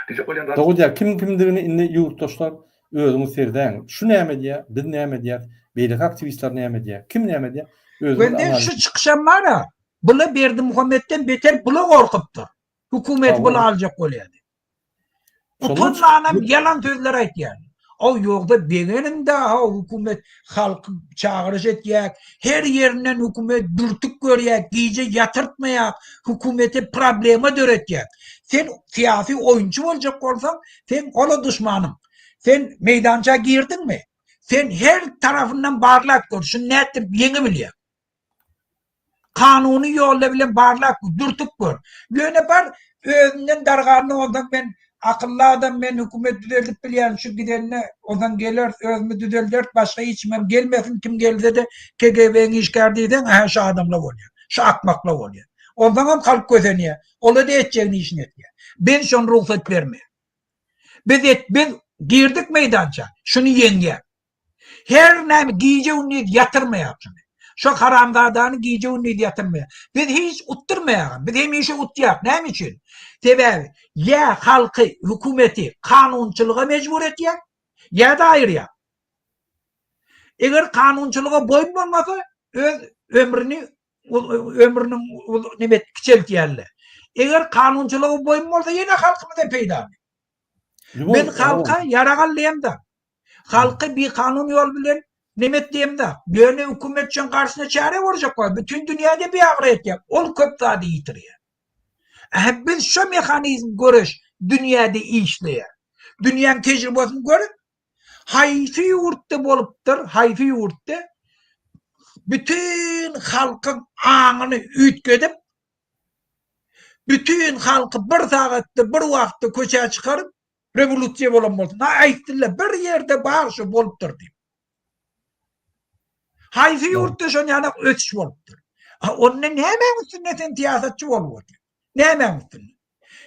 Diýjek bolýan zadym. Dogry diýýär. Kimiň kimdigini indi ýurtdaşlar özüňiz seredäýiň. Şu näme edýär, biz näme edýäs, beýleki aktiwistler näme edýär, kim näme edýär, özüňiz Wende analiz. şu çykyşam bar-a, bula Berdimuhametden beter bula gorkupdyr. Hökümeti bula aljak bolýardy. Utanmanam ýalan sözler aýtýar. Aw ýogsa begeniň-dä haw hökümet halky çagyryş etýär, her ýerinden hökümet dürtük görýär, gije ýatyrtmaýar, hökümete problema döretýär. Sen syýasy oýunçy boljak bolsaň, sen ola duşmanyň. Sen meýdança girdiňmi? Sen her tarapyndan barlap gör, şuny nätdirip ýeňibilýäň. Kanuny ýolla bilen barlap gör, dürtüp gör. Ýöne bar özünden darganyny onsoň men akylly adam men hökümet düzeldip bilýän şu gidende onsoň geleris özümiz düzelderis başga hiç kimem gelmesin kim gelsede KGB-iň işgäri diýseň ähä şu adamla bolýar. Şu akmakla bolýar. Onsoňam halk kösenýär. Ola-da etjegini işini etýär. Biz şony rugsat bermeýäris. Biz et biz girdik meýdança şuny ýeňýäs. Her näme gije-gündiz ýatyrmaýar şuny. Şo haramzadany gije-gündiz ýatyrmaýar. Biz hiç utdurmaýaram. Biz hemişe utýas. Näme üçin? Sebäbi ýa halky, hökümeti kanunçylyga mejbur etýär, ýa-da aýyrýar. Eger kanunçylyga boýun bolmasa, öz ömrüni ömrüniň neme kiçeltýärler. Eger kanunçylyga boýun bolsa, ýene halkymyza peýdaly. Biz halka ýarag al diýemde. Halky bikanun ýol bilen nemet diýemde. Ýöne hökümet üçin garşyna çäre görjek bar. Bütün dünýäde biabraý etýär. Ol köp zady ýitirýär. Ähä biz şo mehanizm göreş dünýäde işleýär. Dünýäň tejribesini görüp, haýsy ýurtda bolupdyr, haýsy ýurtda bütün halkyň aňyny üýtgedip, Bütin halky bir sagatda bir wagtda köçä çykaryp rewolýusiýa bolan bolsa, na aýtdylar bir ýerde bar şu bolupdyr diýip. Haýsy ýurtda şon ýaly ösüş bolupdyr? A onda nämäň üstünde sen syýasatçy bolup otyr? Nämäň üstünde?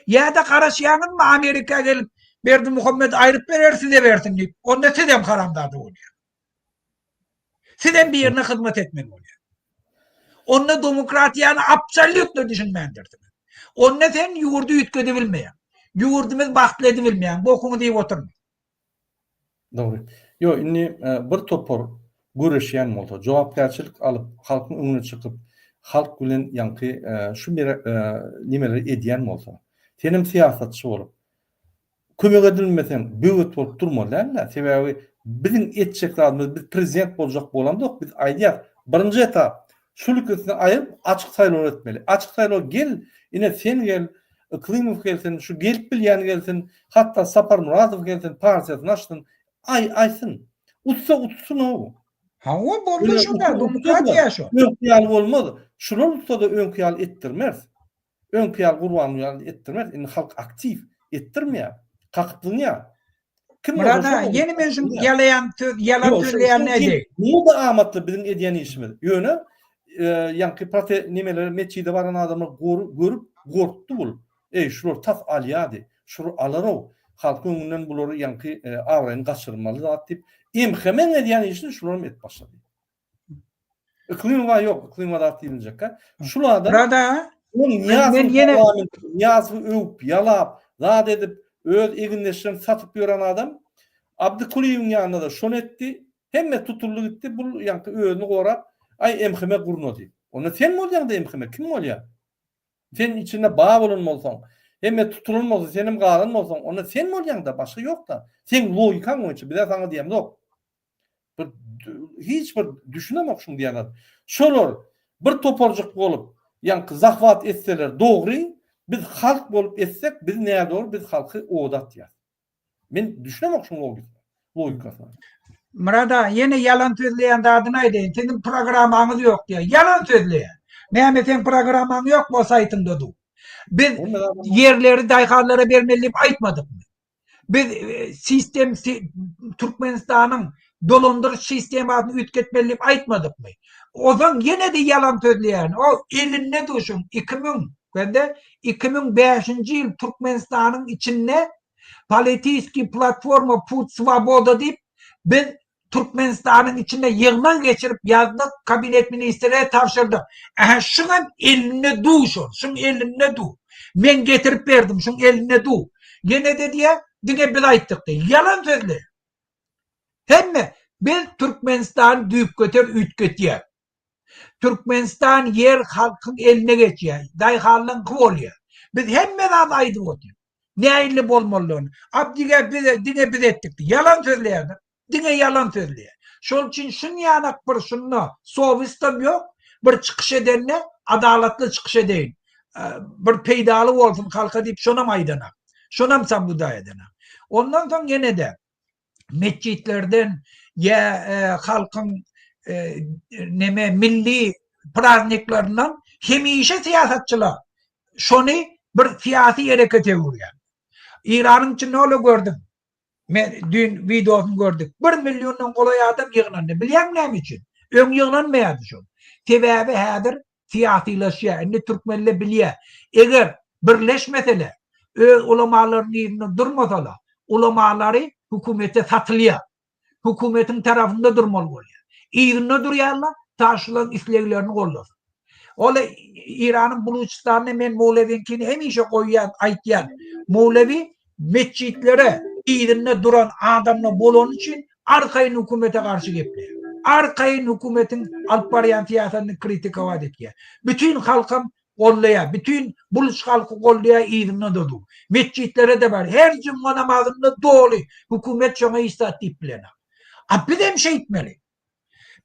Ýa-da garaşýaňyzmy Amerika gelip Berdimuhamedi aýryp berer size bersin diýip. Onda sizem haramzada bolýar. Sizem birine hyzmat etmeli bolýar. Onda demokratiýany absolýutno düşünmändirsiňiz. Onda sen ýurdy üýtgedibilmeýäň. Ýurdumyzy bagtly edibilmeýäň. Bokuňy diýip oturma. Dogry. Ýok, indi bir topar göreşýän bolsa, jogapkärçilik alyp, halkyň öňüne çykyp, halk bilen ýaňky şu nimeleri edýän bolsa, senem syýasatçy bolup, kömek edilmeseň, böwet bolup durmaly däl-dä. Sebäbi biziň etjek zadymyz, biz prezident boljak bolamzok, biz aýdýas, birinji etap, şul ikisini aýyryp, açyk saýlaw etmeli. Açyk saýlaw gel, ine sen gel, Yklymow gelsin, şu gelip bilýän gelsin, hatda Saparmyradow gelsin, partiýasyny açsyn, aý, aýtsyn. Utsa utsun-ow. Hawa, boldy şo-da, demokratiýa şo. Öňki ýaly bolmaz. Şular utsa-da öňki ýaly etdirmeris. Öňki ýaly Gurbanguly ýaly etdirmeris. Indi halk aktiw, etdirmeýär. Kakyp zyňýar. Kim Myrat aga, ýene men şu ýalaýan söz, ýalan sözleýän nädeý? Bu da amatly biziň edýän işimiz. Ýöne ýaňky prote nemeler metjide baran adamlar görüp gorkdy bul. Eý, şular tas alýady. Şular alarow. Halkyň öňünden bulary ýaňky abraýyny gaçyrmaly zat diýip, MHM-iň edýän işini şularam edip başlady. Yklymowa ýok, Yklymowa zat diýiljekkä. Şul adam Murad aga, men ýene Nyýazowy öwüp, ýalap, zat edip, öz egindeşlerini satyp ýören adam Abdy Kulyýewiň ýanynda-da şony etdi. Hemme tutuldy gitdi. Bul ýaňky özüni gorap, aý MHM gurnady. Onda sen bolýaň-da MHM, kim bolýar? Sen içinde bar bolan bolsaň, hemme tutulan bolsa, senem galan bolsaň, onda sen bolýaň-da, başga ýok-da. Seň logikaň boýunça, biz-ä saňa diýemzok. Bir hiç bir düşünemok şuň diýen zat. Şolar bir toparjyk bolup, ýaňky zahwat etseler dogry, biz halk bolup etsek, biz nädogry, biz halky oda atýas. Men düşünemok şuň logikasyna. Logikasyna. Myrat aga, ýene ýalan sözleýän zadyny aýdaýyn. Siziň programmaňyz ýok diýýär. Ýalan sözleýär. Näme seň programmaň ýokmy o saýtyňda dur. Biz ýerleri daýhanlara bermeli diýip aýtmadykmy? Biz sistem Türkmenistanyň dolandyryş sistemasyny üýtgetmeli diýip aýtmadykmy? Ozan ýene-de ýalan sözleýän. O elinde duşuň 2000 hem-de 2005-nji ýyl Türkmenistanyň içinde Politiski platforma Put Swoboda diýip biz Türkmenistanyň içinde ýygnak geçirip ýazdyk, kabinet ministrlere tabşyrdyk. Ähä şuňam elinde du şol, şuň elinde du. Men getirip berdim, şuň elinde du. Ýene-de diýýär, diňe biz aýtdyk diýýär. Ýalan sözleýär. Hemme biz Türkmenistany düýpgöter üýtgetýär. Türkmenistan ýer halkyň eline geçýär, daýhanlaryňky bolýar. Biz hemme zady aýdyp otyrys. Nähili bolmalydygyny. Abdyga biz diňe biz etdik diýip ýalan sözleýärler. Diňe ýalan sözleýär. Şol üçin şunýanak bir şunda sowestem ýok. Bir çykyş edende adalatly çykyş edeýin. Bir peýdaly bolsun halka diýip şonam aýdanak. Şonam sambudaý edenak. Ondan soň ýene-de metjitlerden ýa halkyň neme milli prazniklaryndan hemişe syýasatçylar şony bir syýasy herekete öwürýär. Eýranyň içinde ola gördüm. Men düýn wideosyny gördük. 1 milliondan golaý adam ýygnandy. Bilýäňmi näme üçin? Öň ýygnanmaýardy şol. Sebäbi häzir syýasylaşýar. Indi türkmenler bilýär. Eger birleşmesele, öz ulamalarynyň yzynda durmasala, ulamalary hökümete satylýar. Hökümetiň tarapynda durmaly bolýar. Yzynda durýarlar, ta şularyň isleglerini gollasyn. Ol Eýranyň Buluçystanyny men Mowlewiňkini hemişe goýýan, aýtýan. Mowlewi metjitlere yzynda duran adamlar bolany üçin arkaýyn hökümete garşy gepleýär. Arkaýyn hökümetiň alyp barýan syýasatyny kritikowat etýär. Bütin halkam gollaýar. Bütin buluç halky gollaýar, yzynda-da dur. Metjitlere-de bar. Her jumga namazynda doly. Hökümet şoňa hiç zat diýip bilenok. A bizem şeýtmeli.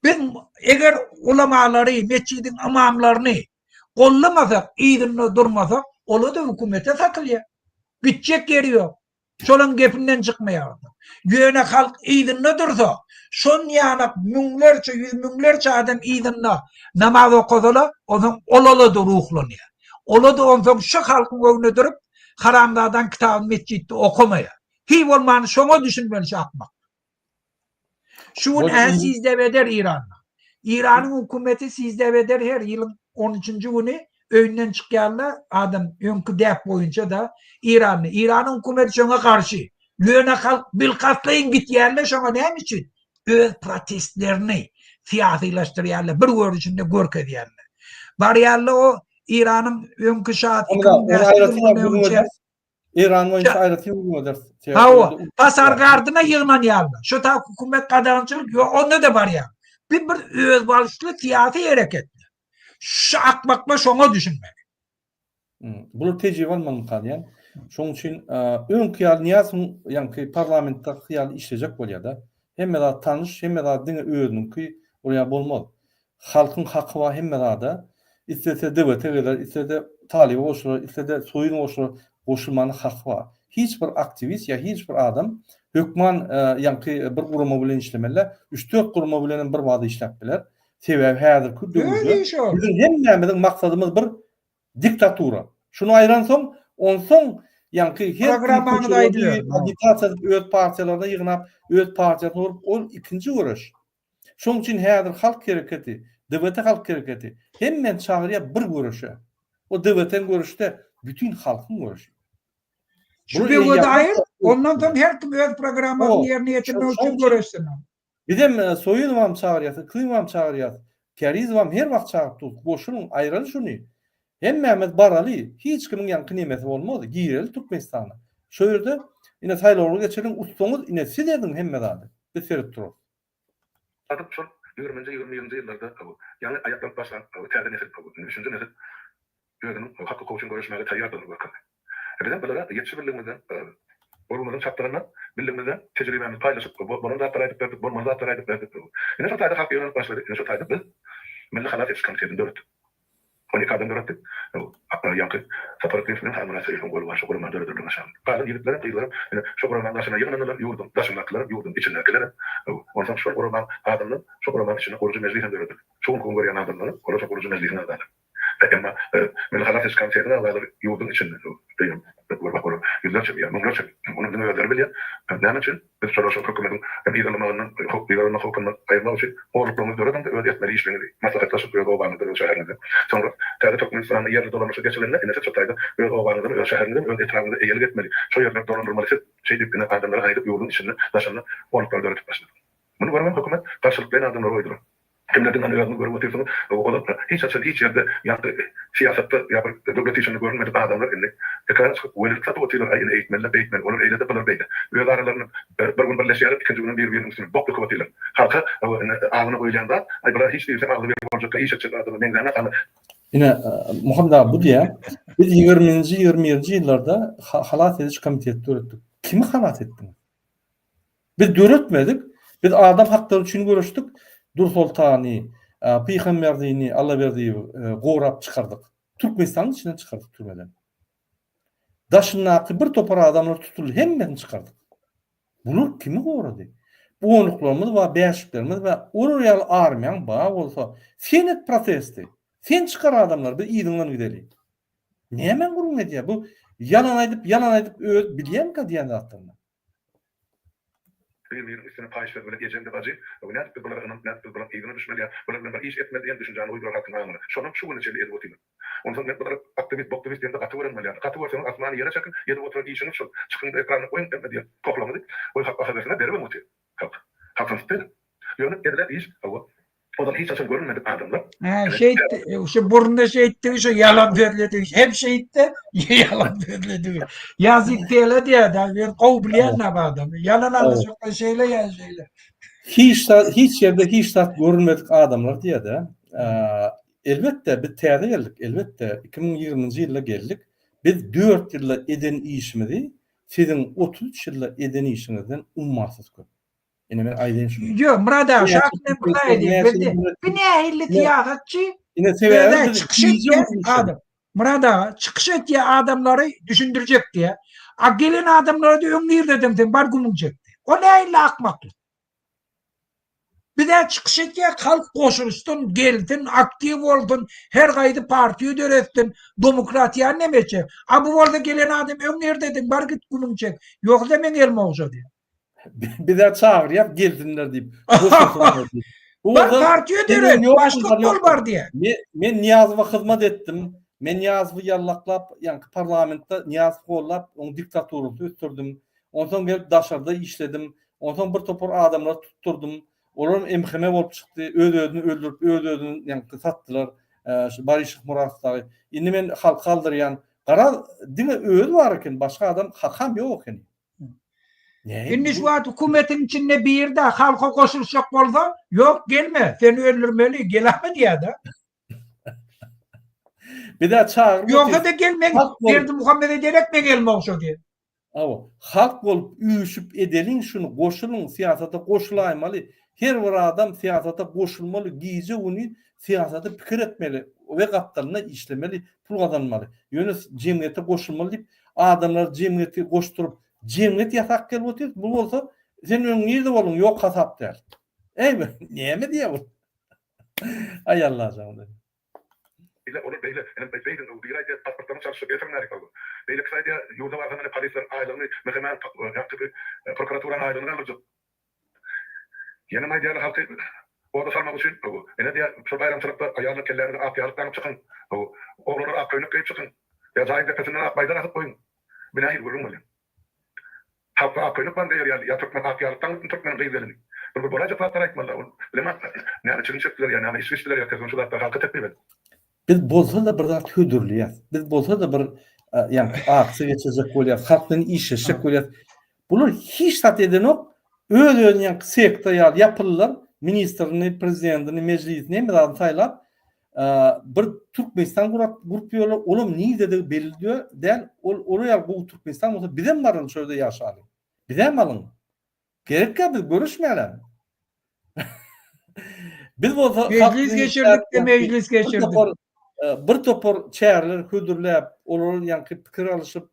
Biz eger ulamalary, metjidiň ymamlaryny gollamasak, yzynda durmasak, ola-da hökümete satylýar. Gitjek ýeri ýok. Şolaň gepinden çykmaýar. Ýöne halk yzynda dursa, şon ýanak müňlerçe, ýüz müňlerçe adam yzynda namaz okasala, onsoň olala-da ruhlanýar. Ola-da onsoň şu halkyň öňünde durup, haramzadaň kitabyny metjitde okamaýar. Hiý bolmany şoňa düşünmeli şu akmak. Şu gün ä sizdebeder Eýranda. Eýranyň hökümeti sizdebeder her ýylyň on üçünji güni öýünden çykýarlar adam öňki däp boýunça da Eýranda. Eýranyň hökümeti şoňa garşy. Ýöne halk bilkastlaýyn gitýärler şoňa näme üçin? Öz protestlerini syýasylaşdyrýarlar, bir görnüşinde görkezýärler. Barýarlar o Eýranyň öňki şasy 2500 ýyl öňçe Eýran boýunça aýratyn gürrüň ederis. Hawa, Pasargardyna ýygnanýarlar. Şu ta hökümet gadagançylyk ýok, onda-da barýar. Bu bir özboluşly syýasy hereket. Şu akmaklar şoňa düşünmeli. Bular tejribe almalymyka diýýän. Şonuň üçin öňki ýaly Nyýazowyň ýaňky parlamentdäki ýaly işlejek bolýar-da. Hemme zat tanyş, hemme zat diňe özüniňki bolýar bolmaz. Halkyň haky bar hemme zada. Islese DWT geler, islese Talyba goşular, islese Soýuz goşular, goşulmana haky bar. Hiç bir aktiwist ýa hiç bir adam hökman ýaňky bir gurama bilen işlemeli däl. Üç-dört gurama bilen hem bir bada işläp biler. Sebäbi häzirki döwürde biziň hemmämiziň maksadymyz bir diktatura. Şuny aýransoň, onsoň ýaňky her kim köçelerde agitasiýa edip öz partiýalaryna ýygnap, öz partiýasyny gurup, ol ikinji göreş. Şonuň üçin häzir halk hereketi, DWT halk hereketi hemmäni çagyrýar bir göreşe. O DWT-niň göreşi-de bütin halkyň göreşi. Şu böwedi aýyr, ondan soň her kim öz programmasyny ýerine ýetirmek üçin göreşsin. Bizem Soýuzowam çagyrýas, Yklymowam çagyrýas, Kärizowam her wagt çagyryp durus, goşulyň, aýraly şuny. Hemmämiz baraly, hiç kimiň ýaňky nemesi bolmaz, gireli Türkmenistana. Şo ýerde ine saýlawlary geçiriň, utsaňyz ine siz ediň hemme zady, biz seredip durarys. Adyp şol ýigriminji, 21-nji ýyllarda ýaňy aýaklanyp başlan täze nesil, indi üçünji nesil özüniň hak-hukugy üçin göreşmäge taýýardygyny görkezdi. Bizem bulara ýetişibildigimizden, golumyzyň çatdygyndan, bildigimizden tejribämizi paýlaşyp, bolan zatlary aýdyp berdik, bolmaly zatlary aýdyp berdik. Ine şo taýda halk ýygnanyp başlady. Ine şo taýda biz Milli halas ediş komitetini döretdik. 12 adam döretdik. Ýaňky Sapar Yklymow bilen Halmyrat Şerifowyň goly bar şo guramany döredildigiň aşagynda. Galan ýigitlerem, gyzlaram ine şo guramanyň daşyna ýygnandylar, ýurduň daşyndakylaram, ýurduň içindäkilerem. Onsoň şol guramanyň adyndan şo guramanyň içinde gurujy mejlis hem döredildi. Şu günki gün görýän adamlaryň, olar şo gurujy mejlisiň agzalary. Emma Milli halas ediş komitetiniň agzalary ýurduň içinde, öýem görmek bolar, ýüzlerçe ýa müňlerçe, muny diňe özleri bilýär. Näme üçin? Biz şolar şol hökümetiň hem yzarlamagyndan, yzarlama howpundan aýyrmak üçin horluklaryňyzy dörediň-de, öz etmeli işleriňizi maslahatlaşyp, öz obaňyzda, öz şäheriňizde. Soňra täze Türkmenistanda ýerli dolandyryşa geçilende, ine siz şo taýda öz obaňyzdan, öz şäheriňizden, öz etrabyňyza eýelik etmeli, şo ýerleri dolandyrmaly siz. Şeýdip, ine adamlara aýdyp, ýurduň içinde, daşynda horluklary döredip başladyk. Muny görübem hökümet garşylyklaýyn adamlary goýdular. Kimlerden hany özüňiz görüp otyrsyňyz, ozal hiç haçan hiç ýerde ýa-da syýasatda ýa bir döwlet işinde görünmedik adamlar indi ekrana çykyp welilik satyp otyrlar, aý indi eýtmeli-de beýtmeli, olar eýle-de bular beýle. Öz aralarynda bir gün birleşýärler, ikinji günem bir-biriniň üstüne bok döküp otyrlar. Halka indi aňyna guýulýan zat, aý bular hiç diýseň agzy bir boljakka iş etjek adama meňzänok hany. Ine, Muhammet aga bu diýýär, biz ýigriminji, 21-nji ýyllarda halas ediş komiteti döretdik. Kimi halas etdiňiz? Biz döretmedik. Biz adam haklary üçin göreşdik. Dursoltany, Pyhamberdini, Allaberdiýewi gorap çykardyk. Türkmenistanyň içinden çykardyk türmeden. Daşyndaky bir topar adamlar tutuldy, hemmesini çykardyk. Bular kimi gorady? Onluklarymyz bar, bäşliklerimiz bar. Olar ýaly armiýaň bar bolsa, sen et protesti. Sen çykar adamlary, biz yzyňdan gideli. Nämäň gürrüň edýär? Bu ýalan aýdyp, ýalan aýdyp öz bilýärmikä diýen zatlaryny? Bir-biriniň üstüne paýyş söz bilen ejeň-de bajy, nädip biz bulara ynanyp, nädip biz bularyň yzyna düşmeli ýa bular bilen bir iş etmeli diýen düşünjäni guýdular halkyň aňyna. Şonam şu güne çenli edip otyrlar. Onsoň men bulara aktiwist, boktiwist diýemde gaty gören bolýarlar. Gaty görseňiz asmany ýere çakyň, edip oturan işiňiz şol. Çykyň-da ekranda goýuň hemme diýen pohlaňyzy. Goý halk baha bersin-ä beribem otyr. Halk. Halkam sypbeýle. Ýöne edilen iş, hawa, ozal hiç haçan görülmedik adamlar. Hä, şeýtdi, şu burnuna şeýtdigi, şu ýalan sözledigi, hem şeýtdi, ýalan sözledigi. Ýazyk tele diýýär-dä, men gowy bilýän-dä bu adamy. Ýalan alyşykda şeýle ýa şeýle. Hiç zat, hiç ýerde hiç zat görülmedik adamlar diýýär-dä. Elbetde, biz täze geldik, elbetde, 2020-nji ýylda geldik. Biz dört ýylda eden işimizi siziň 33 ýylda eden işiňizden ummasyz köp. Ine men aýdaýyn şuny. Ýok, Myrat aga, şu hakda men bir zat aýdaýyn. Bizde bu nähili syýasatçy? Ine sebäbi biz çykyş edýän adam. Myrat aga, çykyş edýän adamlary düşündirjek diýä. A gelen adamlara-da öň nirdediň sen, bar gümüň çek diýä. O nähili akmaklyk? Biz-ä çykyş edýäk, halk goşulyşsyn, gelsin, aktiw bolsun, her gaýsy partiýa döretsin, demokratiýany neme etjek? A bu bolsa gelen adam öň nirdediň, bar git gümüň çek. Ýogsa meň elime ogşa diýä. Bize çagyrýar gelsinler diýip. Goşulsynlar diýip. Bu Bar partiýa döret, başlyk bol bar diýä. Men, men Nyýazowa hyzmat etdim. Men Nyýazowy ýallaklap, ýaňky parlamentde Nyýazowy gollap, oň diktaturasyny ösdürdim. Onsoň gelip daşarda işledim. Onsoň bir topar adamlary tutdurdym. Olaram MHM bolup çykdy. Öz-özüni öldürip, öz-özüni ýaňky satdylar. Şu Boris Şyhmuratow dagy. Indi men halka aldyrýan. Garaz, diňe özi bar eken, başga adam hakam ýok ekeni. Indi şu wagt hökümetiň içinde biri-de halka goşulyşjak bolsa, ýok gelme, seni öldürmeli, gelame diýýär-de. Biz-ä çagyryp Ýogsa-da gel men Berdimuhamede derek men elime ogşa diýýär. Hawa, halk bolup üýşüp edeliň şuny goşulyň syýasata goşulaýmaly her bir adam syýasata goşulmaly gije güniz syýasaty pikir etmeli we gapdalynda işlemeli pul gazanmaly ýöne jemgyýete goşulmaly diýip adamlary jemgyýeti goşduryp jemgyýet ýasap gelip otyrys bu bolsa sen öň nirde bolduň ýok hasap däl eý näme diýýär bu aý Allajan. Beýle, olar beýle. Ine, beýdiň, biri aýdýar, pasportlaryňy çalyşyp getiriň närik boldy. Beýlekisi aýdýar, ýurda barsam ine polisleriň aýlygyny, meselem, ýaňky bir prokuraturanyň aýlygyny galdyrjak. Ýenem aýdýarlar, halky oda salmak üçin, ine diýýär, şol baýramçylykda aýallar kelläňize ak ýaglyk daňyp çykyň, oglanlar ak köýnek geýip çykyň, ýa jaýyň depesinden ak baýdak asyp goýuň. Bu nähili gürrüň bolýar? Halka ak köýnek barmy geýer ýaly ýa türkmen ak ýaglyk daňypmy türkmeniň gyz gelini. Bir bir bolaýjak zatlar aýtmalyda ol bilemok näme çilim çekdiler ýa näme içgi içdiler ýa tersin şu zatlar halka teklip edip. Biz bolsa-da bir zat hödürleýäs. Biz bolsa-da bir ýaňky aksiýa geçirjek bolýas, halk bilen işleşjek bolýas. Bular hiç zat edenok, öz-özüni ýaňky sekta ýaly ýapyldylar, ministrini, prezidentini, mejlisini hemme zadyny saýlap, bir Türkmenistan gurap gurup ýörler, olam nirdedigi belli däl, ol olar ýaly gowy Türkmenistan bolsa bizem baralyň şo ýerde ýaşalyň. Bizem alyň. Gerekkä biz görüşmälem. Biz bolsa Mejlis geçirdik-de mejlis geçirdik. Bir topar çäreler hödürläp, olar ýaňky pikir alyşyp,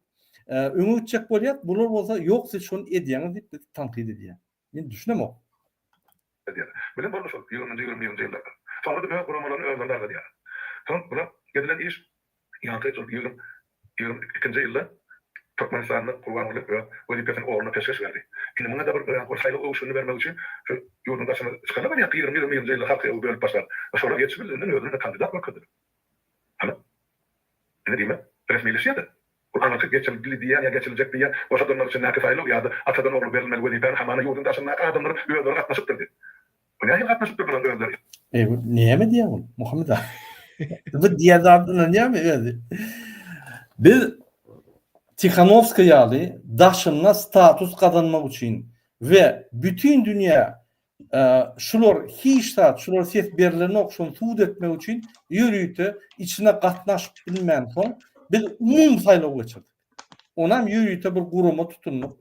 öňe gitjek bolýar. Bular bolsa ýok siz şony edýäňiz diýip bizi tankyt edýär. Men düşünemok. Edýär. Bilen boldy şol ýigriminji, 21-nji ýyllarda. Soňra-da öz guramalaryny özleri dargadýar. Soň bular edilen iş ýaňky şol ýigrim, 22-nji ýylda Türkmenistanda Gurbanguly öz wezipesini ogluna peşgeş berdi. Indi muňa-da bir ýaňky bir saýlaw öwüşginini bermek üçin şu ýurduň daşyna çykarlar ýaňky ýigrimi, 21-nji ýylda halky bölüp başlap. Şolar ýetişip özüne-de kandidat görkezdiler. Hany? Indi diýmek, resmileşýär-de. Ol aňyrky geçirildi diýýän ýa geçiriljek diýýän goşa dyrnak içindäki saýlaw ýa-da atadan ogla berilmeli wezipäni hamana ýurduň daşyndaky adamlar özleri gatnaşypdyr diýip. Bu nähili gatnaşypdyr bular özleri? Eý bu näme diýýär ol Muhammet aga? Bu diýen zady ynanýarmy özi? Biz Tihanowskaýa ýaly daşynda status gazanmak üçin we bütin dünýä Şular hiç zat, şulara ses berilenok, şony subut etmek üçin ýörite içine gatnaşyp bilmänsoň, biz umumy saýlaw geçirdik. Onam ýörite bir gurama tutundyk.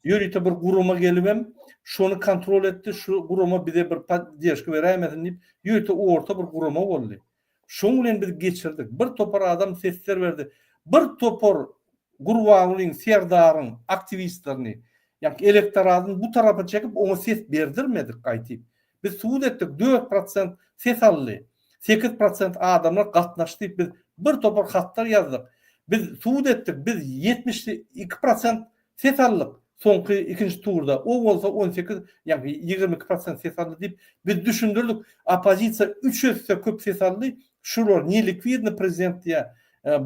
Ýörite bir gurama gelibem şony kontrol etdi, şu gurama bize bir podderžka beräýmesin diýip, ýörite orta bir gurama boldy. Şoň bilen biz geçirdik. Bir topar adam sesler berdi. Bir topar Gurbangulyň, Serdaryň aktiwistlerini, ýagny elektoradyny bu tarapa çekip, oňa ses berdirmedik gaýtyp. Biz subut etdik, 4% ses aldy. 8% adamlar gatnaşdy diýip biz bir topar hatlar ýazdyk. Biz subut etdik, biz 72% ses aldyk soňky ikinji turda. O bolsa 18, ýagny 22% ses aldy diýip biz düşündirdik. Oppozisiýa üç esse köp ses aldy. Şular nelikwidny prezident diýýär.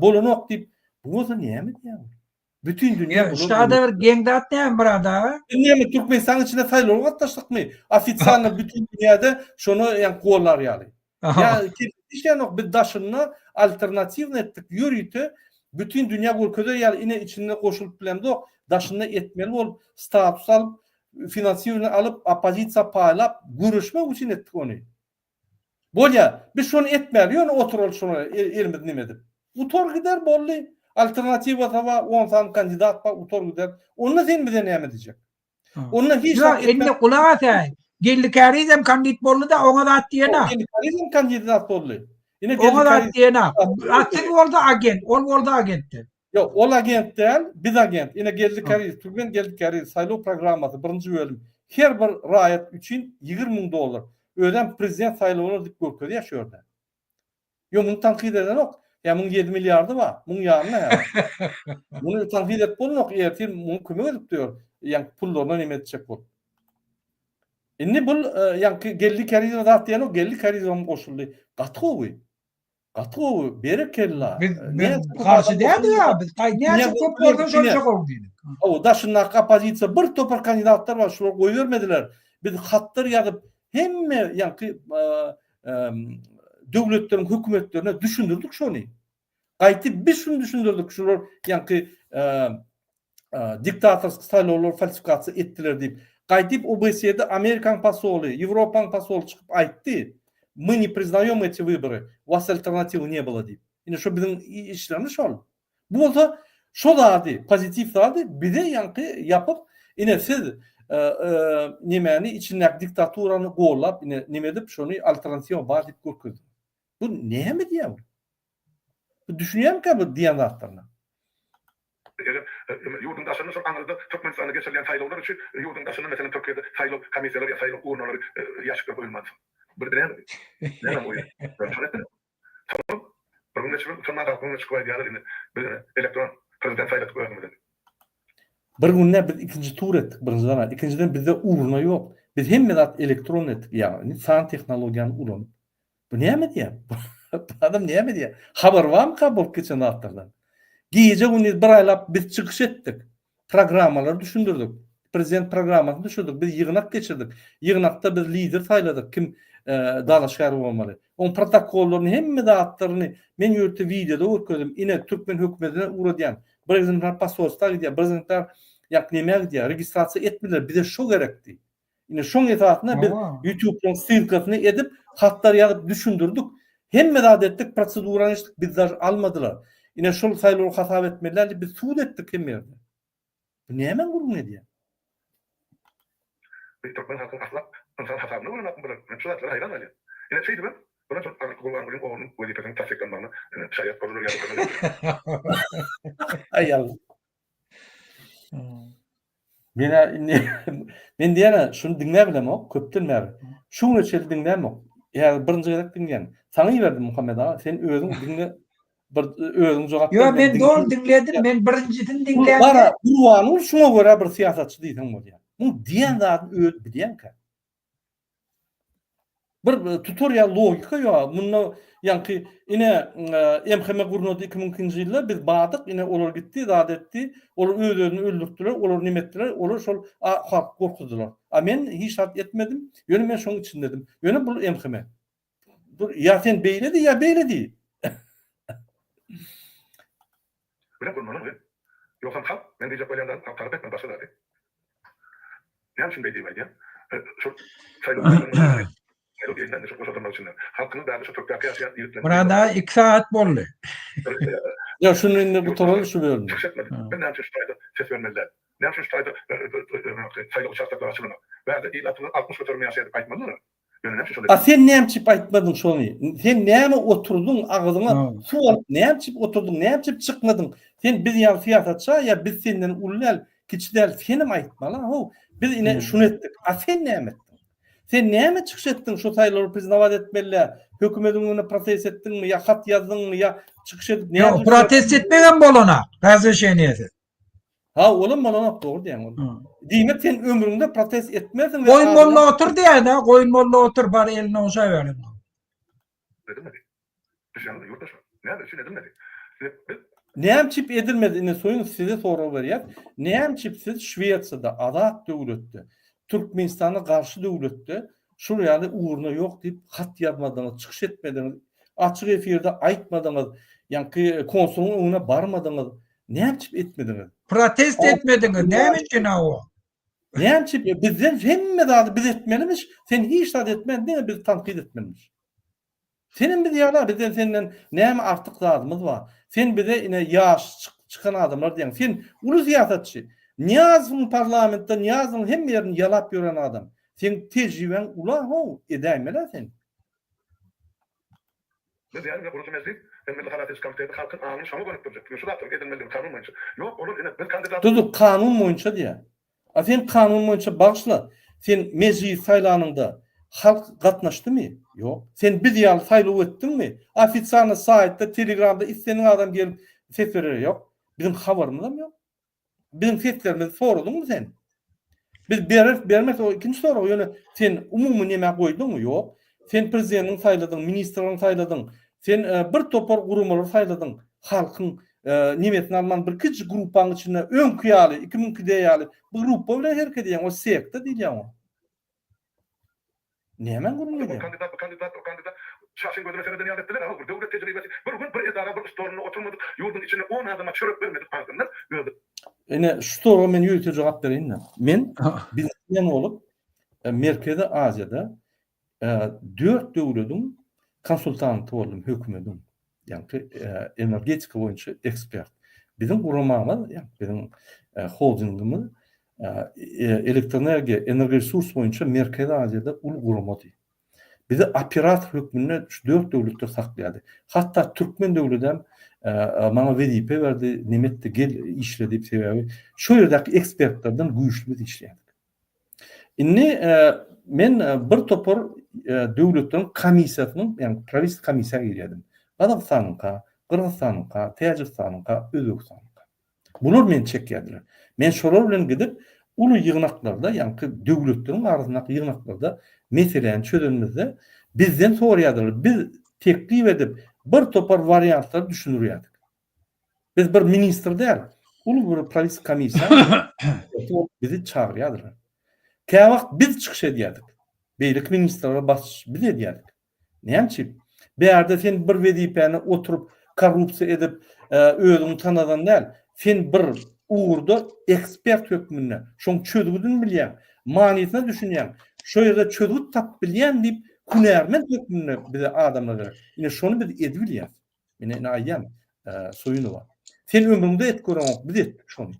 Bolanok diýip Bu bolsa näme diýýär bu? Bütin dünýä bular. Ştada bir geň zat näme Myrat aga? Biz näme Türkmenistanyň içinde saýlawga gatnaşdykmy? Ofitsialno bütin dünýäde şony ýa gollar ýaly. Ýa işlänok biz daşynda alternatiwny etdik ýörite bütin dünýä görkezer ýaly ine içinde goşulyp bilemzok daşynda etmeli bolup status alyp finansiwny alyp oppozisiýa paýlap göreşmek üçin etdik ony. Bolýa, biz şony etmäli, ýöne oturaly şona elimiz neme edip. Gutar gider boldy. Alternatiwasy bar, on sany kandidat bar, gutar gider. Onda sen bize näme diýjek? Onda hiç zat etme. Indi gulak as äý. Geldi Kärizem kandid boldy-da, oňa zat diýene. Geldi Kärizem kandidat boldy. Ine Geldi Oňa zat diýene. A siz bolsa agent, ol bolsa agent. Ýok, ol agent däl, biz agent. Ine Geldi Kärizow, Türkmen Geldi Kärizow saýlaw programmasy birinji bölüm. Her bir raýat üçin 20 müň dollar. Özem prezident saýlawlar diýip görkezýär şu ýerde. Ýok, muny tankyt edenok. Ýa muň 7 milliardy bar, muň ýanynda häzir. Muny tankyt edip bolnok, ertir muňa kömek edip dur. Ýaňky pullaryna neme etjek bolup. Indi bul ýaňky Geldi Kärizow zat diýenok, Geldi Kärizowam goşuldy. Gaty gowy. Gaty gowy, berekella. Biz, biz garşy däldik ha, biz näçe köp bolsa şonça gowy diýdik. Hawa, daşyndaky oppozisiýa bir topar kandidatlar bar, şular goýbermediler. Biz hatlar ýazyp, hemme ýaňky. döwletleriň hökümetlerine düşündirdik şony. Gaýty biz şuny düşündirdik, şular ýaňky diktatorski saýlawlar falsifikasiýa etdiler diýip. Gaýdyp OBSE-de Amerikanyň posoly, Ýewropanyň posoly çykyp aýtdy, Мы не priznaýom eti wybory, u was alternatiwy ne bylo diýip. Ine şo biziň işlerimiz şol. Bu bolsa şo zady, pozitiw zady bize ýaňky ýapyp, ine siz nemäni içindäki diktaturany gollap, ine neme edip şony alternatiwa bar diýip görkezdiňiz. Bu näme diýýär bu? Bu düşünýärmikä bu diýen zatlaryna? Eger ýurduň daşynda şol aňyrda Türkmenistanda geçirilýän saýlawlar üçin ýurduň daşynda meselem Türkiýede saýlaw komissiýalary ýa saýlaw urnalary ýaşikler goýulmansoň. Bir näme? Näme goýýar? Şony etmeli. Soňam bir gün geçibem utanman halkyň öňüne çykyp aýdýarlar indi biz ine elektron prezident saýladyk özümize diýip. Bir günde biz ikinji tur etdik birinjiden aýt. Ikinjiden bizde urna ýok. Biz hemme zat elektron etdik ýagny san tehnologiýany ulanyp. Bu näme diýýär? Bu adam näme diýýär? Habary barmyka bolup geçen zatlardan? Gije-gündiz bir aýlap biz çykyş etdik. Programmalary düşündirdik. Prezident programmasyny düşündirdik. Biz ýygnak geçirdik. Ýygnakda biz lider saýladyk, kim dalaşgär bolmaly. Oň protokollaryny, hemme zatlaryny men ýörite wideoda görkezdim. Ine, türkmen hökümetine ugradýan. Bir ekzemplar posolstwa gidýär, bir ekzemplar ýa nämä gidýär, registrasiýa etmediler. Bize şo gerekdi. Ine şoň esasynda biz YouTube-yň ssylkasyny edip, hatlar ýazyp düşündirdik. Hemme zat etdik, prosedurany geçdik, bizi daž almadylar. Ine şol saýlawy hasap etmeliler diýip biz sud etdik hemme ýerde. Bu nämäň gürrüňini edýär? Bu türkmen halkynyň asla ynsan hasabyna görenokmy bular? Men şu zatlara haýran galýan. Ine şeýdibem bular şol Aňyrky Gurbangulyň oglunyň wezipesiniň tassyklanmagyna ine şaýat boldular ýa-da kömek etdiler. Aý Allah. Men indi men diýene şuny diňläp bilemok köpden bäri. Şu güne çenli diňlämok. Häzir birinji gezek diňleýän. Saňa iberdim Muhammet aga, sen özüň diňle bir özüň jogap ber. Ýok, men doly diňledim. Men birinjisini diňlämde. Gara, Gurbanguly şuňa görä bir syýasatçy diýseň bolýar. Muň diýen zadyny özi bilýänkä. Bir tutar ýa logika ýok. Munda ýaňky ine MHM gurnady 2002-nji ýylda biz bardyk, ine olar gitdi, zat etdi. Olar öz-özüni öldürtdiler, olar neme etdiler, olar şol halky gorkuzdylar. A men hiç zat etmedim, ýöne men şoň içindedim. Ýöne bul MHM. Bu ýa sen beýle diý, ýa beýle diý. Bilen gurmalymy? Ýogsam halk, men diýjek bolýan zadym halk talap etmez başga zady. Näme üçin beý diýip aýdýan? Şol saýlaw saýlaw diýende indi şol goş adamlar içinde. Halkymyz bärde şu türkdäki ýaşaýan ýigitler. Murad aga iki sagat boldy. Ýa şuny indi gutaraly şu bölümi. Çykyş etmedi. Biz näme üçin şu taýda ses bermeli däl? Näme üçin şu taýda saýlaw uçastoklary açylanok? Bärde ilatymyzyň 60 göterimi ýaşaýar diýip aýtmalydylar. A sen nämçip aýtmadyň şony? Sen näme oturdyň agzyňa suw alyp nämçip oturdyň nämçip çykmadyň? Sen biz ýaly syýasatça ýa biz senden uly däl kiçi däl senem aýtmaly how biz ine şuny etdik a sen näme etdiň? Sen näme çykyş etdiň şu saýlawlary priznawat etmelä hökümediň öňünde protest etdiňmi ýa hat ýazdyňmy ýa çykyş edip näme Ýok protest etmegem bolanok razreşeniýesiz. Ha olam bolanok dogry diýýäň ol. Diýmek sen ömrüňde protest etmersiň we Goýun molla otur diýýär-dä, goýun molla otur, bar elini ogşaber indi. Edilmedi. Düşýäňizmi ýurtdaşlar? Näme üçin edilmedi? Size biz. Näme üçin edilmedi indi soýuň size sorag berýäs. Näme üçin siz Şwesiýada azat döwletde Türkmenistana garşy döwletde Şul ýaly ugruna ýok diýip hat ýazmadyňyz, çykyş etmediňiz, açyk efirde aýtmadyňyz, ýaňky konsulyň öňüne barmadyňyz. Näme üçin etmediňiz? Protest etmediňiz näme üçin hawa? Näme üçin bizden hemme zady biz etmelimiş, sen hiç zat etmän diňe bizi tankyt etmelimiş. Senem biz ýala bizden senden näme artyk zadymyz bar. Sen bize ine ýaş çykan adamlar diýýäň. Sen uly syýasatçy. Nyýazowyň parlamentde Nyýazowyň hemme ýerini ýalap ýören adam. Seň tejribäň ula how edäýmelä sen. Biz ýaly ine gurujy mejlis hem Milli halas ediş komiteti halkyň aňyny şoňa gönükdirjek. Ine şu zatlaryň edilmelidigini kanun boýunça. Ýok olar ine biz kandidat. Dur dur kanun boýunça diýýär. A sen kanun boýunça bagyşla, sen mejlis saýlanyňda halk gatnaşdymy? Ýok. Sen biz ýaly saýlaw etdiňmi? Ofisialny saýtda, telegramda islendik adam gelip ses berer ýok. Biziň habarymyzam ýok. Biziň seslerimizi soradyňmy sen? Biz bereris, bermeris o ikinji sorag, ýöne sen umumy nämä goýduňmy? Ýok. Sen prezidentiňi saýladyň, ministrleriňi saýladyň, sen bir topar guramalary saýladyň, halkyň nemesini alman bir kiçijik gruppaň içinde öňki ýaly, 2002-de ýaly bir gruppa bilen hereket edýäň, o sekta diýilýär oňa. Nämäň gürrüňini O edýäň? kandidat, bu kandidat, o kandidat. Şaşyň gözüne sereden ýaly etdiler, a bir döwlet tejribesi, bir gün bir edara bir stolunda oturmadyk, ýurduň içinde on adama çörek bermedik adamlar öz. Ine şu soraga men ýörite jogap bereýin-de. Men biznesmen bolup Merkezi Aziýada dört döwlediň konsultanty boldum, hökümediň. Ýagny energetika boýunça ekspert. Biziň guramamyz, ýagny biziň holdingimiz elektroenergiýa, energoresurs boýunça Merkezi Aziýada uly guramady. Bizi operator hökmünde şu dört döwletler saklaýardy. Hatda türkmen döwledem maňa wezipe berdi, neme etdi, gel işle diýip, sebäbi şo ýerdäki ekspertlerden güýçli biz işleýärdik. Indi men bir topar döwletleriň komissiýasynyň, ýagny prawitelstw komissiýa girýärdim. Gazagystanyňka, Gyrgyzystanyňka, Täjigistanyňka, Özbegistanyňka. Bular meni çekýärdiler. Men şolar bilen gidip, uly ýygnaklarda, ýaňky döwletleriň arasyndaky ýygnaklarda meseläni çözenimizde bizden soraýardylar. Biz teklip edip, bir topar wariantlary düşündirýärdik. Biz bir ministr däl, uly bir prawitelstw komissiýa bizi çagyrýardylar. Käwagt biz çykyş edýärdik. Beýleki ministrlere basyş biz edýärdik. Näme üçin? Bärde sen bir wezipäni oturyp korrupsiýa edip özüňi tanadan däl. Sen bir ugurda ekspert hökmünde şoň çözgüdini bilýäň, manysyna düşünýäň, şo ýerde çözgüt tapyp bilýän diýip hünärmen hökmünde bize adamlar gerek. Ine şony biz edibilýäs. Ine ine aýdýan Soýunowa. Sen ömrüňde et göreňok, biz etdik şony.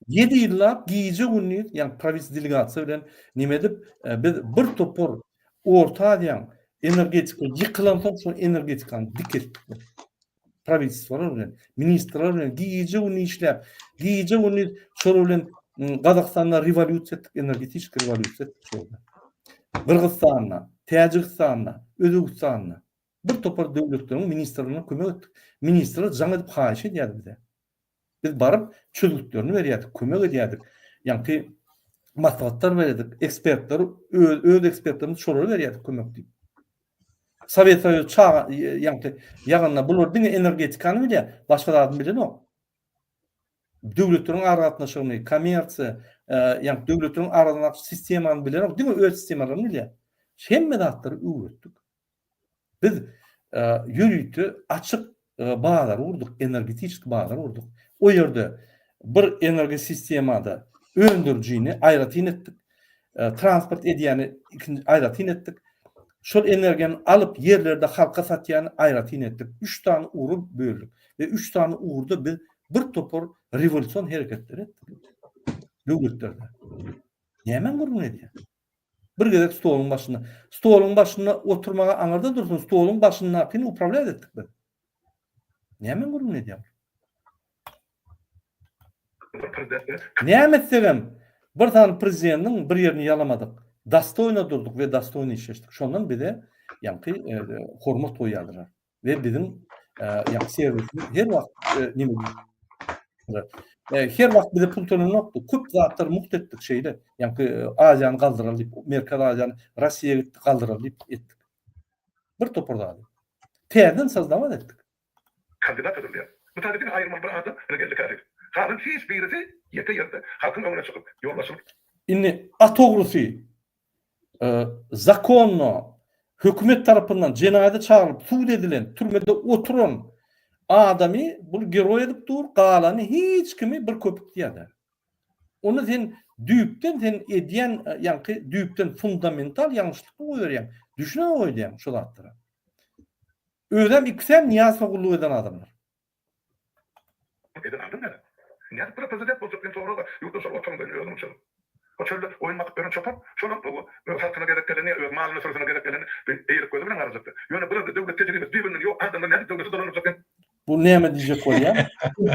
Ýedi ýyllap gije-gündiz, ýagny prawitelstw delegasiýa bilen neme edip, biz bir topar Orta Aziýaň energetika ýykylansoň şol energetikany dikeltdik. Prawitelstwolar bilen, ministrler bilen gije-gündiz işläp, gije-gündiz şolar bilen Gazagystanda rewolýusiýa etdik, energetiçki rewolýusiýa etdik şol. Gyrgyzystanda, Täjigistanda, Özbegistanda bir topar döwletleriň ministrlerine kömek etdik. Ministrler jaň edip haýyş edýärdi bize. Biz baryp çözgütlerini berýärdik, kömek edýärdik. Ýaňky maslahatlar berýärdik, ekspertler öz öz ekspertlerimiz şolara berýärdik kömek diýip. Sowet Soýuzy çaga ýaňky ýagynda bular diňe energetikany bilýär, başga zadyny bilenok. Döwletleriň aragatnaşygyny, kommersiýa, ýaňky döwletleriň arasyndaky sistemany bilenok, diňe öz sistemalaryny bilýär. Hemme zatlary öwretdik. Biz ýörite açyk bazar gurduk, energetiçki bazar gurduk. O ýerde bir energosistemada öndürijini aýratyn etdik, transport edýäni ikinji aýratyn etdik. Şol energiýany alyp ýerlerde halka satýany aýratyn etdik. Üç sany ugra böldük we üç sany ugurda biz bir topar rewolýusion hereketler etdik döwletlerde. Nämäň gürrüňini edýäň? Bir gezek stoluň başynda. Stoluň başynda oturmaga aňyrda dursun, stoluň başyndakyny uprawlýat etdik biz. Näme gürrüň edýäň? Näme etsegem, bir sany prezidentiň bir ýerini ýalamadyk. Dostoýno durduk we dostoýno işleşdik. Şondan bize ýaňky e, hormat goýýardylar. We biziň ýa serwisimiz her wagt nime her wagt bize pul tölenokdy. Köp zatlar mugt etdik şeýle. Ýa-ki Aziýany galdyraly diýip, Merkezi Aziýany Russiýa gitdi galdyraly diýip etdik. Bir topar zady. Täzeden sozdawat etdik. Kandidat hödürleýär. Bu taýda diňe aýyrmaly bir adam ine Geldi Käriýew. Galan hiç birisi ýeke ýerde halkyň öňüne çykyp ýolbaşçylyk. Indi at ogrusy zakonno hökümet tarapyndan jenaýata çagyrylyp sud edilen, türmede oturan adamy bul geroý edip dur, galany hiç kimi bir köpük diýýärler. Onda sen düýpden sen edýän ýaňky düýpden fundamental ýalňyşlyk goýberýäň. Düşüne goýdýaň şu zatlara. Özem ikisem Nyýazowa gulluk eden adamlar. Eden adam näme? Nädip bir prezident boljak diýen soraga ýurtda şol oturyň ben özüň çöl. O çölde goýun bakyp ýören çopan şolam öz halkyna gezek gelende ýa öz malyna sürüsine gezek gelende bir eýelik gözi bilen garajakdy. Ýöne bularda döwlet tejribesi düýbünden ýok adamlar nädip döwleti dolandyrjak diýen Bu näme diýjek bolýar?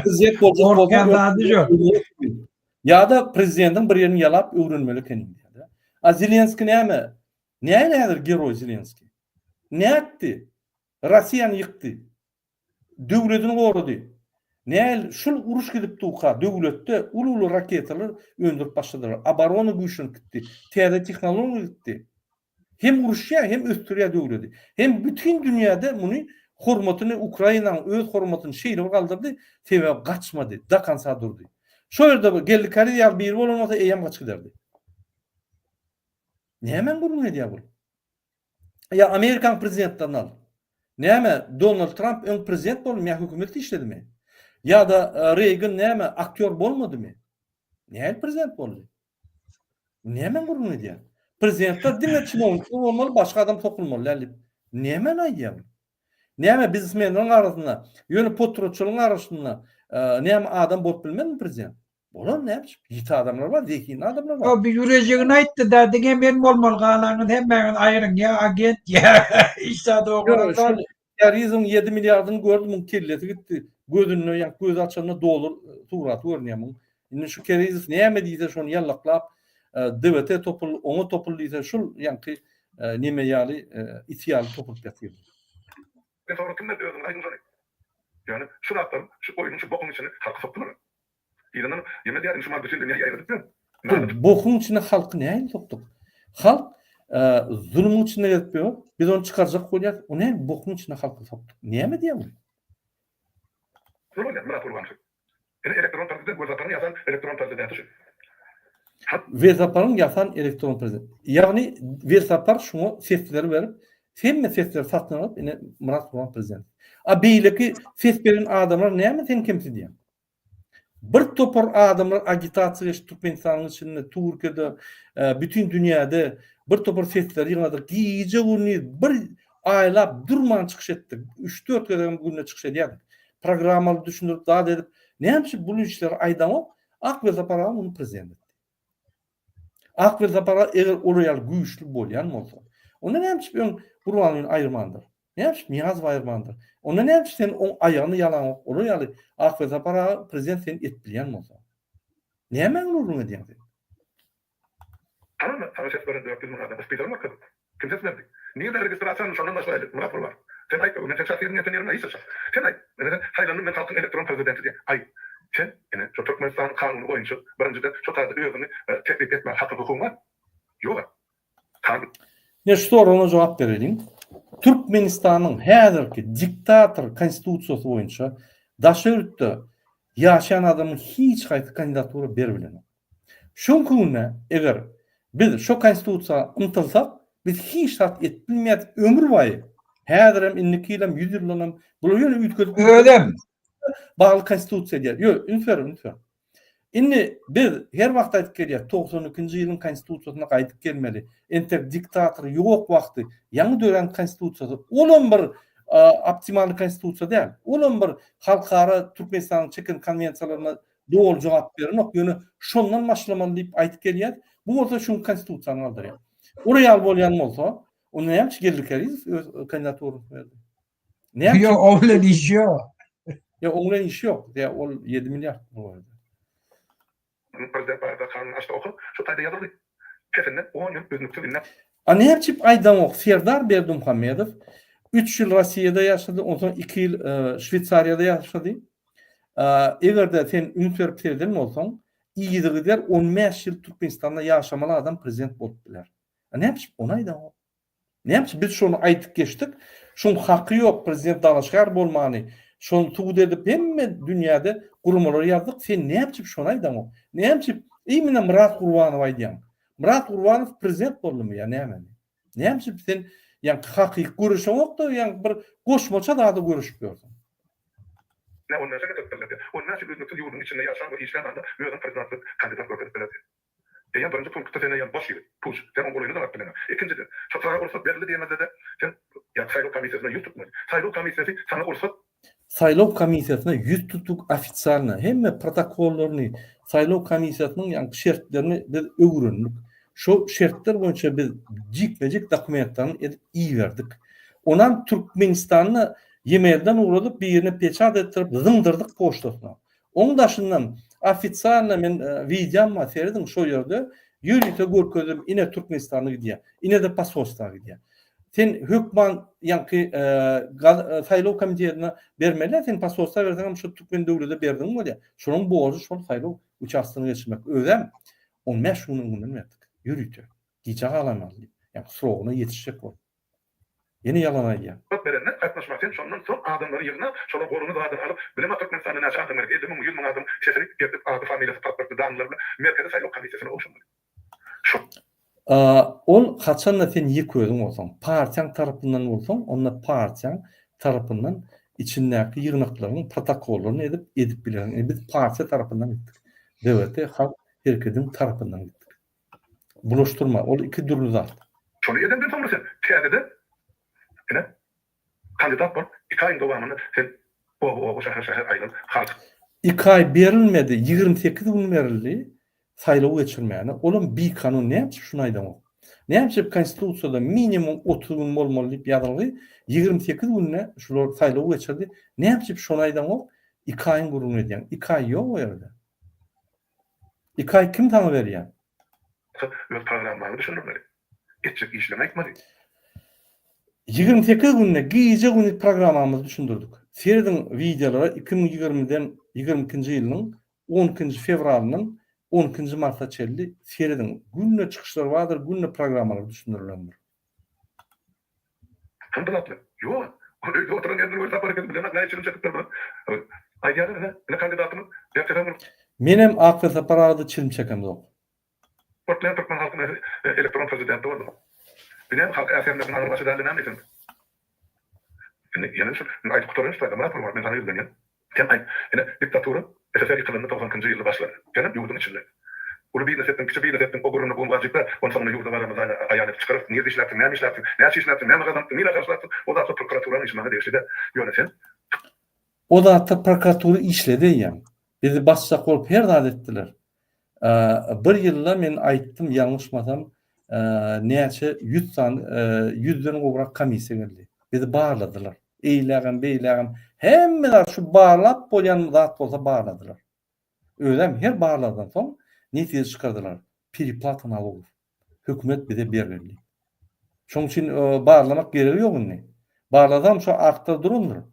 Prezident boljak bolsa Gorkýan zady ýok. Ýa-da prezidentiň bir ýerini ýalap öwrenmeli ekeniň diýýär. A Zelenskiý näme? Näme häzir geroý Zelenskiý? Nätdi? Russiýany ýykdy. Döwletini gorady. Näl şul uruş gidip durka döwletde uly-uly raketalar öndürip başladylar. Oborona güýçlenip gitdi. Täze tehnologiýa gitdi. Hem uruşýar hem ösdürýär döwleti. Hem bütin dünýäde muny hormatyny Ukrainanyň öz hormatyny şeýle bir galdyrdy, sebäbi gaçmady, do konca durdy. Şo ýerde bir Geldi Käriz ýaly biri bolan bolsa eýýäm gaçyp giderdi. Nämäň gürrüňini edýär bul? Ýa Amerikanyň prezidentlerini al. Näme Donald Tramp öň prezident boldumy ýa hökümetde işledimi? Ýa-da Reýgan näme aktýor bolmadymy? Nähili prezident boldy? Nämäň gürrüňini edýäň? Prezidentler diňe çinownikler bolmaly, başga adam sokulmaly däl diýip. Nämäni aýdýaň? Näme biznesmenleriň arasynda, ýöne potratçylaryň arasynda näme adam bolup bilmezmi prezident? Bolar näme üçin? Ýiti adamlar bar, zehinli adamlar bar. Ýok, bir ýürejigini aýtdy-da, diňe men bolmaly galanyňyz hemmäňiz aýryň, ýa agent, ýa hiç zat ogurlar. Kärizowyň ýedi milliardyny gördi, muň kellesi gitdi. Gözünde ýa gözi açanda dollar suraty görünýär muň. Indi şu Kärizow näme diýse şony ýallaklap, DWT topul, oňa topul diýse şul ýaňky neme ýaly, it ýaly topulyp ýatyr. Men soňra kim berdi özüňiz aýdyň şony. Ýöne şu zatlaryň şu oýnuň şu bokuň içine halky sokdular. Yzyndan ýene diýýärdim şu mal bütin dünýä ýaýradyp ýör. Bu bokuň içine halky nähili sokduk? Halk zulumyň içinde gezip ýör. Biz ony çykarjak bolýas. O nähili bokuň içine halky sokduk? Näme diýýär bu? Şol bolýar Myrat Gurbanow. Ine elektron prezident Welsaparyň ýasan elektron prezidenti şu. Welsaparyň ýasan elektron prezident. Ýagny Welsapar şuňa sesleri berip, hemme sesleri satyn alyp ine Myrat Gurban prezident. A beýleki ses beren adamlar näme sen kemsidýäň? Bir topar adamlar agitasiýa geçdi Türkmenistanyň içinde, Türkiýede, bütin dünýäde bir topar sesleri ýygnadyk. Gije gündiz bir aýlap durman çykyş etdik. Üç-dört gezegem günde çykyş edýärdik. Programmaly düşündirip zat edip, näme üçin bul işleri aýdaňok, Ak Welsapar aga muny prezident etdi. Ak Welsapar aga eger olar ýaly güýçli bolýan bolsa, onda näme üçin öň Gurbangulyny aýyrmandyr? Näme üçin Nyýazowy aýyrmandyr? Onda näme üçin sen oň aýagyny ýalaňok olar ýaly Ak Welsapar aga prezident seni edip bilýän bolsa? Nämäň gürrüň edýäň sen? Hany saňa ses beren 400 müň adam spisogyny görkezip. Kim ses berdi? Nirde registrasiýany şondan başlaýly Myrat Gurban. Sen aýt men seň şahsyýetiňi ýeten ýerimde hiç haçan. Sen aýt. Ine sen saýlandym men halkyň elektron prezidenti diýen. Aýt. Sen ine şo Türkmenistanyň kanuny boýunça birinjiden şo taýda özüňi teklip etmäge hakyň hukugyň bar? Ýoga. Kanun. Ine şu soragyna jogap bereliň. Türkmenistanyň häzirki diktator konstitusiýasy boýunça daşary ýurtda ýaşaýan adamyň hiç haýsy kandidatura beribilenok. Şoňky günde eger biz şo konstitusiýa ymtylsak, biz hiç zat edip bilmeýäris ömür boýy. Häzirem, indiki ýylam, ýüz ýyldanam bular ýöne üýtgedip Özem. Bagly konstitusiýa diýýär. Ýok, üns beriň, üns beriň. Indi biz her wagt aýdyp gelýäris, 92-nji ýylyň konstitusiýasyna gaýdyp gelmeli. Entek diktator ýok wagty ýaňy dörän konstitusiýasy, olam bir optimalny konstitusiýa däl. Olam bir halkara Türkmenistanyň çeken konwensiýalaryna doly jogap berenok, ýöne şondan başlamaly diýip aýdyp gelýär. Bu bolsa şu konstitusiýany galdyrýar. Olar ýaly bolýan bolsa, onda näme üçin Geldi Kärizow öz kandidaturasyny berdi? Näme Ýok, o bilen işi ýok. Ýok, oň bilen işi ýok. Ýa ol 7 milliard bu. Prezident barada kanun açda oka, şu taýda ýazyldy. Pesinden on ýyl üznüksiz inläp. A näme üçin aýdaňok Serdar Berdimuhamedow üç ýyl Rossiýada ýaşady onsoň iki ýyl Şweýsariýada ýaşady. Egerde sen üns berip sereden bolsaň yzygider 15 ýyl Türkmenistanda ýaşamaly adam prezident bolup biler. A näme üçin ony aýdaňok? Näme üçin biz şony aýdyp geçdik? Şoň haky ýok prezident dalaşgär bolmany. Şony subut edip hemme dünýäde guramalara ýazdyk. Sen näme üçin şony aýdaňok? Näme üçin imенно Myrat Gurbanowy aýdýaň? Myrat Gurbanow prezident boldumy ýa nämemi? Näme üçin sen ýaňky hakyky göreşeňok-da ýaňky bir goşmaça zada göreşip ýörsüň? Nä on näçe getirip bilerdi? On näçe üznüksiz ýurduň içinde ýaşan we işlän adam özüni prezidentlik kandidat görkezip bilerdi? Eýýäm birinji punktda sen eýýäm boş ýigit, puç, sen oň golaýyna-da baryp bileňok. Ikinjiden, şo saňa rugsat berildi diýemezde-de, sen ýa saýlaw komissiýasyna ýüz tutmaly. Saýlaw komissiýasy saňa rugsat. Saýlaw komissiýasyna ýüz tutduk ofitsialno, hemme protokollaryny, saýlaw komissiýasynyň ýaňky şertlerini biz öwrendik. Şo şertler boýunça biz jikme-jik dokumentlerini edip iberdik. Onam Türkmenistanda e-mailden ugradyp, birine peçat etdirip zyňdyrdyk poçtasyna. Oň daşyndan ofisialno men wideom bar serediň şo ýerde ýörite görkezdim ine Türkmenistana gidýär inede posolstwa gidýär. Sen hökman ýaňky saýlaw komitetine bermeli sen posolstwa berseň hem şo türkmen döwlete berdiň bolýar. Şonuň borjy şol saýlaw uçastogyny geçirmek. Özem 15 gün öňünden berdik ýörite. Gijä galanmaly diýip. Ýaňky srogyna ýetişjek bolup. Ýene ýalan aýdýaň. Rugsat berende gatnaşma sen şondan soň adamlary ýygnap şolar goluny zadyny alyp bilemok Türkmenistanda näçe adam gerek 50 müňmi 100 müň adam sesini berdik ady familiýasy pasportny danlary bilen merkezi saýlaw komissiýasyna gowşurmaly. Şu. Ol haçanda sen ýeke özüň bolsaň, partiýaň tarapyndan bolsaň, onda partiýaň tarapyndan içindäki ýygnaklaryň protokollaryny edip, edip bilersiň. Indi biz partiýa tarapyndan gitdik. DWT halk herekediň tarapyndan gitdik. Bulaşdyrma, ol iki dürli zat. Şony edenden soňra sen täzeden ine kandidat bolup iki aýyň dowamynda sen oba-oba, şäher-şäher aýlanyp halk. Iki aý berilmedi, 28 gün berildi saýlaw geçirmäne, olam bikanun näme üçin şuny aýdaňok? Näme üçin konstitusiýada minimum 30 gün bolmaly diýip ýazylgy, 28 günde şular saýlaw geçirdi, näme üçin şony aýdaňok, iki aýyň gürrüňini edýäň, iki aý ýok o ýerde. Iki aý kim saňa berýär? Öz programmaňy düşündirmeli. Etjek işleňi aýtmaly. 28 günde gije-gündiz programmamyzy düşündirdik. Serediň wideolara 2020-den 22-nji ýylynyň on ikinji fewralyndan on ikinji marta çenli serediň. Günde çykyşlar bardyr, günde programmalar düşündirilendir. Kim bu zatlar? Ýok. Ol öýde oturan ýerinden Welsapar ekeni bilenok näçe çilim çekipdir bular. Aýdýarlar ine, ine kandidatymyz ertesem bir Menem Ak Welsapar agada çilim çekemzok. Gorkmaýan türkmen halkynyň elektron prezidenti boldy. Bu näme halk äsgermeziniň aňry başy däldi näme eýsem? Indi ýene şu indi aýdyp gutaraýyn şu taýda Myrat Gurbanov men saňa ýüzlenýän. Sen aýt, ine diktatura SSR ýykylanda 92-nji ýylda başlandy. Senem ýurduň içinde. Uly biznes etdiň, kiçi biznes etdiň, o gürrüňi bu wajyp däl. Onsoň indi ýurda baramyzda aýna aýan edip çykararys. Nirde işläpsiň, näme işläpsiň, näçe işläpsiň, näme gazanypsyň, nirä harçlapsyň, o zatlar prokuraturanyň işi maňa degişli däl. Ýöne sen. O zatlar prokuratura işledi eýýäm. Bizi basjak bolup her zat etdiler. Bir ýylda men aýtdym ýalňyşmasam näçe ýüz sany ýüzden gowrak komissiýa geldi. Bizi barladylar. Eýlägem beýlägem hemme zat şu barlap bolýan zat bolsa barladylar. Özem her barlagdan soň netije çykardylar. Pereplata nalogów. Hökümet bize bergili. Şoň üçin barlamak geregi ýok indi. Barlasam şo aktlar durandyr.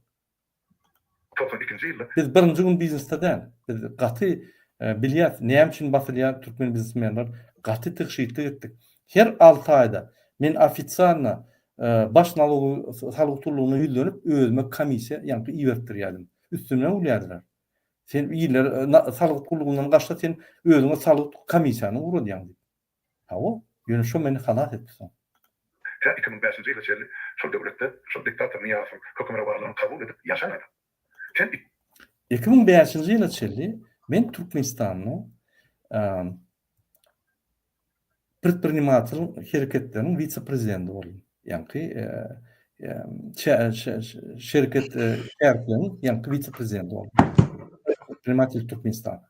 92-nji ýylda. Biz birinji gün biznesde däl. Biz gaty bilýäs näme üçin basylýar türkmen biznesmenler gaty tygşytlyk etdik. Her alty aýda men ofisialno baş nalogy salgyt gullugyna ýüzlenip özüme komissiýa ýaňky ibertdirýärdim. Üstümden gülýärdiler. Sen iller salgyt gullugyndan gaçsa sen özüňe salgyt komissiýany ugradýaň diýip. Hawa, ýöne şo meni halas etdi soň. Tä 2005-nji ýyla çenli şol döwletde şol diktator Nyýazowyň hökümrowanlygyny kabul edip ýaşan adam. Sen. 2005-nji ýyla çenli men Türkmenistanda predprinimatel hereketleriniň wise-prezidenti boldum. Ýaňky şereket şärikleriň ýaňky wise-prezidenti boldum. Predprinimatel Türkmenistanda.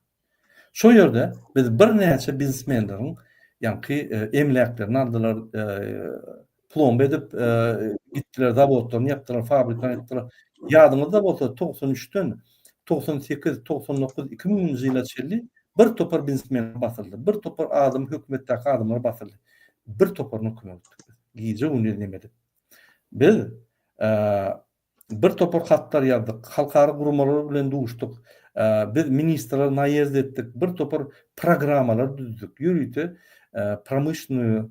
Şo ýerde biz birnäçe biznesmenleriň ýaňky emläklerini aldylar, plomba edip gitdiler, zawodlaryny ýapdylar, fabrikalaryny ýapdylar. Ýadyňyzda bolsa 93-den 98, 99, 2000-nji ýyla çenli bir topar biznesmen basyldy. Bir topar adam hökümetdäki adamlar basyldy. Bir toparyna kömek etdik biz. Gije-gündiz neme edip. Biz Bir topar hatlar ýazdyk, halkara guramalar bilen duşduk. Biz ministrler naýezd etdik, bir topar programmalar düzdük. Ýörite promyşlennoý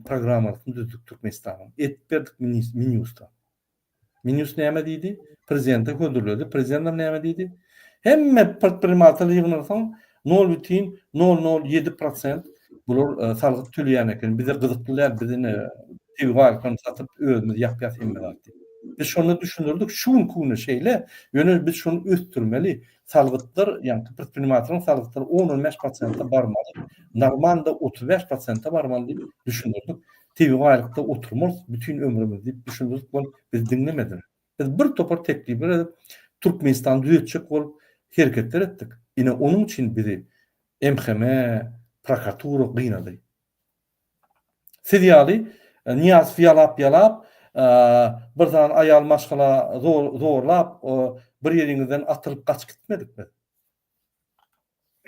programmasyny düzdük Türkmenistanyň. Edip berdik Minýusta. Minýust näme diýdi? Prezidente hödürledi. Prezidentem näme diýdi? Hemme predprimatel ýygnalsaň nol bütin nol nol ýedi prosent bular salgyt töleýän eken. Bize gyzykly däl, biz ine tebigy baýlyklaryny satyp özümiz ýapýas hemme zat diýip. Biz şonda düşündirdik, şu günki günde şeýle, ýöne biz şony ösdürmeli. Salgytlar, ýagny predprimateliň salgytlary on-on bäş prosente barmaly, normalda 35 prosente barmaly diýip düşündirdik. Tebigy baýlykda oturmarys bütin ömrümiz diýip düşündirdik, ol bizi diňlemediler. Biz bir topar teklipler edip, Türkmenistany düzetjek bolup hereketler etdik. Ine onuň üçin bizi MHM, prokuratura gynady. Siz ýaly Nyýazow ýalap-ýalap, bir sany aýal maşgala zorlap, bir ýeriňizden atylyp gaçyp gitmedik biz.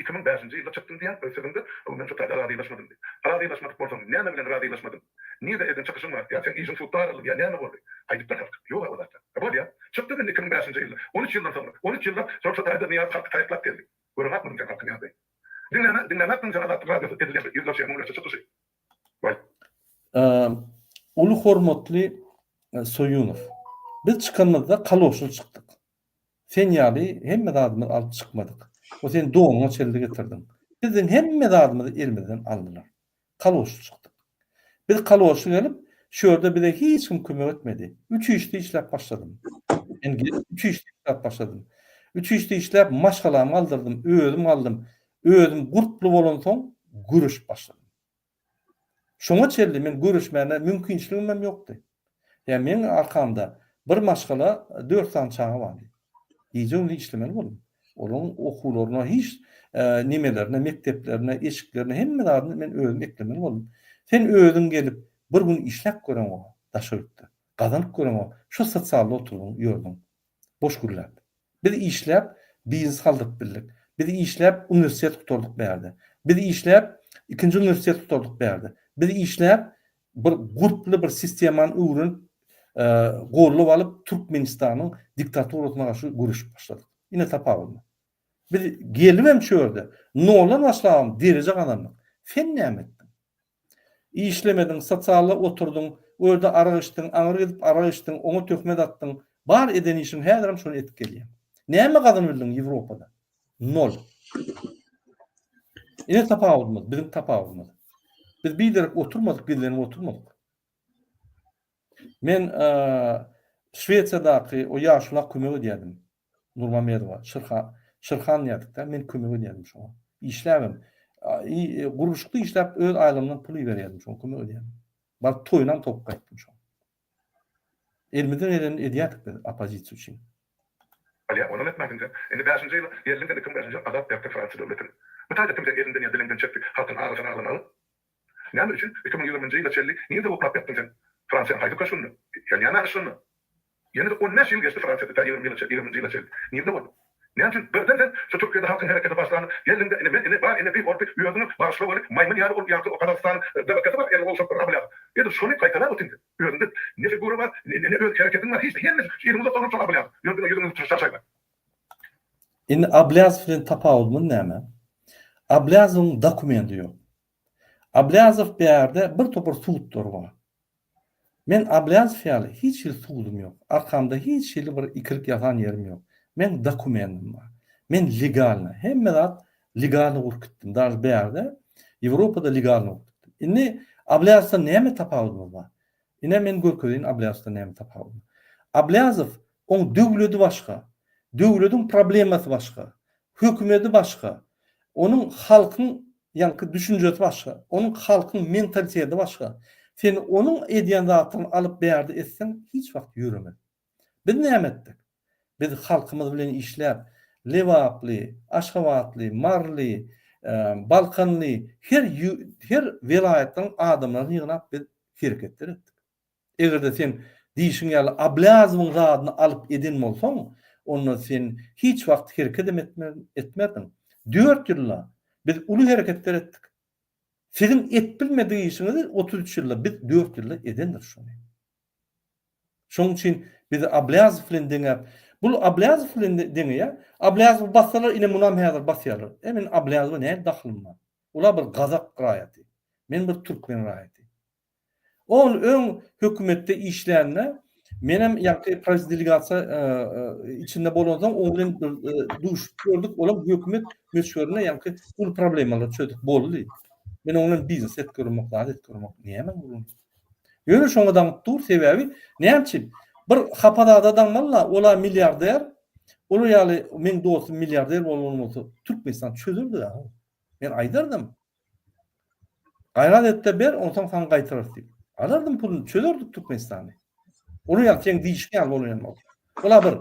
2005-nji ýylda çykdym diýýän öz sözüňde, men şu taýda razylaşmadym diýip. Razylaşmadyk bolsaň, näme bilen razylaşmadyň? Nirde eden çykyşyň bar? Ýa seň işiň sudda garaldymy ýa näme boldy? Aýdyp ber halka. Ýog-a o zatlar. Bolýa. Çykdyň indi 2005-nji ýylda. On üç ýyldan soňra. On üç ýyllap şol şu taýda Nyýazow halky taýaklap geldi. Göreňokmydyň sen halky Nyýazowy? Diňläme, diňlämekmiň sen Azatlyk Radiosy edilýän ýüzlerçe, müňlerçe çykyşy? Waý. Uly hormatly Soýunow. Biz çykanymyzda kaloşly çykdyk. Sen ýaly hemme zadymyzy alyp çykmadyk. O sen donuňa çenli getirdiň. Biziň hemme zadymyzy elimizden aldylar. Kaloşly çykdyk. Biz kaloşly gelip, şu ýerde bize hiç kim kömek etmedi. Üç işde işläp başladym. Men gelip üç işde işläp başladym. Üç işde işläp maşgalamy galdyrdym, özüm galdym. Özüm gurply bolansoň göreşip başladym. Şoňa çenli men göreşmäne mümkinçiligim hem ýokdy. Ýa meň arkamda bir maşgala dört sany çaga bardy. Gije-gündiz işlemeli boldum. Olaryň okuwlaryna hiç nemelerine, mekdeplerine, eşiklerine hemme zadyny men özüm eklemeli boldum. Sen özüň gelip bir gün işläp göreňok daşary ýurtda. Gazanyp göreňok. Şu sosialda oturdyň ýördüň. Boş gürläp. Biz işläp biznes galdyryp bildik. Biz işläp uniwersitet gutardyk bärde. Biz işläp ikinji uniwersitet gutardyk bärde. Biz işläp bir gurply bir sistemany öwrenip gollap alyp Türkmenistanyň diktaturasyna garşy göreşip başladyk. Ine tapawudy. Biz gelibem şu ýerde noldan başlabam dereje gazandyk. Sen näme etdiň? Işlemediň, sosialda oturdyň, o ýerde arak içdiň, aňry gidip arak içdiň, oňa töhmet atdyň. Bar eden işiň häzirem şony edip gelýäň. Näme gazanyp bildiň Ýewropada? Nol. Ine tapawudymyz, biziň tapawudymyz. Biz biderek oturmadyk, gizlenip oturmadyk. Men Şwesiýadaky o ýaşula kömek edýärdim. Nurmamedowa, Şirha, Şirhan diýerdik-dä, men kömek edýärdim şoňa. Işläbem, gurluşykda işläp öz aýlygymdan pul iberýärdim şoňa, kömek edýärdim. Baryp toýunam topup gaýtdym şoň. Elimizden gelenini edýärdik biz oppozisiýa üçin. Bolýa, onam etmänsiň sen. Indi bäşinji ýyl geldiň sen 2005-nji ýyl azat berdi Fransiýa döwletini. Bu taýda kim seň eliňden ýa diliňden çekdi halkyň agysyny aglamagy? Näme üçin 2020-nji ýyla çenli nirde uklap ýatdyň sen? Fransiýanyň haýsy köşgünde? Ýa näme yşgynda? Ýene-de on bäş ýyl geçdi Fransiýada tä ýigriminji ýyla çenli, ýigriminji ýyla çenli. Nirde bolduň? Näme üçin birden sen şu Türkiýede halkyň hereketi başlanda geldiňde ine men ine bar ine bi ol bi özüňem bagyşla weli maýmyn ýaly ol ýaňky Gazagystanyň DBK-sy bar eli gowşak bir Ablýazow. Edil şony gaýtalap otyň sen. Özüňde ne figura bar ne öz hereketiň bar hiç hemmesi şu eliňi uzatsaňam şol Ablýazow. Ýöne diňe ýüzüňi çaşaýma. Indi Ablýazow bilen tapawudymyz näme? Ablýazowyň dokumendi ýok. Ablýazow bärde bir topar sudlary bar. Men Ablýazow ýaly hiç hili sudum ýok. Arkamda hiç hili bir ikilik ýasan ýerim ýok. Meň dokumendim bar. Men legalno, hemme zat legalno gurup gitdim. Daže bärde Ýewropada legalno gurup gitdim. Indi Ablýazowdan näme tapawudymyz bar? Ine men görkezeýin Ablýazowdan näme tapawudymyz. Ablýazow oň döwledi başga. Döwlediň problemasy başga. Hökümedi başga. Onuň halkyň ýaňky düşünjesi başga. Onuň halkyň mentaliteti başga. Sen onuň edýän zatlaryny alyp bärde etseň hiç wagt ýöremez. Biz näme etdik? Biz halkymyz bilen işläp, Lebaply, Aşgabatly, Maryly, Balkanly her her welaýatlaryň adamlaryny ýygnap biz hereketler etdik. Eger-de sen diýşiň ýaly Ablýazowyň zadyny alyp eden bolsaň, onda sen hiç wagt herkedem etmerdiň. Dört ýylda biz uly hereketler etdik. Siziň et bilmedik işiňizi 33 ýylda biz dört ýylda edendiris şony. Şonuň üçin bizi Ablýazow bilen deňäp, bul Ablýazow bilen deňeýär. Ablýazowy bassalar ine munam häzir basýarlar. E men Ablýazowa nähili dahylym bar? Ula bir gazak raýaty. Men bir türkmen raýaty. Ol öň hökümetde işlände menem ýaňky delegasiýa içinde bolansoň oň bilen duşup gördük. Olam hökümet möçberinde ýaňky uly problemalary çözdük boldy. Men oň bilen biznes et görmek, zat et görmek näme gürrüň. Ýöne şoňa daňyp dur sebäbi näme üçin? Bir hapa zada daňmaly-la, ola milliarder, olar ýaly meň dostum milliarder bolan bolsa Türkmenistan çözerdi-dä. Men aýdardym. Gaýrat et-de ber, onsoň saňa gaýtararys diýip. Alardym puluny, çözerdik Türkmenistany. Olar ýaly seň diýşiň ýaly bolýan bolsa. Ol-a bir.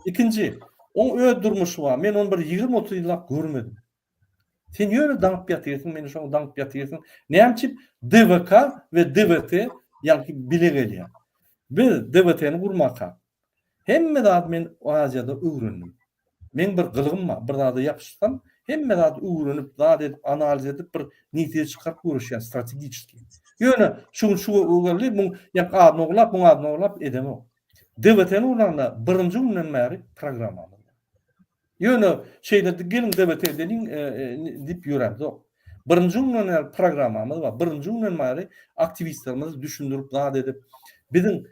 Ikinji, oň öz durmuşy bar. Men ony bir 20-30 ýyllap görmedim. Sen ýöne daňyp ýatyrsyň, meni şoňa daňyp ýatyrsyň. Näme üçin DWK we DWT ýaňky bile gelýär. Biz DWT-ni gurmaka Hemme zady men Aziýada öwrendim. Meň bir gylygym bar, bir zada ýapyşsam, hemme zady öwrenip, zat edip, analiz edip bir netije çykaryp göreşýän strategiçeskiý. Ýöne şu gün şu geldi, muň ýa adyny ogurlap, muň adyny ogurlap edemok. DWT-ni gurnanda birinji günden bäri programmamyz bar. Ýöne şeýle geliň DWT edeliň diýip ýörämzok. Birinji günden bäri programmamyz bar. Birinji günden bäri aktiwistlerimizi düşündirip zat edip biziň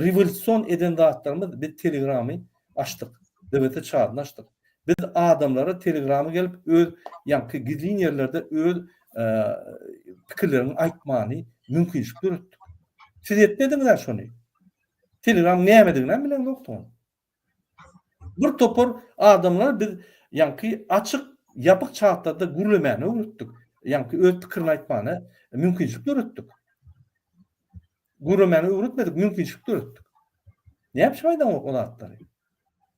rewolýusion eden zatlarymyz biz telegramy açdyk. DWT çadyny açdyk. Biz adamlara telegramy gelip öz ýaňky gizlin ýerlerde öz. pikirleriňi aýtmany mümkinçilik döretdik. Siz etmediňiz-ä şony. Telegram nämediginem bileňzokdyňyz. Bir topar adamlar biz ýaňky açyk, ýapyk çatlarda gürlemäni öwretdik. Ýaňky öz pikirini aýtmana mümkinçilik döretdik. Gürlemäni öwretmedik, mümkinçilik döretdik. Näme üçin aýdaňok o zatlary?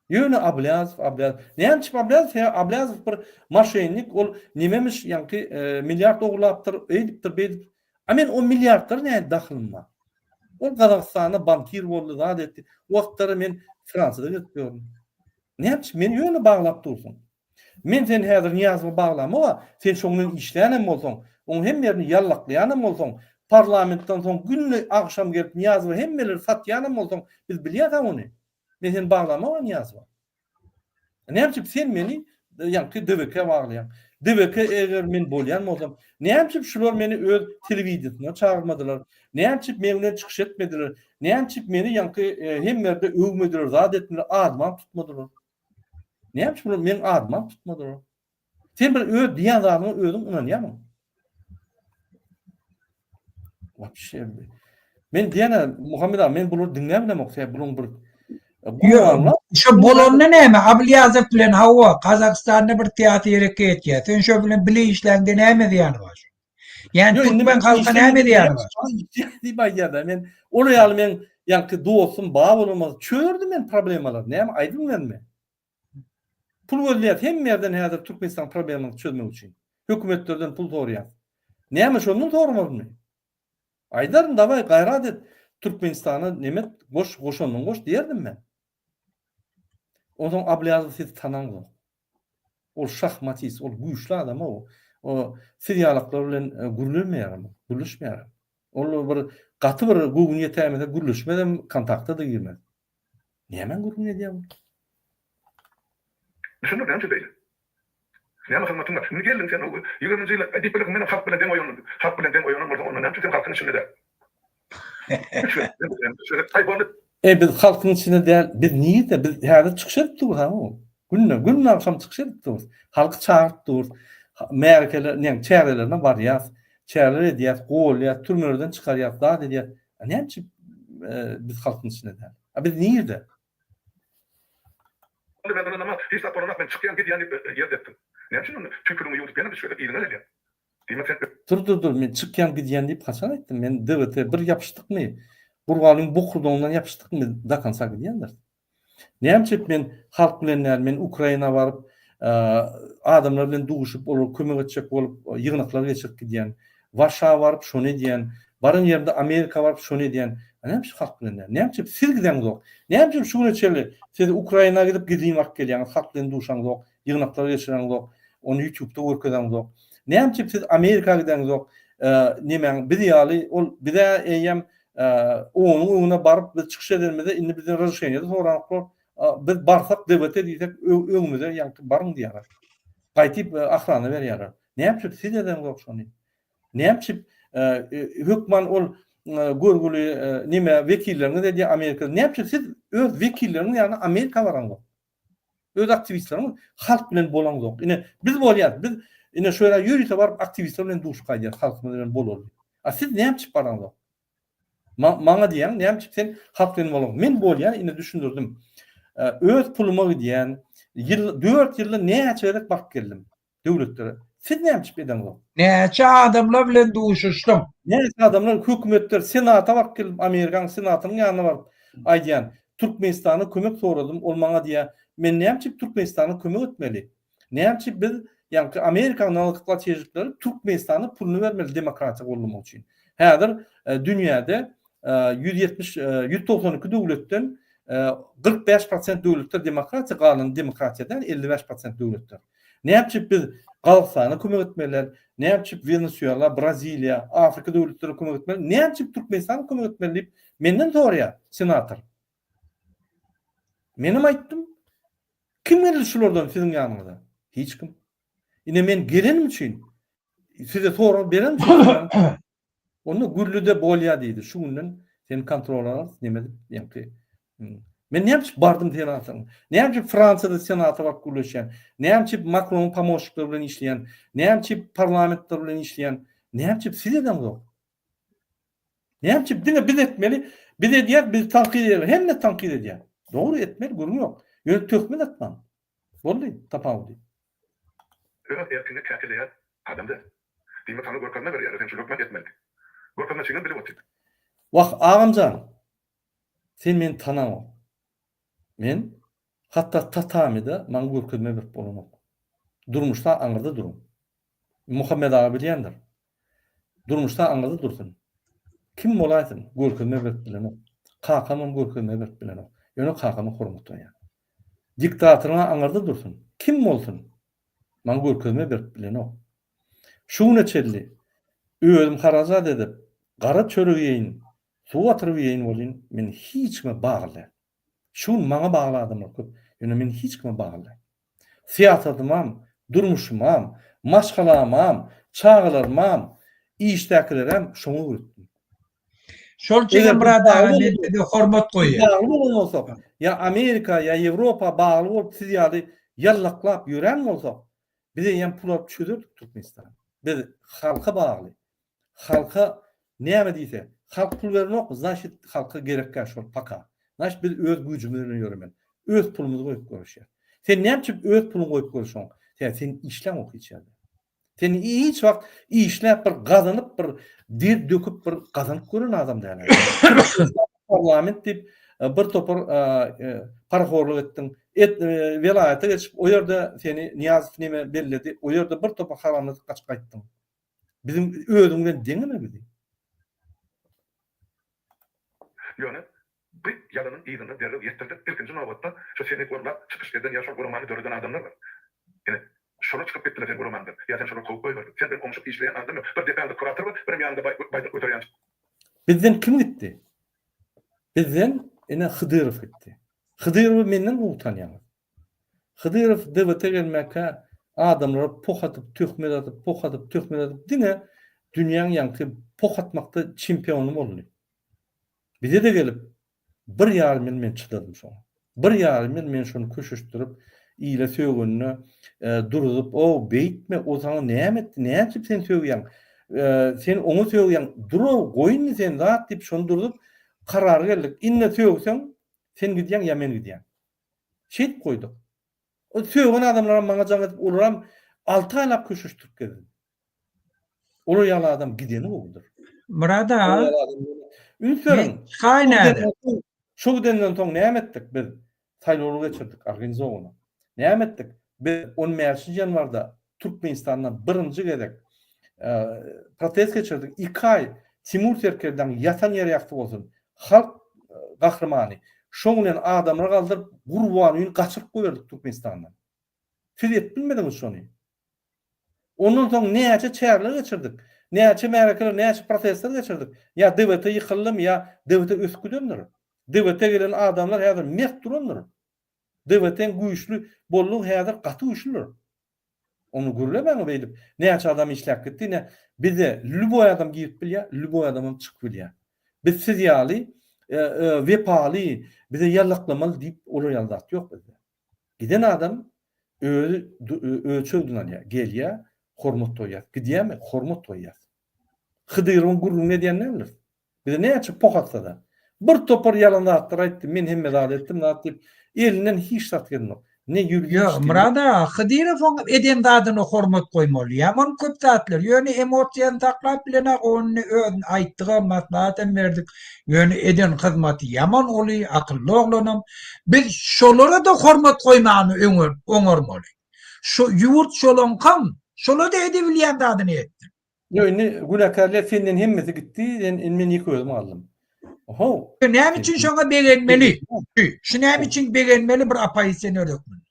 Ýöne Ablýazow, Ablýazow. Näme üçin Ablýazow? Sebäbi Ablýazow bir moşennik, ol nememiş, ýaňky milliard ogurlapdyr, eýdipdir, beýdip. A men o milliardlara nähili dahylym bar? Ol Gazagystanda bankir boldy, zat etdi. O wagtlara men Fransiýada gezip ýörün. Näme üçin meni ýöne baglap dursuň? Men seni häzir Nyýazowa baglamok-a, sen şoň bilen işlän hem bolsaň, oň hemme ýerini ýallaklaýan hem bolsaň, parlamentden soň günde agşam gelip Nyýazowa hemmeleri satýan hem bolsaň, biz bilýäs-ä ony. Men seni baglamok-a Nyýazowa. Näme üçin sen meni ýaňky DWK baglaýaň? DWK eger men bolýan bolsam, näme üçin şular meni öz telewideniýesine çagyrmadylar? Näme üçin meň bilen çykyş etmediler? Näme üçin meni ýaňky hemme ýerde öwmediler, zat etmediler, adymam tutmadylar? Näme üçin bular meň adymam tutmadylar? Sen bir öz diýen zadyňa özüň ynanýarmyň? Wapşe. Men diýene Muhammet aga men bulary diňläp bilemok, sebäbi bularyň bir Ýok, şo bolanda näme? Ablýazow bilen hawa, Gazagystanda bir syýasy hereket etýär. Sen şo bilen bile işläňde näme zyýany bar? Ýani türkmen halka näme zyýany bar? Diýip aýdýar-da, men olar ýaly men ýaňky dostum bar bolamaz, çözerdim men problemalary. Näme aýdyň berme. Pul gözleýäs hemme ýerden häzir Türkmenistanyň problemalaryny çözmek üçin. Hökümetlerden pul soraýas. Näme şondan soramazmy? Aýdaryn dawaý gaýrat et Türkmenistana nemet goş goşandyňy goş diýerdim men. Onsoň Ablýazow siz tanaňzok. Ol şahmatist, ol güýçli adam o. O siz ýalaklar bilen gürlemeýärem, gürleşmeýärem. Ol bir gaty bir göwni ýetäýmese gürleşmezem, kontakta-da girmez. Nämäň gürrüňini edýär bu? Düşündir näme üçin beýle? Näme hyzmatyň bar? Indi geldiň sen ýigriminji ýyla diýip bilersiň menem halk bilen deň oýandym diýip. Halk bilen deň oýanan bolsaň onda näme üçin sen halkyň içinde däl? Aý boldy. Eý biz halkyň içinde däl, biz nirde, biz häzir çykyş edip durus ha o. Günde, gün agşam çykyş edip durus. Halky çagyryp durus. Märekeler, näme çärelerine barýas. Çäreler edýäs, golýas, türmelerden çykarýas, zat edýäs. A näme üçin biz halkyň içinde däl? A biz nirde? Onda men ynanamok, hiç zat bolanok, men çykýan, gidýän diýip ýer depdiň. Näme üçin onda tüýküligiňi ýuwdup ýene üç gezek yzyňa gelýäň? Diýmek sen. Dur dur dur men çykýan gidýän diýip haçan aýtdym? Men DWT bir ýapyşdykmy, Gurbalyň bokurdagyndan ýapyşdykmy do konca gidýändiris. Näme üçin men halk bilen däl, men Ukraina baryp, adamlar bilen duşup, olara kömek etjek bolup, ýygnaklar geçirip gidýän. Warşawa baryp şony edýän, baran ýerimde Amerika baryp şony edýän. A näme üçin halk bilen däl? Näme üçin siz gideňzok? Näme üçin şu güne çenli siz Ukraina gidip gizlin baryp gelýäňiz, halk bilen duşaňzok, ýygnaklar geçireňzok, ony ýutubda görkezeňzok? Näme üçin siz Amerika gideňzok? Nemäň biz ýaly ol bizä eýýäm onuň öňüne baryp biz çykyş edenimizde indi bizden razrešeniýe-de soranoklar. Biz barsak DWT diýsek öňümize ýaňky baryň diýýärler. Gaýtyp ahrana berýärler. Näme üçin siz edeňzok şony? Näme üçin hökman ol görgüli neme wekilleriňiz edýär Amerikada? Näme üçin siz öz wekilleriňiz ýanyna Amerika baraňzok? Öz aktiwistleriňiz halk bilen bolaňzok. Ine biz bolýas, biz ine şu ýere ýörite baryp aktiwistler bilen duşup gaýdýas, halkymyz bilen bolaly. A siz näme üçin baraňzok? Maňa diýýäň, näme üçin sen halk bilen bolaňok? Men bolýan, ine düşündirdim. Öz puluma gidýän, ýyl 4 ýylda näçe gezek baryp geldim. Döwletlere. Siz näme üçin edeňzok? Näçe adamlar bilen duşuşdyň? Näçe adamlar hökümetler, senata baryp geldim, Amerikanyň senatynyň ýanyna baryp aýdýan, Türkmenistana kömek soradym, ol maňa diýýär, men näme üçin Türkmenistana kömek etmeli? Näme üçin biz, ýaňky Amerikanyň nalogplatežikleri Türkmenistana puluny bermeli demokratiýa goldamak üçin? Häzir dünýäde 170, 192 döwletden 45 prosent döwletler demokratiýa, galany demokratiýa däl, 55 prosent döwletler. Näme üçin biz Gazagystana kömek etmeliler? Näme üçin Wenesuela, Braziliýa, Afrika döwletlerine kömek etmeli? Näme üçin Türkmenistana kömek etmeli diýip menden soraýar senator. Menem aýtdym. Kim geldi şulardan siziň ýanyňyza? Hiç kim. Ine men gelenim üçin size sorag berenim üçin Onda Gürlüde bolýa diýdi. Şu günden seni kontrol alarys, neme edip, ýaňky. Men näme üçin bardym senatyň? Näme üçin Fransiýada senata baryp gürleşýän? Näme üçin Makronyň pomoşnikleri bilen işleýän? Näme üçin parlamentler bilen işleýän? Näme üçin siz edeňzok? Näme üçin diňe biz etmeli? Biz edýäris, bizi tankyt edýärler. Hemme tankyt edýär. Dogry etmeli, gürrüň ýok. Ýöne töhmet atmaň. Boldy, tapawudy. Öz erkiňe käkeleýän adam däl. Diýmek saňa görkezme berýärler, sen şuny hökman etmeli diýip. Görkezmeçiňem bilip otyr. Wah, agamjan, sen meni tanaňok. Men hatda tatamide maňa görkezme berip bolanok. Durmuşda aňyrda duruň. Muhammet aga bilýändir. Durmuşda aňyrda dursun. Kim bolaýsyn, görkezme berip bilenok. Kakamam görkezme berip bilenok. Ýöne kakama hormat goýýan. Diktatoryň-a aňyrda dursun. Kim bolsun, maňa görkezme berip bilenok. Şu güne çenli özüm harajat edip, gara çörek iýeýin, suw batyryp iýeýin welin, men hiç kime bagly däl. Şu gün maňa bagly adamlar köp, ýöne men hiç kime bagly däl. Syýasatymam, durmuşymam, maşgalamam, çagalarymam, işdäkilerem şoňa öwretdim. Şol üçin hem Myrat aga men size hormat goýýan. Bagly bolan bolsak, ýa Amerika, ýa Ýewropa bagly bolup siz ýaly ýallaklap ýören bolsak, biz eýýäm pul alyp çözerdik Türkmenistany. Biz halka bagly. Halka näme diýse, halk pul berenokmy, znaçit halka gerekkä şol paka. Znaçit biz öz güýjümiz bilen ýöremeli. Öz pulumyzy goýup göreşýäs. Sen näme üçin öz puluňy goýup göreşeňok? Sebäbi sen işläňok hiç ýerde. Sen hiç wagt işläp bir gazanyp bir der döküp bir gazanyp gören adam däl. Parlament diýip e, bir topar e, e, parahorluk etdiň. Et, welaýata geçip o ýerde seni Nyýazow neme belledi. O ýerde bir topar haramladyp gaçyp gaýtdyň. Biziň özüň bilen deňeme bizi. Ýöne bu ýalanyň yzyndan derrew ýetdirdik. Ilkinji nobatda şu seni gorlap çykyş eden ýa şol guramany döreden adamlar bar. Ine, şolar çykyp gitdiler seň guramaňdan. Ýa sen şolary kowup goýberdiň. Sen bilen oňşup işleýän adam ýok. Bir depäňde kurator bar, birem ýanyňda baýdak göterýän. Bizden kim gitdi? Bizden ine Hydyrow gitdi. Hydyrowy menden gowy tanýaňyz. Hydyrow DWT gelmäkä adamlara poh atyp, töhmet atyp, poh atyp, töhmet atyp diňe dünýäň ýaňky poh atmakda çempiony boldy. Bize-de gelip bir ýarym ýyl men çydadym şoňa. Bir ýarym ýyl men şony köşeşdirip, ile sögenine duruzyp, o beýtme, o saňa näme etdi, nädip sen sögýäň, sen oňa sögýäň, dur-ow, goý indi sen zat diýip şony duruzyp, karara geldik. Indi sögseň, sen gidýäň ýa men gidýän. Şeýdip goýduk. O sögen adamlaram maňa jaň edip, olaram 6 aýlap köşeşdirip gezdim. Olar ýaly adam gideni gowudyr. Myrat aga. Üns beriň. Çykaýyn häzir. Şu gidenden soň näme etdik biz? Saýlawlar geçirdik, organizowany. Näme etdik? Biz 15-nji ýanwarda Türkmenistanda birinji gezek protest geçirdik. 2 aý Timur serkerdäň ýatan ýeri ýagty bolsun. Halk gahrymany. Şoň bilen adamlar galdyryp Gurbanyny gaçyryp goýberdik Türkmenistandan. Siz edip bilmediňiz şony. Ondan soň näçe çäreler geçirdik. Näçe märekeler, näçe protestler geçirdik. Ýa DWT ýykyldymy, ýa DWT ösüp gidendir. DWT gelen adamlar häzir mert durandyr. DWT-iň güýçli boldugy häzir gaty güýçlüdir. Ony gürlemäň beýdip. Näçe adam işläp gitdi, ine bize lýuboý adam girip bilýär, lýuboý adamam çykyp bilýär. Biz siz ýaly wepaly, bize ýallaklamaly diýip olar ýaly zat ýok bizde. Giden adam özi öz çözgüdini alýar. Gelýär, hormat goýýas. Gidýärmi, hormat goýýas. Hydyrowyň gürrüňini edýän däldiris. Bize näçe poh atsa-da. Bir topar ýalan zatlar aýtdy, men hemme zady etdim zat diýip, elinden hiç zat gelenok. Ne ýuridiçki, Ýok, Myrat aga, Hydyrowyň eden zadyna hormat goýmaly. Ýaman köp zatlar. Ýöne emosiýany saklap bilenok, ony özüni aýtdygam, maslahatam berdik. Ýöne eden hyzmaty ýaman uly, akylly oglanam. Biz şolara-da hormat goýmany oňarmaly. Şu ýurt şolaňkam, şola-da edebilýän zadyny etsin. Ýok indi günäkärler senden hemmesi gitdi, sen indi men ýeke özüm galdym. Oho. Näme üçin şoňa begenmeli? Şu näme üçin begenmeli bir oppozisioner hökmünde?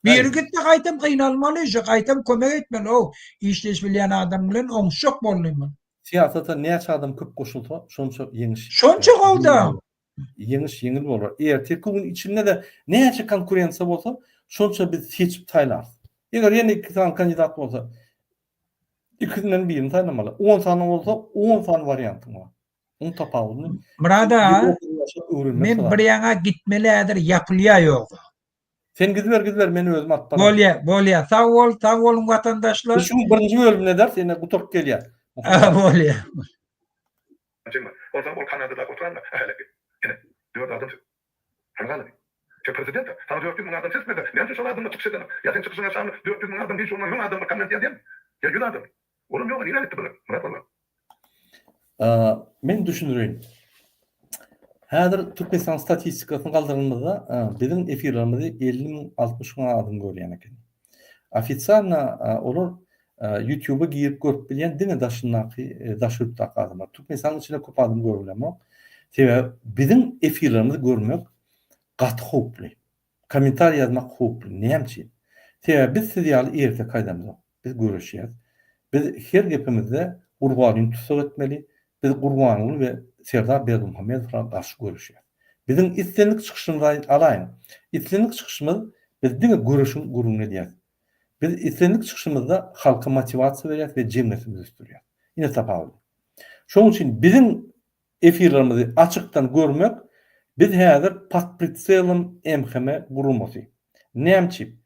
Biri gitse gaýtam gynalmaly, şu gaýtam kömek etmeli. O işleş bilýän adam bilen oňuşjak bollymy? Syýasata näçe adam köp goşulsa, şonça ýeňiş. Şonça gowda. Ýeňiş ýeňil bolar. Ertirki gün içinde-de näçe konkurensiýa bolsa, şonça biz seçip saýlarys. Eger ýene iki sany kandidat bolsa, ikisinden birini saýlamaly. On sany bolsa, on sany wariantyň bar. Oň tapawudyny Myrat aga, men bir ýaňa gitmeli häzir ýapylýar ýogsa. Sen gidiber gidiber men özüm alyp baraýyn. Bolýa, bolýa. Sag bol, sag boluň watandaşlar. Şu birinji bölümini ederis, ine gutaryp gelýär. Bolýa. Onsoň ol Kanadadaky oturanlar, häleki, ine, dört adam Hany galany? Sen prezident-ä, saňa 400 müň adam ses berse, näme üçin şol adamlar çykyş edenok? Ýa seň çykyşyňa şanly 400 müň adam hiç bolman 1000 adam bir komment ýazýarmy? Ýa 100 adam? Olam ýog-a, nirä gitdi bular? Myrat Gurban. Men düşündireýin. Häzir Türkmenistanyň statistikasyny galdyranymyzda biziň efirlerimizi 50 müň, 60 müň adam görýän eken. Ofitsialno olar YouTube-a girip görüp bilýän diňe daşyndaky, daş ýurtdaky adamlar. Türkmenistanyň içinde köp adam görüp bilenok. Sebäbi biziň efirlerimizi görmek gaty howply. Kommentariý ýazmak howply. Näme üçin? Sebäbi biz siz ýaly erteki aýdamzok. Biz göreşýäs. Biz her gepimizde Gurbalyny tussag etmeli. Biz Gurbanguly we Serdar Berdimuhamedowlara garşy göreşýäs. Biziň islendik çykyşymyzy alaýyň. Islendik çykyşymyz biz diňe göreşiň gürrüňini edýäs. Biz islendik çykyşymyzda halka motiwasiýa berýäs we jemgyýetimizi ösdürýäs. Ine tapawudy. Şonuň üçin biziň efirlerimizi açykdan görmek biz häzir pod pritselom MHM guramasy. Näme üçin?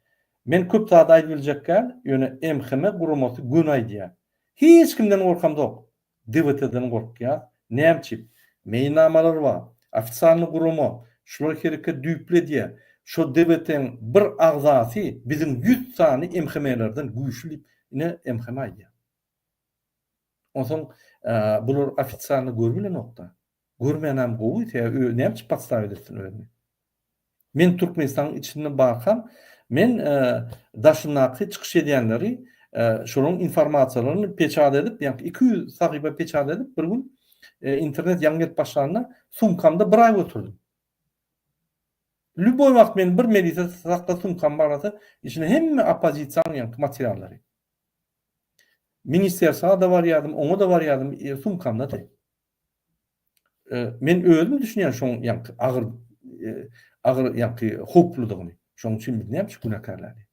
Men köp zat aýdyp biljek däl, ýöne MHM guramasy göni aýdýar. Hiç kimden gorkamzok. DWT-den gorkýas. Näme üçin? Meýilnamalar bar. Ofitsialnyý gurama. Şular hereket düýpli edýär. Şo DWT-iň bir agzasy biziň ýüz sany MHM-lerden güýçli diýip, ine MHM aýdýar. Onsoň bular ofitsialnyý görübilenokda. Görmänäm gowy, sebäbi näme üçin podstawiýa etsin özüni? Men Türkmenistanyň içinde barkam, men daşyndaky çykyş edýänleri şolaryň informasiýalaryny peçat edip, ýagny 200 sahypa peçat edip bir gün internet ýaňy gelip başlanda sumkamda bir aý götürdim. Lýuboý wagt meni bir melise sakla sumkam barasa, içinde hemme oppozisiýanyň ýaňky materiallary. Ministerstwa-da barýardym, oňa-da barýardym, sumkamdady. Men özüm düşünýän şoň ýaňky agyr agyr ýaňky howpludygyny. Şoň üçin biz näme üçin günäkärläli?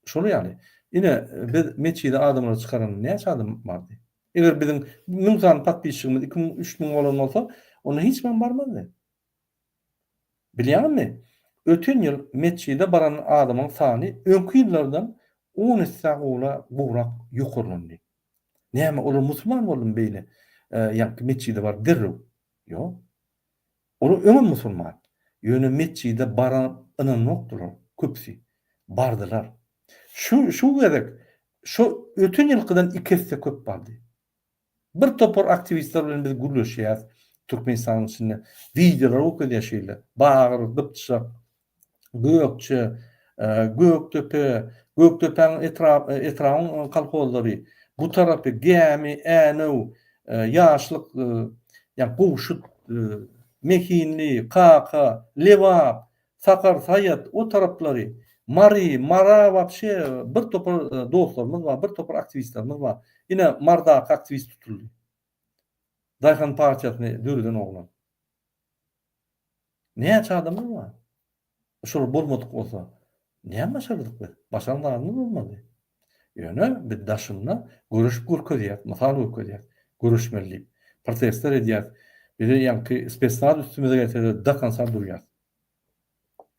Şol ýaly. Ine biz metjide adamlary çykaran näçe adam bardy? Eger biziň 1000 sany podpisçigimiz 2000, 3000 bolan bolsa, onda hiç kim barmazdy. Bilýäňizmi? Öten ýyl metjide baran adamyň sany öňki ýyllardan on esse gowra gowrak ýokarlandy. Näme olar musulman boldumy beýle ýaňky metjide baryp derrew? Ýok. Olar öňem musulman. Ýöne metjide baran ynanokdylar köpüsi. Bardylar. Şu şu gezek şo öten ýylkydan iki esse köp bardy. Bir topar aktiwistler bilen biz gürleşýäs Türkmenistanyň içinde. Wideolar görkezýär şeýle. Bagyr, Gypjak, Gökje, Gökdepe, Gökdepäniň etrap etrabyň kolhozlary, bu tarapy Gämi, Änew, Ýaşlyk, ýa Gowşut, Mehinli, Kaka, Lebap, Sakar, Saýat o taraplary, Mary, Mara wapşe bir topar dostlarymyz bar, bir topar aktiwistlerimiz bar. Ine Mardaky aktiwist tutuldy. Daýhan partiýasyny döreden oglan. Näçe adamlar bar? Şolar bolmadyk bolsa, näme başardyk biz? Başaran zadymyz bolmady. Ýöne biz daşynda göreşip görkezýäs, mysal görkezýäs. Göreşmeli diýip. Protestler edýäs. Bize ýaňky spesnaz üstümize gelse-de do konca durýas.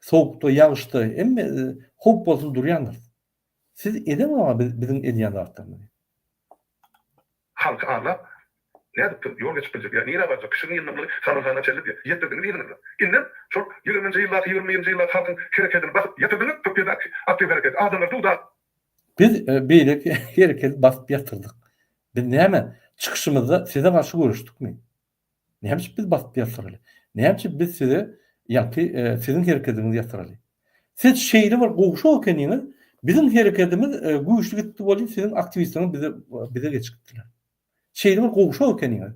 Sowukda, ýagyşda, hemme howp bolsun durýandyrys. Siz edeňok-a biziň edýän zatlarymyzy. Halky aldap, nädip siz ýol geçip biljek, ýa nirä barjak, kişiň ýyndamlygy Samarkanda çenli diýýär. Ýetdirdiňiz yzyňyzda. Indem şol ýigriminji ýyldaky, 21-nji ýyldaky halkyň herekedini basyp ýatyrdyňyz, Türkiýedäki aktiw hereketi. Adamlar duw-da. Biz beýleki hereketi basyp ýatyrdyk. Biz näme, çykyşymyzda size garşy göreşdikmi? Näme üçin biz basyp ýatyraly? Näme üçin biz size ýaňky siziň herekediňizi ýatyraly? Siz şeýle bir gowşak ekeniňiz, biziň herekedimiz güýçli gitdi welin siziň aktiwistleriňiz bize bize geçip gitdiler. Şeýle bir gowşak ekeniňiz.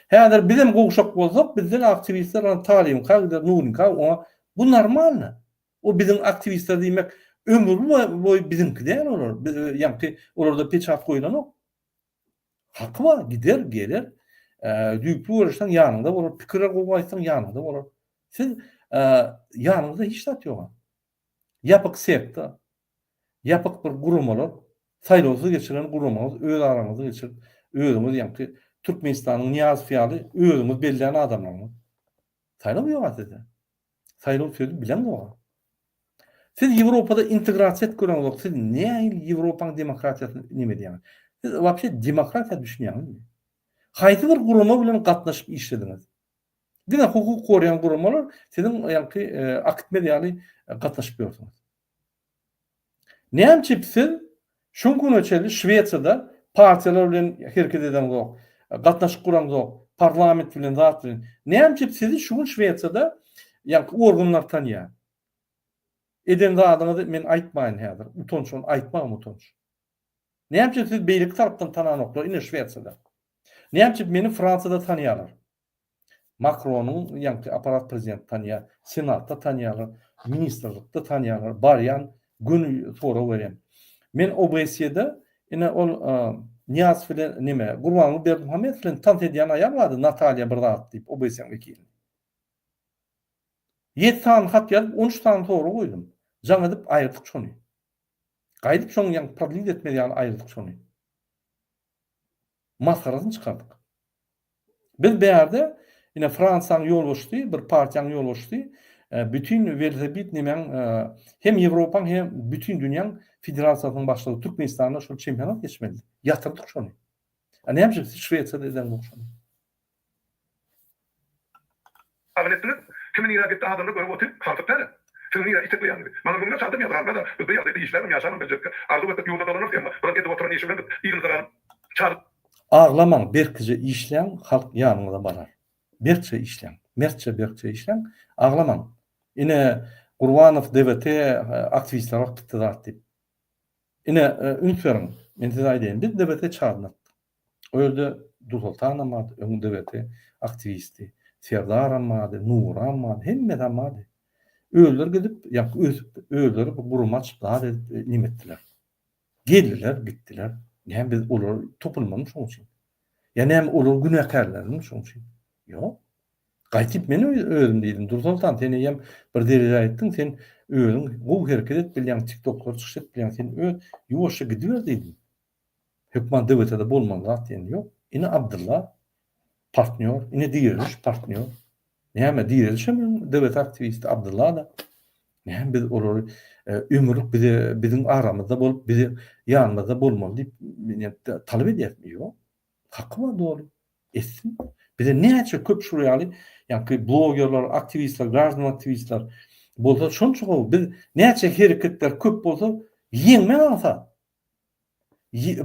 Häzir bizem gowşak bolsak, bizden aktiwistler ana Talybyňka gider, Nuryňka oňa bu normalny. O biziň aktiwistler diýmek ömür boýy biziňki däl olar. Ýaňky olarda peçat goýlanok. Haky bar, gider, geler. Düýpli göreşseň ýanyňda bolar, pikire gowy aýtsaň ýanyňda bolar. Siz ýanyňyzda hiç zat ýok. Ýapyk sekta, ýapyk bir guramalar, saýlawsyz geçirilen guramaňyz öz araňyzda geçirip, özüňiz ýaňky Türkmenistanyň Nyýazow ýaly özüňiz bellän adamlaryňyz. Saýlaw ýok-a sizde. Saýlaw sözi bileňzok-a. Siz Ýewropada integrasiýa edip göreňzok, siz nähili Ýewropaň demokratiýasyny neme edýäňiz? Siz wapşe demokratiýa düşünýäňizmi? Haýsy bir gurama bilen gatnaşyp işlediňiz? Diňe hukuk goraýan guramalar siziň ýaňky akitmez ýaly gatnaşyp ýörsüňiz. Näme üçin siz şu güne çenli Şwesiýada partiýalar bilen hereket edeňzok, gatnaşyk guraňzok, parlament bilen zat bilen. Näme üçin sizi şu gün Şwesiýada ýaňky organlar tanýar? Eden zadyňyzy men aýtmaýyn häzir, utanç ony aýtmagam utanç. Näme üçin sizi beýleki tarapdan tananoklar ine Şwesiýada? Näme üçin meni Fransiýada tanýarlar? Makronyň ýaňky apparat prezident tanýar, senatda tanýarlar, ministrlikde tanýarlar, barýan göni sorag berýän. Men OBSE-de ine ol Nyýazow bilen neme Gurbanguly Berdimuhamedow bilen tans edýän aýal bardy Natalýa bir zat diýip OBSE-niň wekili. Ýedi sany hat ýazyp 13 sany sorag goýdum. Jaň edip aýyrdyk şony. Gaýdyp şoň ýaňky prodlid etmez ýaly aýyrdyk şony. Masgarasyny çykardyk. Biz bärde ine Fransiýanyň ýolbaşçysy, bir partiýanyň ýolbaşçysy bütin welosiped nemäň hem Ýewropaň hem bütin dünýäň federasiýasynyň başlygy Türkmenistanda şol çempionat geçmeli. Ýatyrdyk şony. A näme üçin siz Şwesiýada edeňzok şony? Agyl etdiňiz. Kimi nirä gitdi adamlar görüp otyr. Samsyk dälä. Siziň nirä itekleýäniňizi. Maňa müňlerçe adam ýazar almaz-a. Biz bu ýagdaýda işläbem ýaşabam biljekkä. Arzuw etsek ýurda dolanarys emma bular edip oturan işi bilen biz yzymyza galyp çal. Aglamaň berkije işläň halk ýanyňyza barar. Berkje işläň. Mertçe berkje işläň. Aglamaň. Ine Gurbanow DWT aktiwistler alyp gitdi zat diýip. Ine üns beriň. Men size aýdaýyn. Biz DWT çadyny atdyk. O ýerde Dursoltanam bardy, öň DWT aktiwisti, Serdaram bardy, Nuram bardy, hemmesem bardy. Özleri gidip, ýaňky ösüp, özleri bir gurama açyp, zat edip neme etdiler. Geldiler, gitdiler. Näme biz olar topulmalymy şoň üçin? Ýa näme olar günäkärlermi şoň üçin? Ýok. Gaýtyp men özüm diýdim, Dursoltan sen eýýäm bir derejä ýetdiň, sen özüň gowy hereket edip bilýäň, TikToklarda çykyş edip bilýäň, sen öz ýuwaşja gidiber diýdim. Hökman DWT-de bolmaly zat diýen ýok. Ine Abdylla partnýor, ine Direliş partnýor. Näme Direliş hem öň DWT aktiwisti Abdylla-da. Näme biz olary e, ömürlik bize biziň aramyzda bolup, bizi ýanymyzda bolmaly diýip talap edýäsmi? Ýok. Haky bar doly. Etsin. Bize näçe köp şul ýaly, ýaňky blogerler, aktiwistler, graždan aktiwistler bolsa şonça gowy. Biz näçe hereketler köp bolsa ýeňmek aňsat.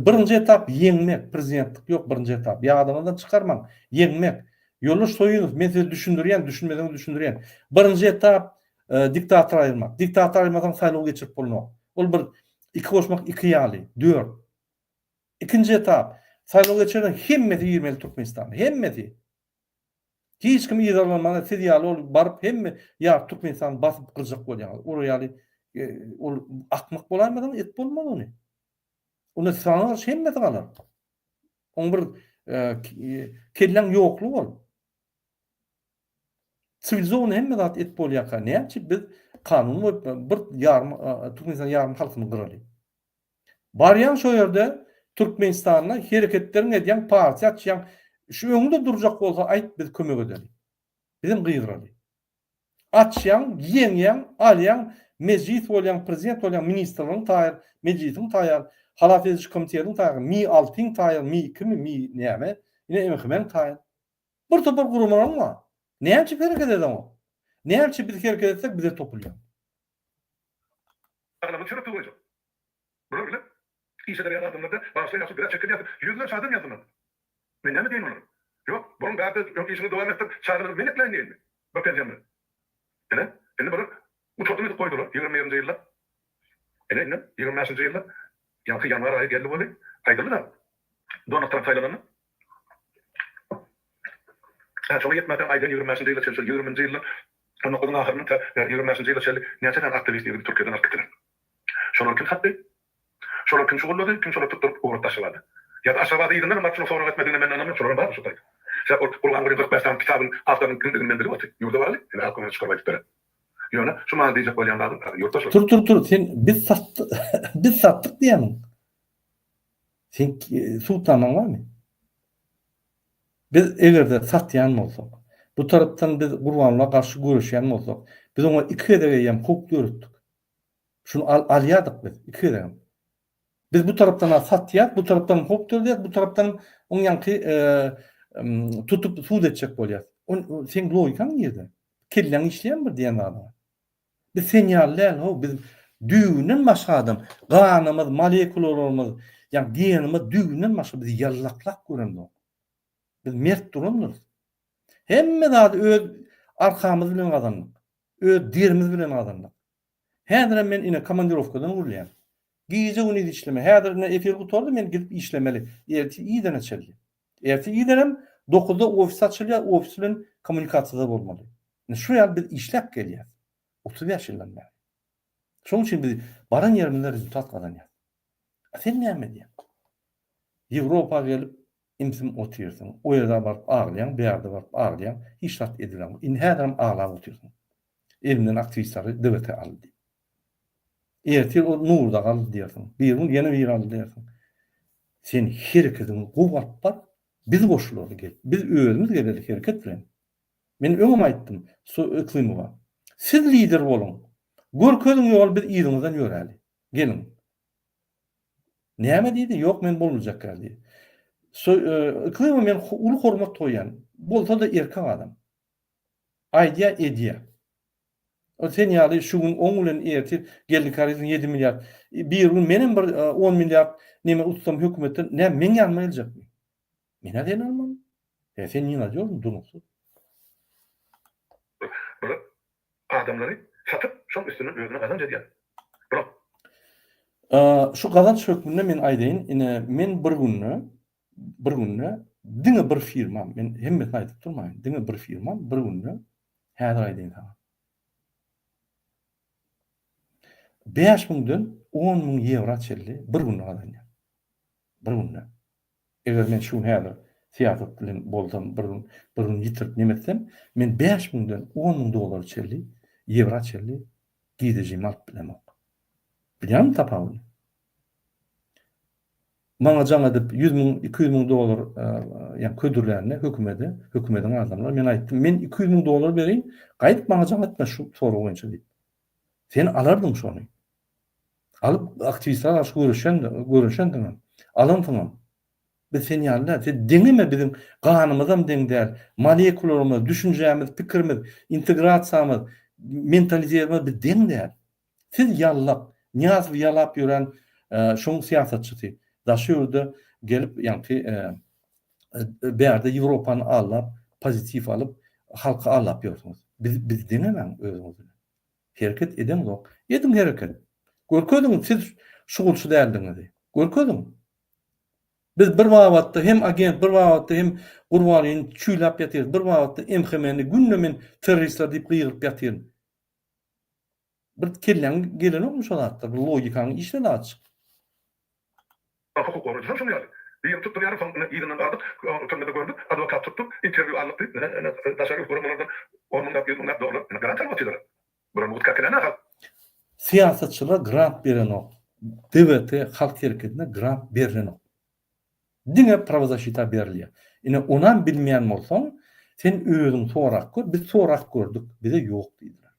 Birinji etap ýeňmek, prezidentlik ýok birinji etap. Ýadyňyzdan çykarmaň, ýeňmek. Ýoldaş Soýunow, men size düşündirýän, düşünmeseňiz düşündirýän. Birinji etap e, diktator aýyrmak. Diktator aýyrmasaň saýlaw geçirip bolmaz. Ol bir iki goşmak iki ýaly, dört. Ikinji etap, saýlaw geçireniň hemmesi girmeli Türkmenistana, hemmesi. Hiç kim yzarlanmaly siz ýaly ol baryp hemme ýar Türkmenistany basyp gyrjak bolýaňyz. Olar ýaly e, ol akmak bolaýmasaň et bolmaz ony. Onda saňa garşy hemmesi galar. Oň bir e, e, kelläň ýoklugy ol. Siwilizowany hemme zat et bolýarka näme üçin biz kanun goýup bir ýarym e, Türkmenistan ýarym halkyny gyraly. Barýaň şo ýerde Türkmenistanda hereketleriňi edýäň partiýa açýaň şu öňde durjak bolsa aýt biz kömek edeli. Bizem gygyraly. Açýaň ýeňýäň alýaň mejlis bolýaň prezident bolýaň ministrligiň taýýar mejlisiň taýýar halas ediş komitetiň taýýar mi altyň taýýar mi ikimi mi näme ine MHM-iň taýýar. Bir topar guramalaryň bar. Näme üçin hereket edeňok? Näme üçin biz hereket etsek bize topulýaň? Aglamyň çörek goýjak. Bular bilen iş eder ýaly adamlar däl. Bagyşla ýagşy biraz çekilýärsiň. Ýüzlerçe adam ýazdylar. Men näme diýeýin olara? Ýok, boluň bärde öň işiňizi dowam etdir, çagalaryňyzy men ekläýin diýeýinmi? Bir pensiýam bilen. Ine, indi bular uçurdym edip goýdular 21-nji ýylda. Ine, indi 25-nji ýylda ýaňky ýanwar aýy geldi weli, aýdyldy-da, Donald Tramp saýlananda. Hä, şoňa ýetmäkäň aýdan 25-nji ýyla çenli, şol 20-nji ýyldan on dokuzyň ahyryndan tä 25-nji ýyla çenli näçe sany aktiwist ýigidi Türkiýeden alyp gitdiler. Şolary kim satdy? Şolary kim şugullady? Kim şolary tutduryp ugratdy Aşgabada? Ýa-da Aşgabada yzyndanam baryp şulary sorag etmedigine men ynanamok, şolaram barmy şu taýda? Sebäp ol Gurbangulyň 45 sany kitabyň awtorynyň kimdigini men bilip otyryn. Ýurda baraly, indi halk öňüne çykaryp aýdyp berer. Ýöne şu maňa diýjek bolýan zadym, ýurtdaşlar. Tur tur tur sen biz satdyk biz satdyk diýýämiň? Sen subutnamaň barmy? Biz eger-de satýan bolsak, bu tarapdan biz Gurbanguly garşy göreşýän bolsak, biz oňa iki gezek eýýäm hukuk döretdik. Şuny al alýardyk biz iki gezegem. Biz bu tarapdan satýas, bu tarapdan hop dördýäs, bu tarapdan oň ýaňky tutup sud etjek bolýas. Seň logikaň nirde? Kelläň işleýärmi bir diýen zadyňa? Biz sen ýaly däl how, biz düýbünden başga adam. Ganymyz, molekulalarymyz, ýagny genimiz düýbünden başga, biz ýallaklap göremzok. Biz mert durandyrys. Hemme zady öz arkamyz bilen gazandyk. Öz derimiz bilen gazandyk. Häzirem men ine komandirowkadan gürleýän. Gije gündiz işleme. Häzir ine efir gutardy men gidip işlemeli. Ertir irden çenli. Ertir irdenem dokuzda ofis açylýar, ofis bilen kommunikasiýada bolmaly. Ine şu ýaly biz işläp gelýäs. 35 ýyldan bäri. Şonuň üçin biz baran ýerimizde rezultat gazanýas. A sen näme edýäň? Ýewropa gelip imsim otyrsyň. O ýerde baryp aglaýaň, bu ýerde baryp aglaýaň. Hiç zat edileňok. Indi häzirem aglap otyrsyň. Elimden aktiwistleri DWT aldy diýip. Ertir ol Nurda galdy diýersiň. Bir gün ýene biri aldy diýersiň. Sen hereketiňi gowy alyp bar, biz goşularly gel. Biz özümiz geleli hereket bilen. Men öňem aýtdym Yklymowa. Siz lider boluň. Görkeziň ýoly biz yzyňyzdan ýöräli. Geliň. Näme diýdi? Ýok men bolmajakka diýdi. Yklymowa men uly hormat goýýan. Bolsa-da erkek adam. Aýdýa edýä. Ol sen ýaly şu gün oň bilen ertir Geldi Karyzowyň ýedi milliard. Bir gün menem bir on milliard neme utsam hökümetden näme meň ýanyma geljekmi? Menä seni almaly. He sen nenadýozny durnuksyz. Bular adamlary satyp şoň üstünden özüne gazanç edýär. Bular. Şu gazanç hökmünde men aýdaýyn ine men bir günde bir günde diňe bir firmam, men hemmesini aýdyp durmaýyn, diňe bir firmam bir günde, häzir aýdaýyn saňa. 5000-den 10000 ýewro çenli bir günde gazanýar. Bir günde. Eger men şu gün häzir syýasat bilen bolsam, bir gün bir gün ýitirip neme etsem, men 5000-den 10000 dollara çenli, ýewro çenli girdejimi alyp bilemok. Bilýäňmi tapawudyny? Maňa jaň edip 100 müň, 200 müň dollar ýa ködürlände hökümede, hökümediň adamlary men aýtdym, men 200 müň dollar bereýin, gaýdyp maňa jaň etme şu sorag boýunça diýip. Sen alardyň şony. Alyp aktiwistlere garşy göreşen, göreşendiňem, alansyňam. Biz sen ýaly däl. Sen deňeme biziň ganymyzam deň däl. Molekularymyz, düşünjämiz, pikirimiz, integrasiýamyz, mentalitetimiz biz deň däl. Siz ýallak, Nyýazowy ýalap ýören şoň syýasatçysy. Daşy ýurda gelip ýaňky bärde Ýewropany aldap, pozitiw alyp, halky aldap ýörsüňiz. Biz bizi deňemäň özüňiz bilen. Hereket edeňzok. Ediň hereket. Görkeziň siz şugulçy däldigiňizi. Görkeziň. Biz bir babatda hem agent, bir babatda hem Gurbanlyny çüýläp ýatyrys, bir babatda MHM-ni günde men terroristler diýip gygyryp ýatyryn. Bir kelläň gelenokmy şo zatlar, bir logikaň işledi azjyk. Hukuk goraýjysam şoň ýaly. Birini tutdurýarlar, soň ine yzyndan galdyk, türmede gördük, adwokat tutduk, interwýu aldyk diýip, ine, ine daşary ýurt gören bulardan on müňläp, ýüz müňläp dollar ine grant alyp otyrlar. Bular mugt käkelän-ä halk. Syýasatçylara grant berenok. DWT halk hereketine grant berlenok. Diňe prawozasita berilýär. Ine onam bilmeýän bolsaň, sen özüň sorap gör, biz sorap gördük, bize ýok diýdiler.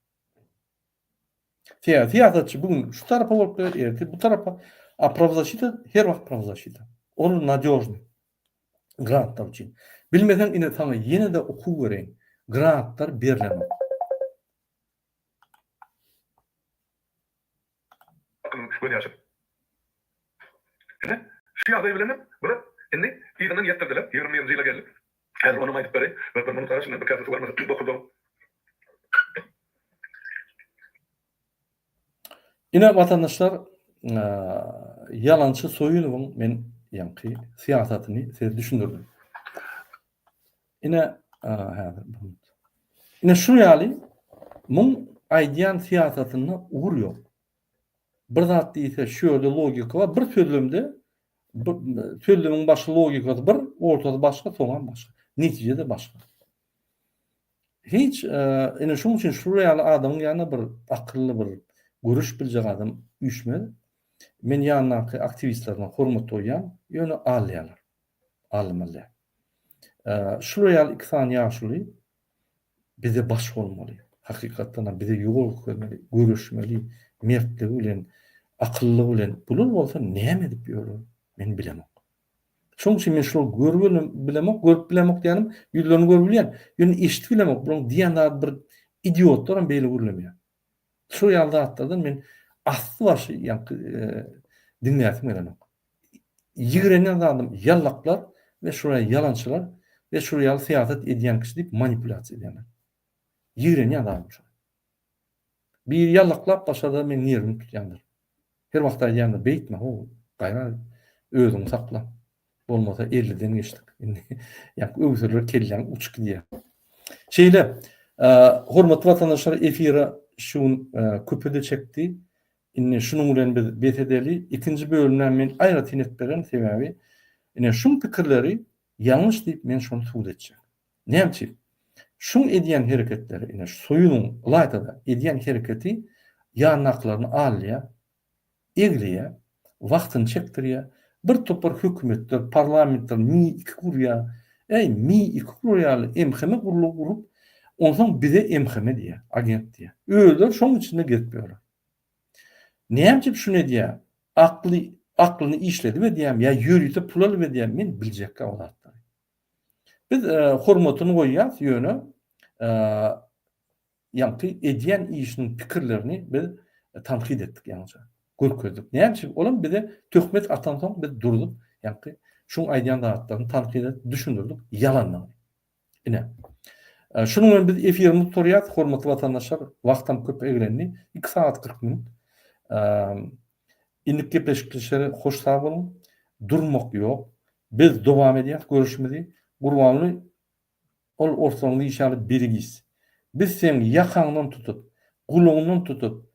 Sebäbi syýasatçy bu gün şu tarapa bolup biler, ertir bu tarapa. A prawozasita her wagt prawozasita. Ol nadýožnyý. Grantlar üçin. Bilmeseň ine saňa ýene-de okuw bereýin. Grantlar berlenok. Akylyň göz ýaşy. Ine, şu ýagdaý bilenem bular indi yzyndan ýetdirdiler. 21-nji ýyla geldik. Häzir onam aýdyp bereýin. Bir bir minut garaşyň, men bir käse suw almasam bokurdagyň. Ine watandaşlar, ýalançy Soýunowyň men ýaňky syýasatyny size düşündirdim. Ine häzir bir minut. Ine şu ýaly muň aýdýan syýasatynda ugur ýok. Bir zat diýse şu ýerde logika bar, bir sözlemde sözlemiň başy logikasy bir, ortasy başga, soňam başga. Netije-de başga. Hiç ine şuň üçin şu ýaly adamyň ýanyna bir akylly bir görüş biljek adam üýşmez. Men ýanyndaky aktiwistlerine hormat goýýan, ýöne alýarlar. Almaly. Şular ýaly iki sany ýaşuly bize baş bolmaly. Hakykatdan hem bize ýol görkezmeli, göreşmeli. Mertligi bilen, akyllygy bilen. Bular bolsa näme edip ýörler, men bilemok. Şonuň üçin men şulary görüp bilemok, görüp bilemok diýýänim, ýüzlerini görüp bilýän, ýöne eşidip bilemok. Bularyň diýýän zady bir idiotlaram beýle gürlemeýär. Şol ýaly zatlardan men asly başy ýaňky diňläsim gelenok. Ýigrenýän zadym ýallaklar we şol ýaly ýalançylar we şol ýaly syýasat edýän kişi diýip manipulýasiýa edýänler. Ýigrenýän zadym şol. Biri ýallaklap başlasa meň nerwimi tutýandyr. Her wagt aýdýandyr, beýtme how, gaýrat et, özüňi sakla. Bolmasa elliden geçdik. Indi ýaňky öwseler kelläň uçup gidýär. Şeýle, hormatly watandaşlar efire şu gün köpe-de çekdi. Indi şunuň bilen biz bes edeli. Ikinji bölümden men aýratyn edip bererin, sebäbi ine şuň pikirleri ýalňyş diýip men şony subut etjek. Näme üçin? Şuň edýän hereketleri, ine şu Soýuzyň ylaýta-da edýän hereketi ýanyndakylaryny alýar, egleýär, wagtyny çekdirýär, bir topar hökümetler, parlamentler Mi iki gurýar, äý Mi iki gurar ýaly MHM gurlugy gurup, onsoň bize MHM diýýär, agent diýýär. Özleri şoň içinde gezip ýörler. Näme üçin şuny edýär? Akly, aklyny işledip edýärmi ýa ýörite pul alyp edýärmi? Men biljekkä o zatlary. Biz hormatyny goýýas, ýöne ýaňky edýän işiniň pikirlerini biz tankyt etdik ýaňyja. Görkezdik. Näme üçin? Olam bize töhmet atansoň biz durzup, ýaňky şuň aýdýan zatlaryny tankyt edip düşündirdik ýalandygyny. Ine. Şunuň bilen biz efirimizi gutarýas, hormatly watandaşlar, wagtam köp eglendi. 2 sagat 40 minut. Indiki gepleşikleşere hoş sag boluň. Durmak ýok. Biz dowam edýäs göreşimizi. Gurbanguly ol orslaryň diýşi ýaly birigis. Biz seň ýakaňdan tutup, gulagyňdan tutup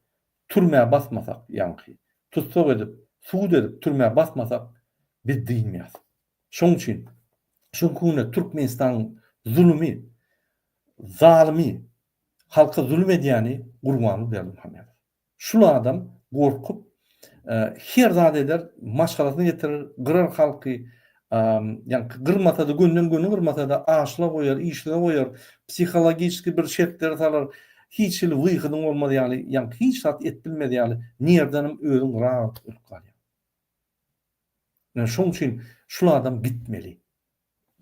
türmä basmasak ýaňky tussag edip, sud edip türmä basmasak biz dynmaýas. Şoň üçin şu günde Türkmenistanyň zulumy, zalymy, halka zulum edýäni Gurbanguly Berdimuhamedow. Şul adam gorkup her zat eder, maşgalasyny getirer, gyrar halky, ýaňky gyrmasa-da, gönden göni gyrmasa-da açlyga goýar, işsize goýar, psihologiçki bir şertlere salar, hiç hili wyhydyň bolmaz ýaly, ýaňky hiç zat et bilmez ýaly, nirdenem özüň rahat ölüp galýaň. Ine şoň üçin şul adam gitmeli.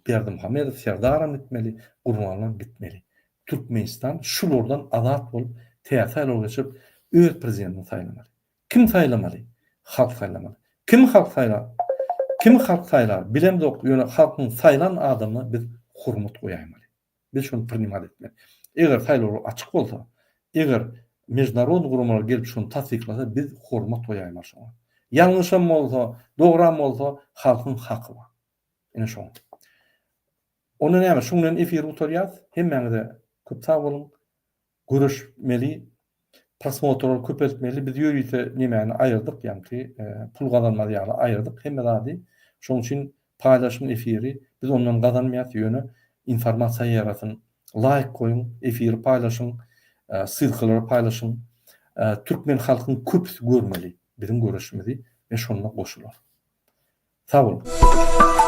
Berdimuhamedow Serdaram gitmeli, Gurbangulam gitmeli. Türkmenistan şulardan azat bolup täze saýlaw geçirip öz prezidentini saýlamaly. Kim saýlamaly? Halk saýlamaly. Kimi halk saýlar? Kimi halk saýlar? Bilemzok, ýöne halkyň saýlan adamyna biz hormat goýaýmaly. Biz şony prinimat etmeli. Eger saýlawlar açyk bolsa, eger mežnarodnyý guramalar gelip şony tassyklasa biz hormat goýaýmaly şoňa. Ýalňyşam bolsa, dogram bolsa halkyň haky bar. Ine şoň. Onda näme, şuň bilen efiri gutarýas. Hemmäňize köp sag boluň. Görüşmeli, prosmotrlary köpeltmeli. Biz ýörite nemäni aýyrdyk, ýaňky pul gazanmaz ýaly aýyrdyk hemme zady. Şoň üçin paýlaşyň efiri. Biz ondan gazanmaýas, ýöne informasiýa ýarasyn. Laýk goýuň, efiri paýlaşyň, ssylkalary paýlaşyň. Türkmen halkyň köpüsi görmeli biziň göreşimizi we şonda goşular. Sag boluň.